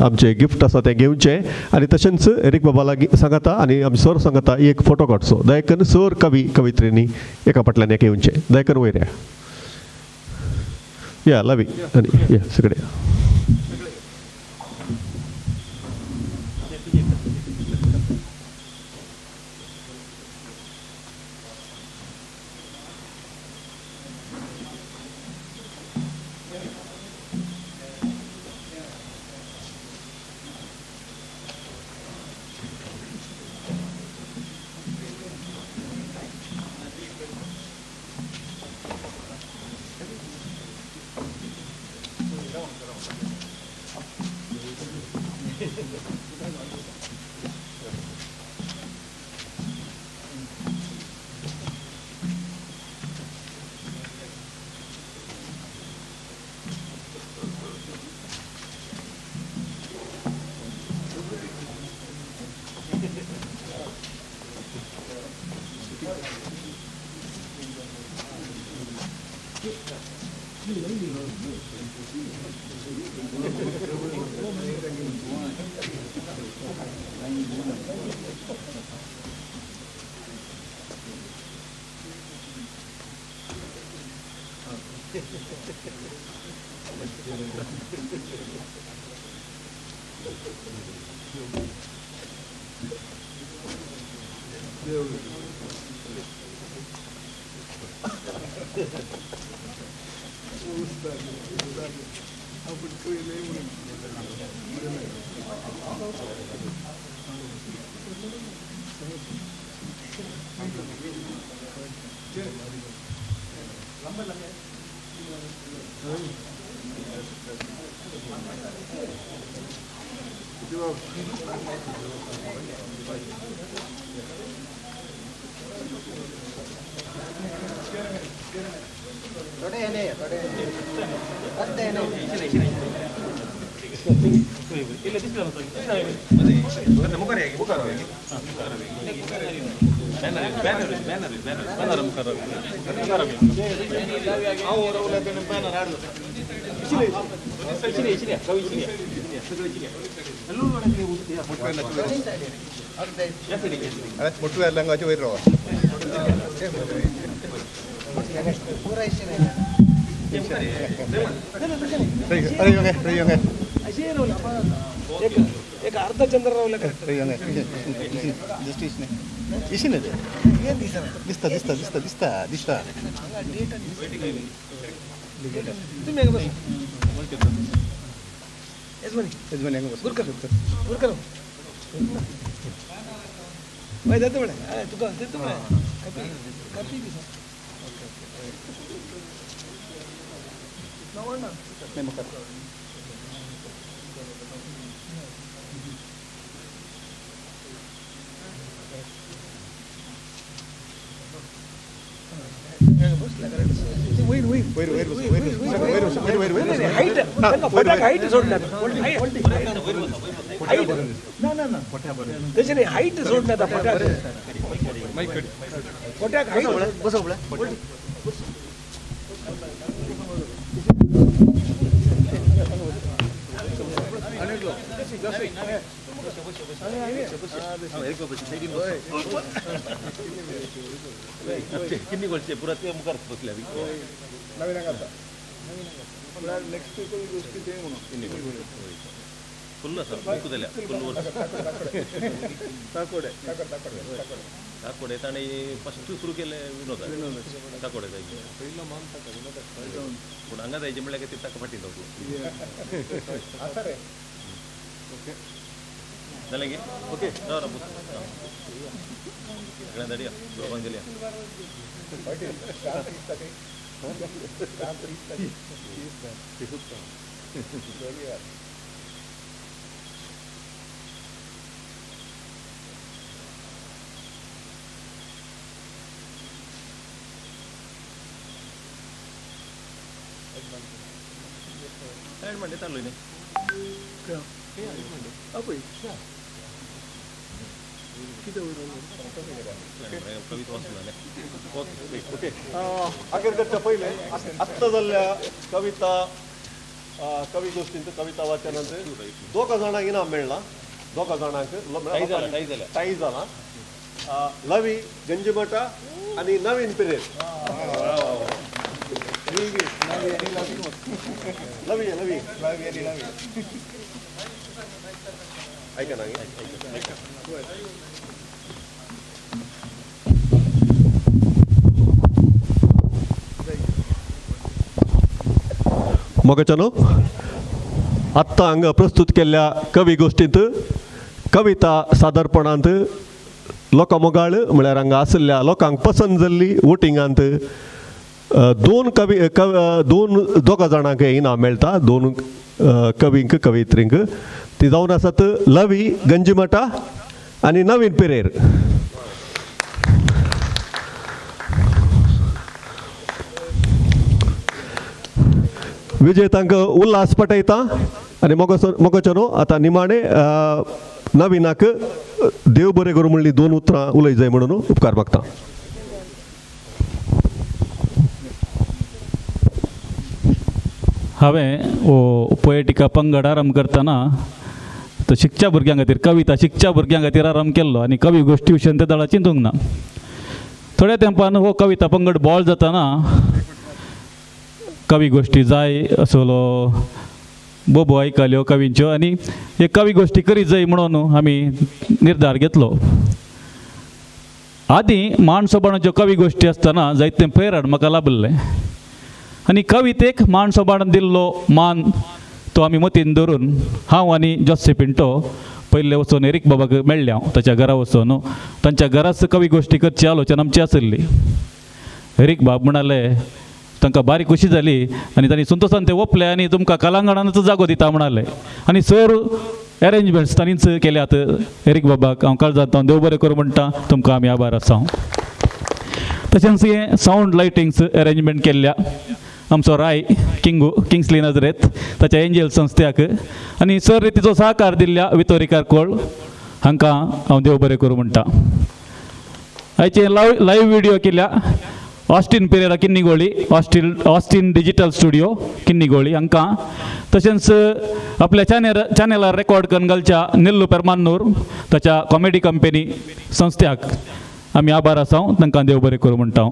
आमचें गिफ्ट आसा तें घेवचें आनी तशेंच एरीक बाबा लागीं सांगता आनी आमी सर सांगता एक फोटो काडचो. दयाकरून सर कवी कवित्रींनी एका फाटल्यान एक येवचें. दयाकरून वयर या या लवी आनी या सगळे. एक अर्धा चंद्र रावला दिसता दिसता दिसता दिसता दिसता हायट सोडल्या फुल्ल आसा बुक जाल्या फुल्ल वर्स ताकोडे ताणें फस्ट सुरू केलें विनोद ताकोडे जायचे पूण हांगा जायचे म्हणल्यार ते ताका फाटीं रावतलो जालें गे ओके राव राव सगळ्यां धाडया लोकांक दिल्या म्हणते चालू नाही अखेर करच्या पयलें आत्तां जाल्ल्या कविता कवी गोश्टींत कविता वाचनांत दोगा जाणांक इनाम मेळ्ळां दोगा जाणांक टाय जाला लवी गंजिमठा आनी नवीन पिरेर लवी लवी ऐका ना मोगाच्यानो आत्तां हांगा प्रस्तूत केल्ल्या कवी गोश्टींत कविता सादरपणांत लोकां मोगाळ म्हळ्यार हांगा आशिल्ल्या लोकांक पसंत जाल्ली वोटिंगांत दोन कवी दोन दोगा जाणांक इनाम मेळटा दोन कवींक कवयित्रींक ती जावन आसात लवी गंजिमठा आनी नवीन पिरेर. विजेतांक उल्हास पटयता आनी मोगोचो आतां निमाणें नवीनाक देव बरें करूं म्हणली दोन उतरां उलय जाय म्हणून उपकार मागता. हांवें हो पोएटिका पंगड आरंभ करतना तो शिकच्या भुरग्यां खातीर, कविता शिकच्या भुरग्यां खातीर आरंभ केल्लो आनी कवी गोश्टी विशयान ते दळा चिंतूंक ना. थोड्या तेंपान हो कविता पंगड बॉल जातना कवी गोश्टी जाय असलो बोबो आयकल्यो कवींच्यो आनी एक कवी गोश्टी करीत जाय म्हणून आमी निर्धार घेतलो. आदीं माणसोबाणाच्यो कवी गोश्टी आसतना जायतें प्रेरण म्हाका लाभिल्लें आनी कवितेक माणसोबाण दिल्लो मान तो आमी मतीन धरून हांव आनी जोस्सी पिंटो पयले वचून एरीक बाबाक मेळ्ळें हांव ताच्या घरा वचून तांच्या घराच कवी गोश्टी करची आलोचना आमची आसली. एरीक बाब म्हणाले तांकां बारीक खुशी जाली आनी तांणी संतोशान ते ओपले आनी तुमकां कलांगणानच जागो दिता म्हणाले आनी सर एरेंजमेंट्स तांणीच केल्यात. एरीक बाबाक हांव काळजांत हांव देव बरें करूं म्हणटा, तुमकां आमी आभार आसा. तशेंच हें सावंड लायटिंग्स एरेंजमेंट केल्ल्या आमचो राय किंगू किंग्सली नजरेत ताच्या एंजल संस्थ्याक आनी सर रितीचो सहकार दिल्ल्या वितोरिकार कोळ हांकां हांव देव बरें करूं म्हणटा. आयचे लायव्ह व्हिडियो केल्या Austin Pereira Kinnigoli, Austin digital studio Kinnigoli हांकां, तशेंच आपल्या चॅनलार रेकॉर्ड करून घालच्या निल्लू पेरमान्नूर ताच्या कॉमेडी कंपनी संस्थ्याक आमी आभार आसा, तांकां देव बरें करूं म्हणटा.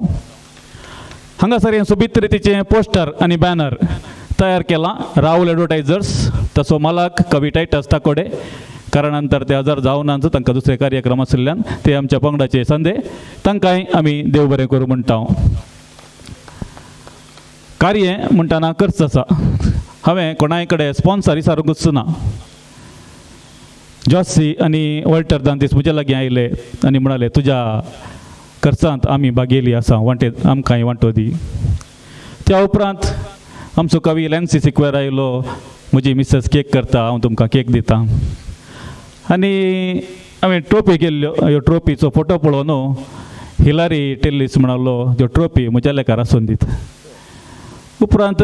हांगासर हें सोबीत रितीचें पोस्टर आनी बॅनर तयार केलां राहुल एडवर्टायजर्स, तसो मालक कवी टायटस ताकोडे, कारणांतर ते आजार जावनाच तांकां दुसरे कार्यक्रम आशिल्ल्यान ते आमच्या पंगडाचे संदे, तांकांय आमी देव बरें करूं म्हणटा. कार्य म्हणटाना खर्च आसा, हांवें कोणाय कडेन स्पॉन्सर विचारूंकच ना. जॉसी आनी वॉल्टर दांतीस म्हज्या लागीं आयले आनी म्हणाले तुज्या खर्चांत आमी भागेली आसा, वांटे आमकांय वांटो दी. त्या उपरांत आमचो कवी लॅन्सी सिक्वेर आयलो, म्हजी मिसेस केक करता, हांव तुमकां केक दिता. आनी हांवें ट्रोफी केल्ल्यो, ह्यो ट्रोफीचो फोटो पळोवन हिलारी टेल्लीस म्हणालो त्यो ट्रोफी म्हज्या लेखार आसून दीत. उपरांत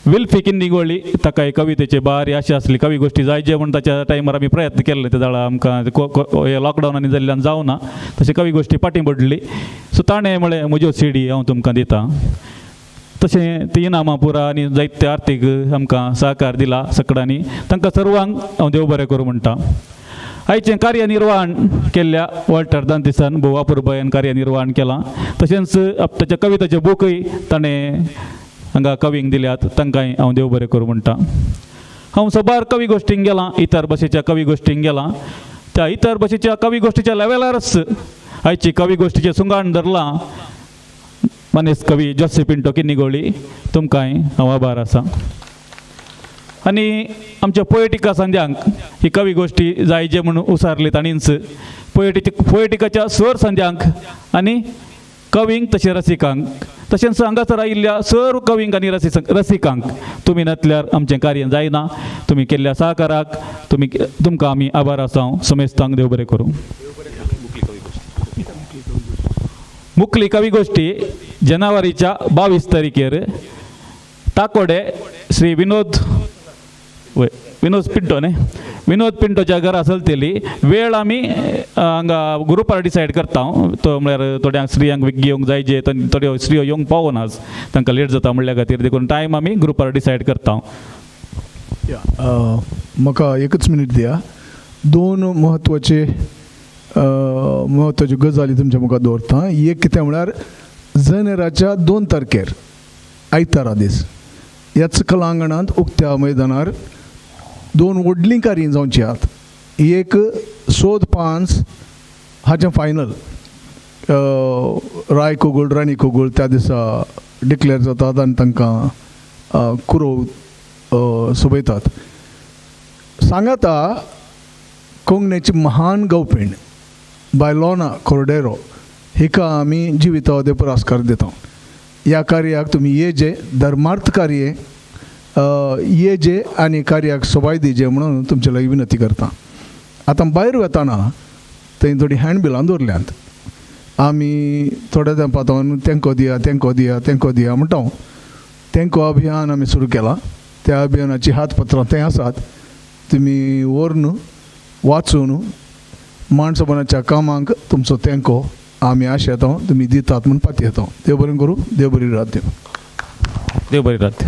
विल्फी किन्नीगोळी ताका कवितेचे बारी आशा आसली, कवी गोश्टी जाय जे म्हूण ताच्या टायमार आमी प्रयत्न केल्ले, ते जाळा आमकां हे लॉकडावनांनी जाल्ल्यान जावना तशें कवी गोश्टी फाटीं पडली. सो ताणें म्हळें म्हज्यो सीडी हांव तुमकां दिता. तशें ती इनामां पुरा आनी जायते आर्थीक आमकां सहकार दिला सकडांनी, तांकां सर्वांक हांव देव बरें करूं म्हणटा. आयचें कार्यनिर्वाहण केल्ल्या वॉल्टर दांतिसान भोव अपुरबायेन कार्यनिर्वाहण केलां, तशेंच ताच्या कविताचे बुकूय ताणें हांगा कवींक दिल्यात, तांकांय हांव देव बरें करूं म्हणटा. हांव सबार कवी गोश्टींक गेलां, इतर भाशेच्या कवी गोश्टींक गेलां, त्या इतर भाशेच्या कवी गोश्टीच्या लेवलारच आयची कवी गोश्टीचें सुंगाण धरलां मानेस्त कवी जोसी पिंटो किन्नीगोळी, तुमकांय हांव आभार आसा. आनी आमच्या पोएटिका संध्यांक ही कवी गोश्टी जाय जे म्हणून उसारली ताणींच पोएटिकाच्या सर संध्यांक आनी कवींक तशें रसिकांक, तशेंच हांगासर आयिल्ल्या सर्व कवींक आनी रसिकांक तुमी नातल्यार आमचें कार्य जायना. तुमी केल्ल्या सहकाराक तुमकां आमी आभार आसा. समेस्तांक देव बरें करूं. मुखली कवी गोश्टी जानेवारीच्या 22 तारखेर ताकोडे श्री विनोद पिंटो न्ही, विनोद पिंटोच्या घरा चलतली. वेळ आमी हांगा ग्रुपार डिसायड करता, तो म्हळ्यार थोड्यांक स्त्रियांक घेवंक जाय जे थोड्यो स्त्रियो येवंक पावना तांकां लेट जाता म्हणल्या खातीर, देखून टायम आमी ग्रुपार डिसायड करता. म्हाका एकच मिनीट दिया. दोन म्हत्वाचे म्हत्वाच्यो गजाली तुमच्या मुखार दवरता. एक कितें म्हळ्यार जानेराच्या 2 तारखेर आयतारा दीस ह्याच कलांगणांत उक्त्या मैदानार 2 व्हडलीं कार्यां जावचीं आहात. एक सोद 5 हाचें फायनल राय कोगूळ राणी कोगूळ त्या दिसा डिक्लेर जातात आनी तांकां कुरोव सोबयतात. सांगाता कोंकणीची महान गवपीण बायलोना कोर्डेरो हिका आमी जिवितावधे पुरस्कार दिता. ह्या कार्याक तुमी येजे, धर्मार्थ कार्य येजे आनी कार्याक सोबाय दिजे म्हणून तुमचे लागीं विनंती करता. आतां भायर वतना थंय थोडीं हँडबिलां दवरल्यांत, आमी थोड्या तेंपा तेंको दिया तेंको दिया तेंको दिया म्हणटा. तेंको अभियान आमी सुरू केलां. त्या अभियानाची हातपत्रां थंय आसात, तुमी व्हरून वाचून माणसपणाच्या कामांक तुमचो तेंको आमी आशेता तुमी दितात म्हूण पातयेता. देव बरें करूं, देव बरी रात दिवं. देव बरी रात.